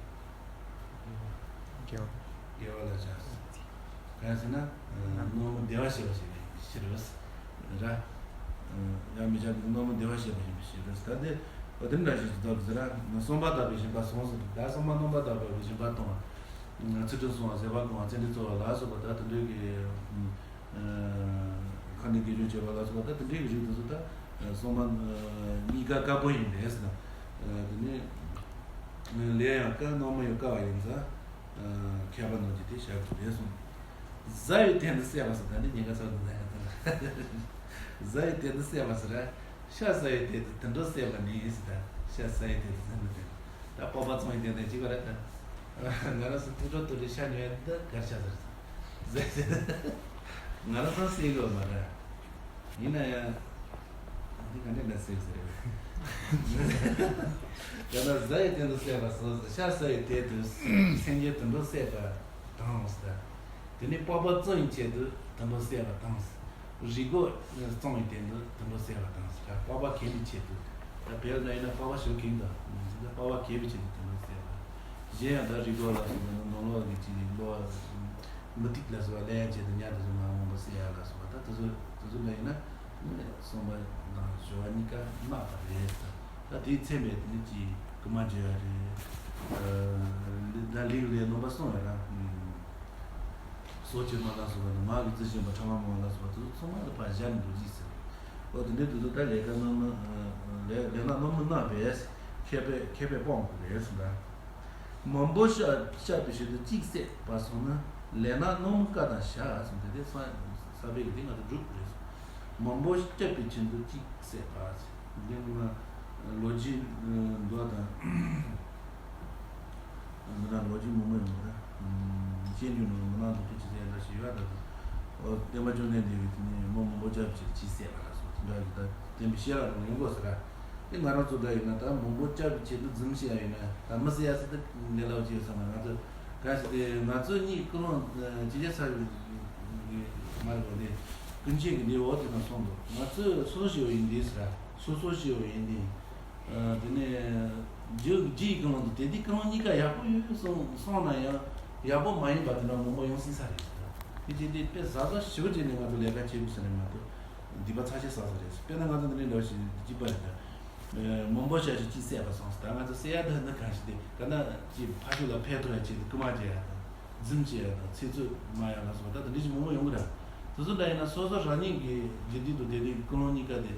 དགེ་བ། དགེ་བ་ལ་བྱ། གང་ཟེར་ན། རྣམ་སྨིན་བདེ་བར་བྱེད་པ་ཞིག་ཕྱིར་རོ། ར། ཡང་མི་བྱ་རྣམ་སྨིན་བདེ་བར་བྱེད་པ་ཡིན་པའི་ཕྱིར་རོ། ད་དེ་འོ་དེ་འདྲ་ཞིག་ཏུ་ཟེར་ར། གསུམ་པ་དག་པའི་སྦྱིན་པ་གསུངས་སོ། ད་གསུམ་པ་རྣམ་པར་དག་པའི་སྦྱིན་པ་གཏོང་བ། ཚུལ་ཁྲིམས་སྲུང་བ། བཟོད་པ་སྒོམ་བ། ཚེ་འདི་སྩོལ་བ་ལ་སོགས་པ་ད་དེ་འདྲའི་གི། ཁ་ནས་དགེ་སྦྱོར་བྱེད་པ་ལ་སོགས་པ་ད་དེ་འདྲའི་གི་རིགས་དེ་ཚོ་ད་གསུམ་པ་གཉིས་ཀ་དཀར་པོ་ཡིན་པས་ཟེར། དེ་ནས་ལས་ཡང་དཀར་རྣམ་སྨིན་ཡང་དཀར་བ་ཡིན་ཙང་། མཁས་པ་རྣམས་ཀྱིས་དེ་བྱ་དགོས་རེད་གསུངས། གཟའ་ཡི་སྟེང་དུ་སྲེད་པ་ཟེར། ད་ནི་ཉེན་ཁ་ཚ་དུ་ན་ཡང་ད་གཟའ་ཡི་སྟེང་དུ་སྲེད་པ་ཟེར། ཤ་ཟ་ཡི་སྟེང་དུ་དུད་འགྲོ་བསད་པ་ནི་ཟེར། ད་ཤ་ཟ་ཡི་སྟེང་དུ་ཟེར་ན་དེ་ད་སྤོབས་པ་བཙོང་ཡི་སྟེང་དུ་གཅིག་པ་རེད་ད། ང་རང་ཚོ་ཐུགས་སྤྲོ་ཐུགས་རེ་ཤ་ཉོ་ཡ་འདི་གར་ཤ་ཟེར་ཟེར། ང་རང་ཚོ་སྲེད་དགོས་མ་རེད། ཡིན་ན་ཡང་། འདི་ག་འདྲ་འདྲ་ཟེར་ཟེར་རེད། ད་ལྟ་གཟའ་ཡི་སྟེང་དུ་སྲེད་པ་སོགས་ཤ་ཟ་ཡི་སྟེང་དུ་སེམས་ཅན་དུད་འགྲོ་བསད་པ་དང་ཟེར། དེ་ནས་སྤོབས་པ་བཙོང་ཡི་ཆེད་དུ་དུད་འགྲོ་བསད་པ་དང་ཟེར། རིགས་རྒོད་བཙོང་ཡི་སྟེང་དུ་དུད་འགྲོ་བསད་པ་དང་ཟེར། སྤོབས་པ་གས་པའི་ཆེད་དུ། ད་བོད་ལ་ཡིན་ན་སྤོབས་པ་ཞེ་པོ་གས་འདུག་སྤོབས་པ་གས་པའི་ཆེད་དུ་དུད་འགྲོ་བསད་པ། གཞན་ཡང་ད་རིགས་རྒོད་ལ་སོགས་པ་ནང་ལོགས་ཀྱི་ཅིག་གློ་བ། མུ་ཏིག་ལ་སོགས་པ་ལེན་ཡ་ཆེད་དུ་ཉ་དེ་ཚོ་མ་འོངས་པ་བསད་ཡ་ལ་སོགས་པ། ད་དེ་ཚོ་དེ་ཚོ་འདྲ་ཡིན་ན་ནི་གསུམ་པ་དང་སྦྱོར་བ་གཉིས་ཀ་སྨྲས་པ་རེད། ད་དེའི་མཚན་མེད་དེ་ནི་ཅི་ རྐུ་མ་བྱེད་ཡ་རེད། ད་ལས་ལས་ནོར་བ་སོང་ཡ་ར། སོ་སྐྱེ་མ་ལ་སོགས་པ་དང་མ་གི་རྩི་བཞིན་པ་ཕྲ་མ་མ་ལ་སོགས་པ་དེ་ཚོ་ཚང་མ་ལ་ཕར་བཞག་ནས་འགྲོ་གི་ཟེར། འོ་དེ་འདྲའི་དུས་ཚོད་ད་ལས་ཀ་སྣ་མིན། ལས་ལས་སྣ་སྣ་མིན་སྣ་བས་མཁས་པས་མཁས་པས་སྤང་དགོས་རེད་ཟེར་ད། མང་པོ་བཤད་བཤད་པའི་ཆེད་དུ་གཅིག་བསད་པ་སོང་ན་ལས་སྣ་སྣ་མིན་བཀའ་དང་བཞག་ཟེར། དེ་དེ་ས་ས་པའི་གི་དེ་ང་ཚོ་སྒྲུབ་དགོས་རེད་ཟེར། མང་པོ་བཤད་པའི་ཆེད་དུ་གཅིག་བསད་པ་ཟེར། འདི་ནི་མ་ལོ་རྒྱུས་མདོ་དང་། འདི་ན་ལོ་རྒྱུས་མང་པོ་ཡོང་གི་རེད། བཤད་རྒྱུ་ནི་མི་སྣང་དུ་ཁུ་ཅི་ཟེར་འདྲ་ཞིག་ཡོད་ད། འོ་བསྟན་པ་བཅོམ་ལྡན་འདས་ཀྱིས་དེ་ནི་མི་མང་པོ་བྱ་བྱེད་ཅི་བསད་པ་ལ་སོགས་དེ་འདྲ་ཡི་ད་བསྟན་པའི་བཤད་ལ་རུང་ཡོང་དགོས་ཟེར་ར། དེ་ང་རང་ཚོ་འདྲ་ཡིན་ན་ད་མང་པོ་བྱ་བྱེད་དུ་རྫུན་བཤད་ཡ་ཡིན་ན་ད་མི་ཟེར་ཡ་ཟེར་ད་ལས་སླ་པོ་ཅིག་ཡོད་ས་མ་རེད། ང་ཚོ་གང་ཞིག་དེ་ང་ཚོ་གཉིས་ཀུན་སློང་ཅི་བྱེད་ཚར་ཡོད་མ་རེད་གོ། དེ་ཀུན་མཁྱེན་གྱི་འདི་འོག་དེ་ན་སོང་འདུག་ང་ཚོས་སོ་སོ་ཞེས་པ་ཡིན་དེ་ཟེར་ར། སོ་སོ་ཞེས་པ་ཡིན་དེ། དེ་ནས་རྒྱུ་རྒྱུ་ཡི་ཀུན་སློང་དང་དེ་དེའི་ཀུན་སློང་གཉིས་ཀ་ཡག་པོ་ཡོད་སོང་སོང་ན་ཡང་ཡག་པོ་མ་ཡིན་པ་དེ་འདྲ་མང་པོ་ཡོང་སྲིད་ས་རེད། དེ་བྱས་ཏེ་དཔེ་གཟབ་གཟབ་ཞེ་པོ་བྱས་ནས་ང་ཚོ་ལས་ཀ་བྱེད་དགོས་ས་རེད་མ་གཏོགས་སྡིག་པ་ཚ་ཆེ་བསགས་ས་རེད། དཔེར་ན་ང་ཚོ་འདི་འདྲའི་འདྲ་བ་ཞིག་སྡིག་པ་རེད་ད། མང་པོ་བཤད་ཞིག་ཅིག་བསད་པ་སོང་ཟེར། ད་ང་ཚོ་བསད་ཡ་ད་འདི་གང་ཞིག་དེ་ག་ན་ཅིག་ཕ་ཤུལ་ལ་ཕན་ཐོགས་ཡ་ཆེད་དུ་རྐུ་མ་བྱེད་ཡ་དང་རྫུན་བྱེད་ཡ་དང་ཚིག་རྩུབ་སྨྲ་ཡ་ལ་སོགས་ད་དེ་འདྲ་ཞིག་མང་པོ་ཡོང་གི་རེད། དེ་ཚོ་འདྲ་ཡིན་ན་སོ་སོ་རང་ཉིད་ཀྱི་རྒྱུ་དུས་དང་དེ་དུས་ཀུན་སློང་གཉིས་ཀ་དེ།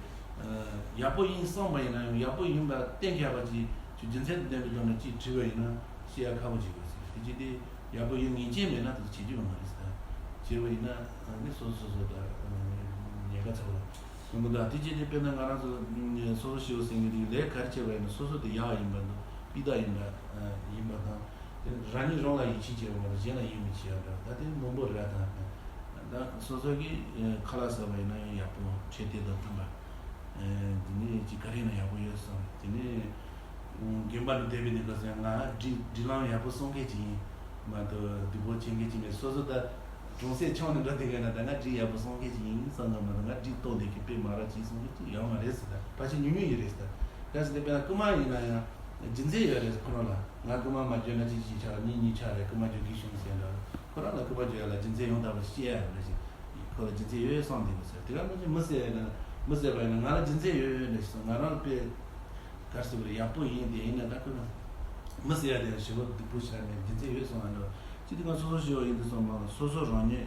ཡག་པོ་ཡིན་བསམ་པ་ཡིན་ན་ཡང་ཡག་པོ་ཡིན་པ་གཏན་འཁེལ་བ་ཅིག་ཅིག་རྒྱུ་མཚན་དང་ལྡན་པའི་ཐོག་ནས་ཅིག་དྲིས་པ་ཡིན་ན་བཤད་ཡ་ཁག་པོ་ཅིག་ཡོད་ཟེར། དེ་ཅིག་དེ་ཡག་པོ་ཡིན་ངེས་ཅན་མེད་ན་དེ་ཚོ་བྱེད་རྒྱུ་ཡོད་མ་རེད་ཟེར། བྱས་པ་ཡིན་ན་ནི་སོ་སོ་སོ་སོ་ད་ཉེན་ཁ་ཚ་བ་ཡོང་གི་འདུག་དེ་ཅིག་དེ་དཔེར་ན་ང་རང་ཚོ་སོ་སོ་ཞེས་པ་ཟེར་མཁན་དེ་ལས་ག་རེ་བྱས་པ་ཡིན་ན་སོ་སོ་དེ་ཡག་ཡིན་པ་འདུག་སྤུས་དག་ཡིན་པ་ཡིན་པ་དང་། དེ་རང་ཉིད་རང་ལ་ཡིད་ཆེས་བྱེད་པ་མ་གཏོགས་གཞན་ལ་ཡིད་མི་ཆེས་ཡ་འདྲ་ད་དེ་མང་པོ་རེད་ད། ད་སོ་སོ་གིས་ཁ་ལག་ཟ་བ་ཡིན་ན་ཡང་ཡག་པོ་ཁྲལ་དེ་དང་མཐུན་པ། དེ་ནས་ཅིག་ག་རེ་ཡིན་ན་ཡག་པོ་ཡོད་བསམ། དེ་ནས་རྒན་པ་འདི་བསྡད་པའི་གནས་སྐབས་སུ་ཡང་ང་སྒྲིག་སྒྲིག་ལམ་ཡག་པོ་སྲུང་མཁན་ཅིག་ཡིན་མ་གཏོགས་སྡུག་པོ་བྱེད་མཁན་ཅིག་མེད། སོ་སོ་ད་གྲོང་གསེབ་ཆུང་ནས་འགྲོ་བསྡད་མཁན་ན་ད་ང་སྒྲིག་ཡག་པོ་སྲུང་མཁན་ཅིག་ཡིན་བསམ་གི་མ་གཏོགས་ང་སྒྲིག་གཏོང་བསྡད་མཁན་དཔེ་མ་ར་ཅིག་སྲུང་མཁན་ཅིག་ཡོད་མ་རེད་ཟེར། ད་ཕལ་ཆེར་ཉུང་ཉུང་ཡིན་རེད་ཟེར། གལ་སྲིད་དེ་དཔེར་ན་རྐུ་མ་ཡིན་ན་ཡང་རྒྱུ་མཚན་ཡོད་རེད་ཁོ་རང་ལ། ང་རྐུ་མ་མ་བྱོས་ན་ཅི་ཅི་ཆགས་གཉིས་གཉིས་ཆགས་རེད། རྐུ་མ་བྱོས་གི་བྱུང་ཟེར་འདྲ་ཁོ་རང་ལ་རྐུ་མ་བྱོས་ཡ་ལ་རྒྱུ་མཚན་ཡོང་ཐབས་ཤེས་ཡ་རེད་ཅིག་ཁོ་ལ་རྒྱུ་མཚན་ཡོད་ཡོད་བསམ་བསྡད་པ་ཟེར། དེ་ག་ནང་བཞིན་མི་ཟེར་ཡ་ན་མི་ཟེར་བ་ཡིན་ན་ང་ལ་རྒྱུ་མཚན་ཡོད་ཡོད་འདྲ་ཞིག་སོང་ང་རང་དཔེ་གར་སི་བར་ཡག་པོ་ཡིན་དེ་ཡིན་ན་ད་ཁོ་ན་མི་ཟེར་ཡ་དེ་ཞེ་པོ་སྡུག་པོ་ཆགས་ནས་རྒྱུ་མཚན་ཡོད་སོང་ང་འདྲ་ཅི་དེ་ག་སོ་སོ་ཞེ་པོ་ཡིན་དུ་སོང་མ་ལ་སོ་སོ་རང་ཉིད་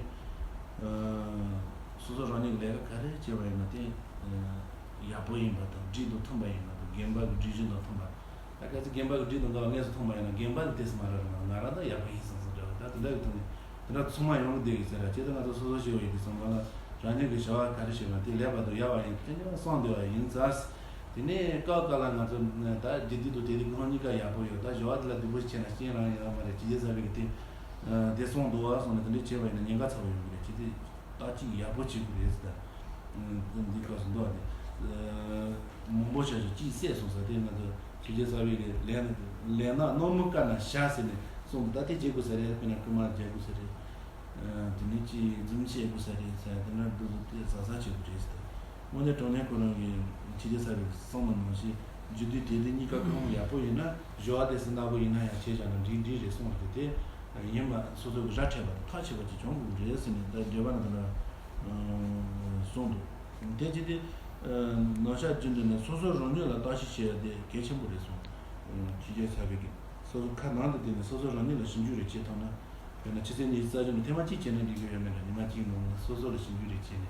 སོ་སོ་རང་ཉིད་ལས་ཀ་ག་རེ་བྱས་པ་ཡིན་ན་དེ་ཡག་པོ་ཡིན་པ་དང་སྒྲིག་དང་མཐུན་པ་ཡིན་པ་དང་རྒན་པ་གི་སྒྲིག་གཞི་དང་མཐུན་པ། ད་གལ་སྲིད་རྒན་པ་གི་སྒྲིག་དང་འགལ་བ་དངོས་སུ་མཐོང་པ་ཡིན་ན་རྒན་པ་གི་ཏོག་ཙམ་མ་རག་རེད་མ་ང་རང་ད་ཡག་པོ་ཡིན་བསམ་བསམ་འདྲ་བ་ད་དེ་འདྲ་གི་ཐོག་ནས་དེ་འདྲ་ཚང་མ་ཡོང་གི་བསྡད་ཀྱི་ཟེར་ར། ཅི་ད་ང་ཚོ་སོ་སོ་ཞེ་པོ་ཡིན་དུ་སོང་ང་ལ་རང་ཉིད་ཀྱི་བྱ་བ་ག་རེ་བྱེད་ན་དེ་ལེགས་པ་དང་ཡག་པ་ཡིན་དེ་ནས་སོང་བསྡད་པ་ཡིན་ཙང་། དེ་ནས་སྐབས་སྐབས་ལ་ང་ཚོ་ད་རྒྱུ་དུས་དང་དེ་དུས་ཁོ་རང་གཉིས་ཀ་ཡག་པོ་ཡོད་ད་བྱ་བ་དེ་ལ་སྡུག་པོ་ཞིག་བྱས་ན་རྐྱེན་རང་ཡིན་ཡོད་མ་རེད་ཅི་བྱེད་ཟེར་བའི་གི་དེ། དེ་སོང་འདུག་བ་སོང་ནས་དེ་འདྲ་བྱས་པ་ཡིན་ན་ཉེན་ཁ་ཚ་པོ་ཡོང་གི་རེད་ཅི་དེ། བརྟག་དཔྱད་ཡག་པོ་བྱེད་དགོས་རེད་ཟེར། འདི་སྐབས་སུ་འདུག་སྟེ། མང་པོ་བྱ་ཞིང་གཅིག་བསད་སོང་ཟེར་དེ་ང་ཚོ་ཞི་རྒྱས་རྩ་བའི་གི་ལས་ལས་སྣ་སྣ་མིན་བཀའ་ན་བཞག་ཟེར་ནས་གསུངས་འདུག་ད་དེ་བྱེད་དགོས་ཟེར་རེད། དཔེར་ན་རྐུ་མ་བྱེད་དགོས་ཟེར་རེད། དེ་ནས་ཅིག་རྫུན་བཤད་དགོས་ཟེར་རེད་ཟེར་དེ་འདྲ་འདུག་འདུག་དེ་ཟ་ཟ་བྱེད་དགོས་རེད་ཟེར། དངོས་གནས་དྲང་གནས་ཁོ་རང་གི་ཞི་རྒྱས་རྩ་བའི་གསུང་མ་ནང་བཞིན་རྒྱུ་དུས་དེ་དུས་གཉིས་ཀ་ཁོ་རང་ཡག་པོ་ཡིན་ན་སྦྱོར་བ་དེ་སྲིད་ན་པོ་ཡིན་ན་ཡང་བྱས་བཞག་ན་འགྲིག་འགྲིག་རེད་གསུངས་རེད་དེ། ཡིན་པ་སོ་སོ་གི་ར་འཕྲོད་པ་དང་ཐག་ཆོད་པ་ཅིག་བྱུང་དགོས་རེད་ཟེར་ནས་ད་འགྲེལ་པ་ན་དེ་འདྲ་གསུངས་འདུག་དེ་ཅི་སྟེ། ནང་བཤད་རྒྱུན་དུ་ནི་སོ་སོ་རང་ཉིད་ལ་བརྟག་ཞིབ་བྱེད་ཡ་དེ་གལ་ཆེན་པོ་རེད་གསུངས། ཕྱི་རྒྱལ་ཚ་བའི་གི་སོ་སོ་ཁ་ནང་དུ་བསྡད་ནས་སོ་སོ་རང་ཉིད་ལ་ཞིབ་འཇུག་རེ་བྱེད་ཐུབ་ན། དཔེར་ན་ཕྱི་ཚེས་ཉི་ཤུ་རྩ་བཞི་ནས་ཐེངས་མ་གཅིག་བྱས་ན་འགྲིག་གི་ཡོད་མེད་ལ་ཉི་མ་གཅིག་ནང་ལ་སོ་སོ་ལ་ཞིབ་འཇུག་རེ་བྱས་ནས།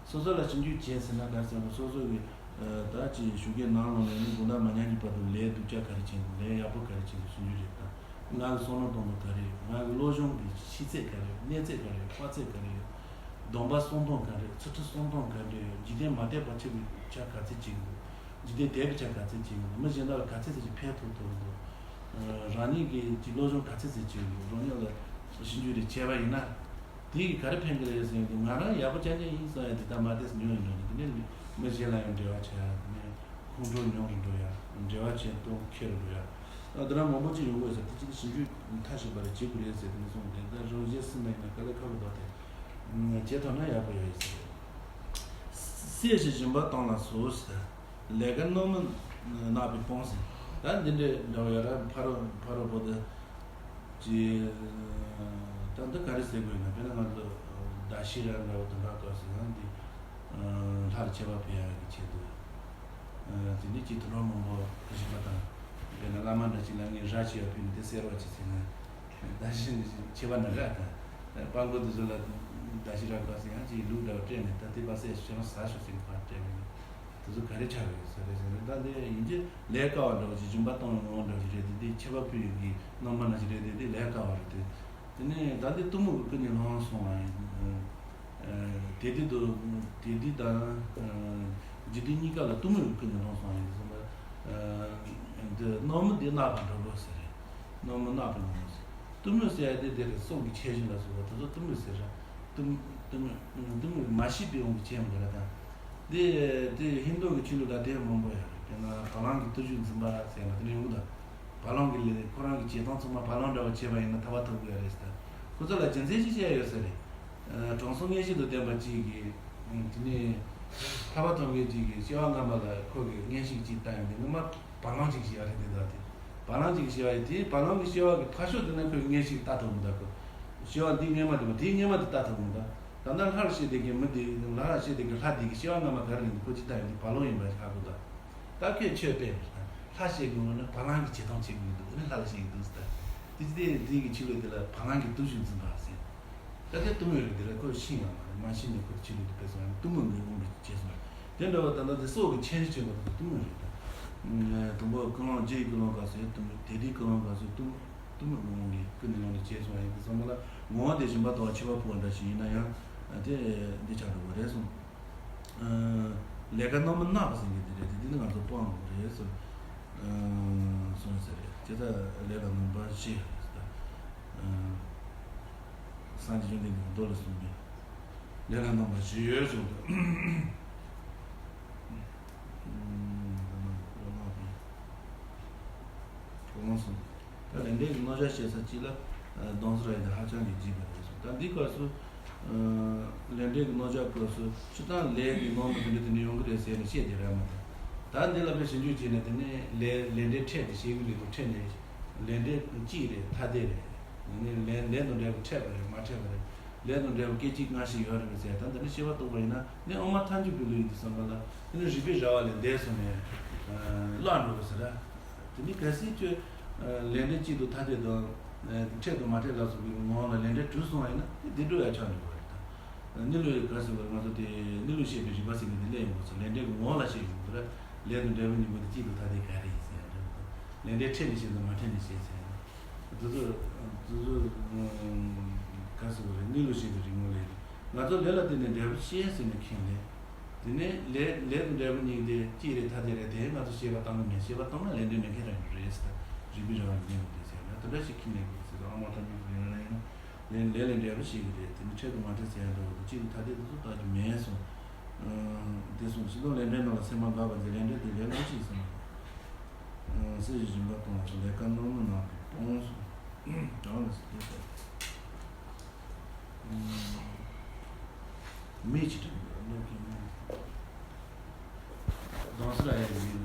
སོ་སོ་ལ་ཞིབ་འཇུག་བྱས་ཟིན་ན་ག་རེ་ཟེར་ན་སོ་སོ་གི་ད་ཅིག་ཞོགས་ཀས་ནམ་ལངས་ནས་ནི་དགོང་དག་མ་ཉལ་གྱི་བར་དུ་ལས་སྡུག་ཅག་ག་རེ་བྱས་འདུག་ལས་ཡག་པོ་ག་རེ་བྱས་འདུག་ཞིབ་འཇུག་རེ་དང་། ང་གི་བསམ་བློ་གཏོང་སྟངས་ག་རེ་ཡོད། ང་གི་སློབ་སྦྱོང་གི་ཤེས་ཚད་ག་རེ་ཡོད། གནས་ཚད་ག་རེ་ཡོད། དཔག་ཚད་ག་རེ་ཡོད། སྡོམ་པ་སྲུང་སྟངས་ག་རེ་ཡོད། ཚུལ་ཁྲིམས་སྲུང་སྟངས་ག་རེ་ཡོད། འཇིག་རྟེན་མ་དད་པ་ཆེ་བའི་ཆ་ག་ཚད་ཅིག་འདུག་འཇིག་རྟེན་དད་པའི་ཆ་ག་ཚད་ཅིག་འདུག་མི་གཞན་དག་ལ་ག་ཚད་ཚད་ཅིག་ཕན་ཐོགས་ཐུབ་འདུག་རང་ཉིད་ཀྱི་ཅིག་སློབ་སྦྱོང་ག་ཚད་ཚད་ཅིག་འདུག་རང་ཉིད་ལ་ཞིབ་འཇུག་རེ་བྱས་པ་ཡིན་ན། དེ་ཡིས་ག་རེ་ཕན་གི་རེད་ཟེར་ཡོང་དུས་ང་རང་ཡག་པོ་རྐྱང་རྐྱང་ཡིན་བསམ་ཡ་དེ་ལྟར་མ་བལྟས་སུ་ཉོ་ཡིན་ནོ་དེ་ནས་མི་གཞན་ལ་ཡང་འབྲེལ་བ་བྱེད་ཡ་དེ་ནས་ཁོང་ཁྲོ་ཉུང་རུ་འགྲོ་ཡ་འབྲེལ་བ་བྱེད་སྟངས་ཁེར་རུ་འགྲོ་ཡ། ཨ་དེ་རང་མང་པོ་ཅིག་ཡོང་གི་ཡོད་ཟེར་དེ་ཅིག་ཞིབ་འཇུག་མཐའ་གཅིག་པ་རེ་བྱེད་དགོས་རེད་ཟེར་དེ་ནས་གསུངས་དེ་ལྟར་རང་གཞན་སུ་མ་ཡིན་ན་དཀའ་ལས་ཁག་པོ་འདུག་སྟེ། བྱེད་ཐུབ་ན་ཡག་པོ་ཡོད་ཡིན་ཟེར། བསད་བྱས་སྦྱིན་པ་བཏང་ལ་སོགས་ཟེར། ལས་ཀ་སྣ་མིན་བསྣགས་པའི་སྤོང་ཟེར། ད་འདི་འདྲའི་འདྲ་བ་ཡོད་ར་ཕ་རོལ་ཕ་རོལ་པོ་དེ། ཅེས། ད་འདི་ག་རེ་ཟེར་དགོས་ན་དཔེར་ན་ང་ཚོ་ཟླ་ཤས་ར་འདྲ་བོ་དུ་འདྲ་སྐབས་སུ་ཡང་འདི་ལྷར་མཆོད་པ་ཕུལ་ཡག་གི་ཆེད་དུ་དེ་ནི་ཅིག་དུད་འགྲོ་མང་པོ་བཞེས་པ་དང་ དཔེར་ན་བླ་མ་འདྲ་ཅིག་ལ་ངས་ར་བྱས་པ་ཕུལ་ནས་དེ་གསེར་བ་ཅིག་ཟེར་ན། ད་གཞི་ནས་ཁྱད་པར་འདྲ་ར་དང་། དཔའ་མགོ་དེ་ཚོ་ལ་ད་གཞི་ར་དགའ་ཟེར་ཡང་ཅིག་ལུག་འདྲ་བ་སྤྲད་ནས་ད་དེ་པ་སེ་ཞེ་རང་ཟ་ཤོག་ཟེར་ནས་ཕར་སྤྲད་ནས། དེ་ཚོ་ག་རེ་ཆགས་ཡོད་ས་རེད་ཟེར་ན། ད་འདི་ཡིན་གྱི་ལས་དཀའ་བ་འདྲ་བོ་ཅིག་སྦྱིན་པ་གཏོང་བའི་ངོ་བོ་འདྲ་བོ་ཅིག་རེད་དེ། དེ་ཁྱད་པར་ཕུལ་ཡོད་ཀྱི་རྣམ་པ་འདྲ་ཅིག་རེད་དེ། དེ་ལས་དཀའ་བ་རེད་དེ། དེ་ནས་ད་འདི་གཏུམ་མོ་གི་ཀུན་ནས་བསླངས་སོང་བ་ཡིན། ཨ། དེ་དུས་དུ་དེ་དུས་དང་། ཨ། རྗེས་དུས་གཉིས་ཀ་ལ་གཏུམ་མོའི་ཀུན་ནས་བསླངས་སོང་ཡིན་གསུངས་པ། ཨ། འདི་རྣོ་མོ་འདི་གནག་པ་འདྲ་པོ་ཟེར་རེད། རྣོ་མོ་གནག་པ་འདྲ་པོ་ཟེར། གཏུམ་མོ་ཟེར་ཡ་དེ་དེ་རེད། སྲོག་གི་ཆད་གཞི་ལ་སོགས་པ་དེ་ཚོ་གཏུམ་མོ་ཟེར་ར། གཏུམ་གཏུམ་གཏུམ་མོ་མ་ཤེས་པའི་དབང་གིས་བྱས་མ་རེད་ད། དེ་དེ་ཧིན་རྡུ་གི་ཆོས་ལུགས་ལ་དེ་མང་པོ་ཡོད་རེད། དཔེར་ན་བ་ལང་གི་བརྟུལ་ཞུགས་འཛིན་པ་ཟེར་ན་དེ་ནས་ཡོང་གི་འདུག་བ་ལང་གི་ལས། ཁོ་རང་གི་བྱེད་སྟངས་ཚང་མ་བ་ལང་འདྲ་བ་བྱས་པ་ཡིན་ན་ཐར་པ་ཐོབ་གི་ཡོད་རེད་ཟེར། ཁོ་ཚོ་ལ་རྒྱུ་མཚན་ཅིག་བཤད་ཡོད་ས་རེད། ཨ། དྲང་སྲོང་མངོན་ཤེས་དང་ལྡན་པ་གཅིག་གིས། ཨ། དེ་ནས་ཐར་པ་ཐོབ་མཁན་གཅིག་གིས་སྐྱེ་བ་སྔ་མ་ལ་ཁོ་གི་མངོན་ཤེས་ཅིག་བལྟ་ཡོང་དུས་སྔོན་མ་བ་ལང་ཅིག་བྱས་པ་རེད་དེ། ད་དེ་བ་ལང་ཅིག་བྱས་པ་ཡིན་དེ། བ་ལང་གི་སྐྱེ་བ་གི་ཕར་ཕྱོགས་དེ་ན་ཁོས་མངོན་ཤེས་བལྟ་ཐུབ་མི་འདུག་ཁོ་སྐྱེ་བ་འདི་སྔོན་མ་དེ་མ་དེའི་སྔོན་མ་དེ་བལྟ་ཐུབ་མི་འདུག་ད་ལྟ་ལྷར་བཤད་བསྡད་མཁན་མི་དེ། ལྷར་བཤད་བསྡད་མཁན་ལྷ་དེ་གི་སྐྱེ་བ་སྔ་མ་ག་རེ་ཡིན་འདུག་ཁོ་ཅིག་བལྟ་ཡོང་དུས་བ་ལང་ཡིན་པ་ཧ་གོ་ད། ད་ཁོས་ཆོས་སྤེལ་བ་རེད། ལྷ་བཤད་དགོས་ན་བ་ལང་གི་བྱེད་སྟངས་བྱེད་དགོས་འདུག་ཨ་ནི་ལྷ་ལ་བཤད་ཀྱི་འདུག་ཟེར། ད་དེ་དེ་དེ་གི་ཆོས་ལུགས་དེ་ལ་བ་ལང་གི་བརྟུལ་ཞུགས་འཛིན་པ་ཟེར། ད་དེ་གཏུམ་མོ་རེད། དེ་ལ་ཁོ་ཤེས་ཡོད་མ་རེད། མ་ཤེས་ནས་ཁོ་ཆོས་ལུགས་དེ་སྤེལ་སོང་། ཡང་གཏུམ་མོ་གི་དབང་གིས་བྱས་སོང་། དེ་འདྲ་བ་ད་ལྟ་དེ་སྲོག་གི་ཆད་གཞི་ཆེན་པོ་དེ་གཏུམ་མོ་རེད་ད། དང་པོ་ཀུན་སློང་། རྗེ་ཡི་ཀུན་སློང་སྐབས་སུ་གཏུམ་མོ། དེ་དུས་ཀུན་སློང་སྐབས་སུ་གཏུམ་མོ། གཏུམ་མོ་གི་དབང་གིས་ཀུན་ནས་བསླངས་ནས་བྱས་སོང་བ་ཡིན་དུས་ཙམ་པ་ལ། ངོ་བོ་དེ་སྦྱིན་པ་དང་ཁྱད་པར་འཕགས་པ་འདྲ་ཞིག་ཡིན་ན་ཡང་དེ་འདི་ཆགས་འགྲོ་བ་རེད་གསུངས། ལས་ཀ་རྣོ་མོ་གནག་པ་ཟེར་མཁན་དེ་རེད་དེ། འདི་ནི་ང་ཚོ་སྤང་དགོས་རེད་གསུངས། གསུངས་ཟེར་རེད། དེ་ལྟར་ལས་ལ་རྣམ་པར་ཤེས་རེད་ཟེར། སངས་རྒྱས་བཅོམ་ལྡན་འདས་ཀྱིས་མདོ་ལ་གསུངས་པའི་ལས་ལ་རྣམ་པར་ཤེས་ཡོད་གསུངས། གོང་གསུངས། ད་ལས་འབྲས་ཀྱི་རྣོ་ཆ་བཤད་ས་གཅིག་ལ་གདོན་སྲེད་ར་ཡི་དེ་ཧ་ཅང་གི་རྒྱས་པ་རེད་གསུངས། ད་འདི་སྐབས་སུ། ལས་འབྲས་ཀྱི་རྣོ་ཆ་སྐབས་སུ་སྤྱིར་བཏང་ལས་ཀྱི་རྣོ་མོ་དེ་འདྲ་དེ་འདྲ་ཡོང་གི་རེད་ཟེར་ནས་བཤད་དེ་ར་མ་གཏོགས། ད་འདི་ལ་དཔེ་ཞིབ་འཇུག་བྱས་ནས་དེ་ནས་ལས་ལས་འབྲས་ཕྲད་དེ་བཤད་གི་མི་འདུག་ཕྲད་ནས་ལས་འབྲས་གཅིག་རེད། ཐ་དད་རེད། ནས་ལས་ལས་དང་འབྲས་བུ་ཕྲད་པ་རེད། མ་ཕྲད་པ་རེད། ལས་དང་འབྲས་བུ་སྐད་ཅིག་སྔ་ཕྱི་ཡོད་རེད་ཟེར། ད་འདི་ནི་ཤེས་པ་རྟོགས་པ་ཡིན་ན་ནི་དབུ་མ་ཐལ་འགྱུར་གྱི་ལུགས་ཡིན་དུས་ཙམ་པ་ལ་དེ་ནི་རིགས་པའི་ར་བ་ལས་འདས་སོང་ནས་བརླག་འགྲོ་གི་ཟེར་ར། དེ་ནི་གལ་སྲིད་ཁྱོད་ལས་འབྲས་གཅིག་ཏུ་ཐ་དད་དང་ཕྲད་དང་མ་ཕྲད་ལ་སོགས་པའི་ངོ་བོ་ལ་ལས་འབྲས་གྲུབ་སོང་བ་ཡིན་ན་དེ་བདེ་འགྲོ་ཡ་ཆགས་འགྲོ་གི་རེད་ད། གནས་ལུགས་ག་ཟེར་བ་རེད། ང་ཚོ་དེ་གནས་ལུགས་བཤད་པའི་རིགས་པ་ཟེར་མཁན་དེ་སླེབས་ཡོང་གི་རེད། ལས་འབྲས་ཀྱི་ངོ་བོ་ལ་བཤད་ཡོང་གི་རེད། ལས་དང་འབྲས་བུ་གཉིས་པོ་དེ་གཅིག་ཏུ་ཐ་དད་ག་རེ་ཡིན་ཟེར་ཡ་འདྲ་བོ་དང་། ལས་འབྲས་ཕྲད་ནས་བཤད་དང་མ་ཕྲད་ནས་བཤད་ཟེར་ཡ། དེ་ཚོ་དེ་ཚོ་ག་ཟེར་བ་རེད། གནས་ལུགས་བཤད་པའི་རིགས་ངོ་ལས། ང་ཚོ་ལས་ལ་བརྟེན་ནས་འབྲས་བུ་སྐྱེ་ཟེར་ནས་མཁྱེན་ནས། དེ་ནས་ལས་ལས་དང་འབྲས་བུ་གཉིས་དེ་གཅིག་རེད་ཐ་དད་རེད། དེ་ང་ཚོ་བཤད་པ་བཏང་གི་མེད། བཤད་པ་བཏང་ན་ལས་འབྲས་མེད་མཁན་རང་རེད་ཟེར། རིགས་པའི་ར་བ་ལས་འདས་ཟེར་ན་དེ་འདྲ་ཞིག་མཁྱེན་ནས་དགོས་ཟེར། ཨ་མ་ཐམས་ཅད་ཀྱི་ཡོན་ལ་ཡིན་ན། ལས་ལས་ལས་འབྲས་བུ་ཞིག་གི་རེད། དེ་ནི་ཕྲད་དང་མ་ཕྲད་ཟེར་ཡ་འདྲ་བོ་དང་གཅིག་ཏུ་ཐ་དད་དེ་ཚོ་ལྟ་རྒྱུ་མེད་གསུངས། ཨ། དེ་གསུངས། ཕྱི་ལོགས་ལས་འབྲས་རྣམས་ལ་སེམས་པ་འགགས་པ་མཛད། ལས་འབྲས་དེ་ལས་ལོག་ཅིག་གསུངས། ཨ། སྲིད་ཞིའི་སྦྱིན་པ་གཏོང་བ་སོགས་ལས་ཀ་རྣོ་མོ་གནག་པས་སྤོངས་གསུངས། གང་ལ་སྲིད་པ། མེ་ཅིག་དྲངས་པའི་གནོད་སྐྱེལ་མོ། གདོན་སྲེད་ར་ཡ་ཡི་མེ་ལ།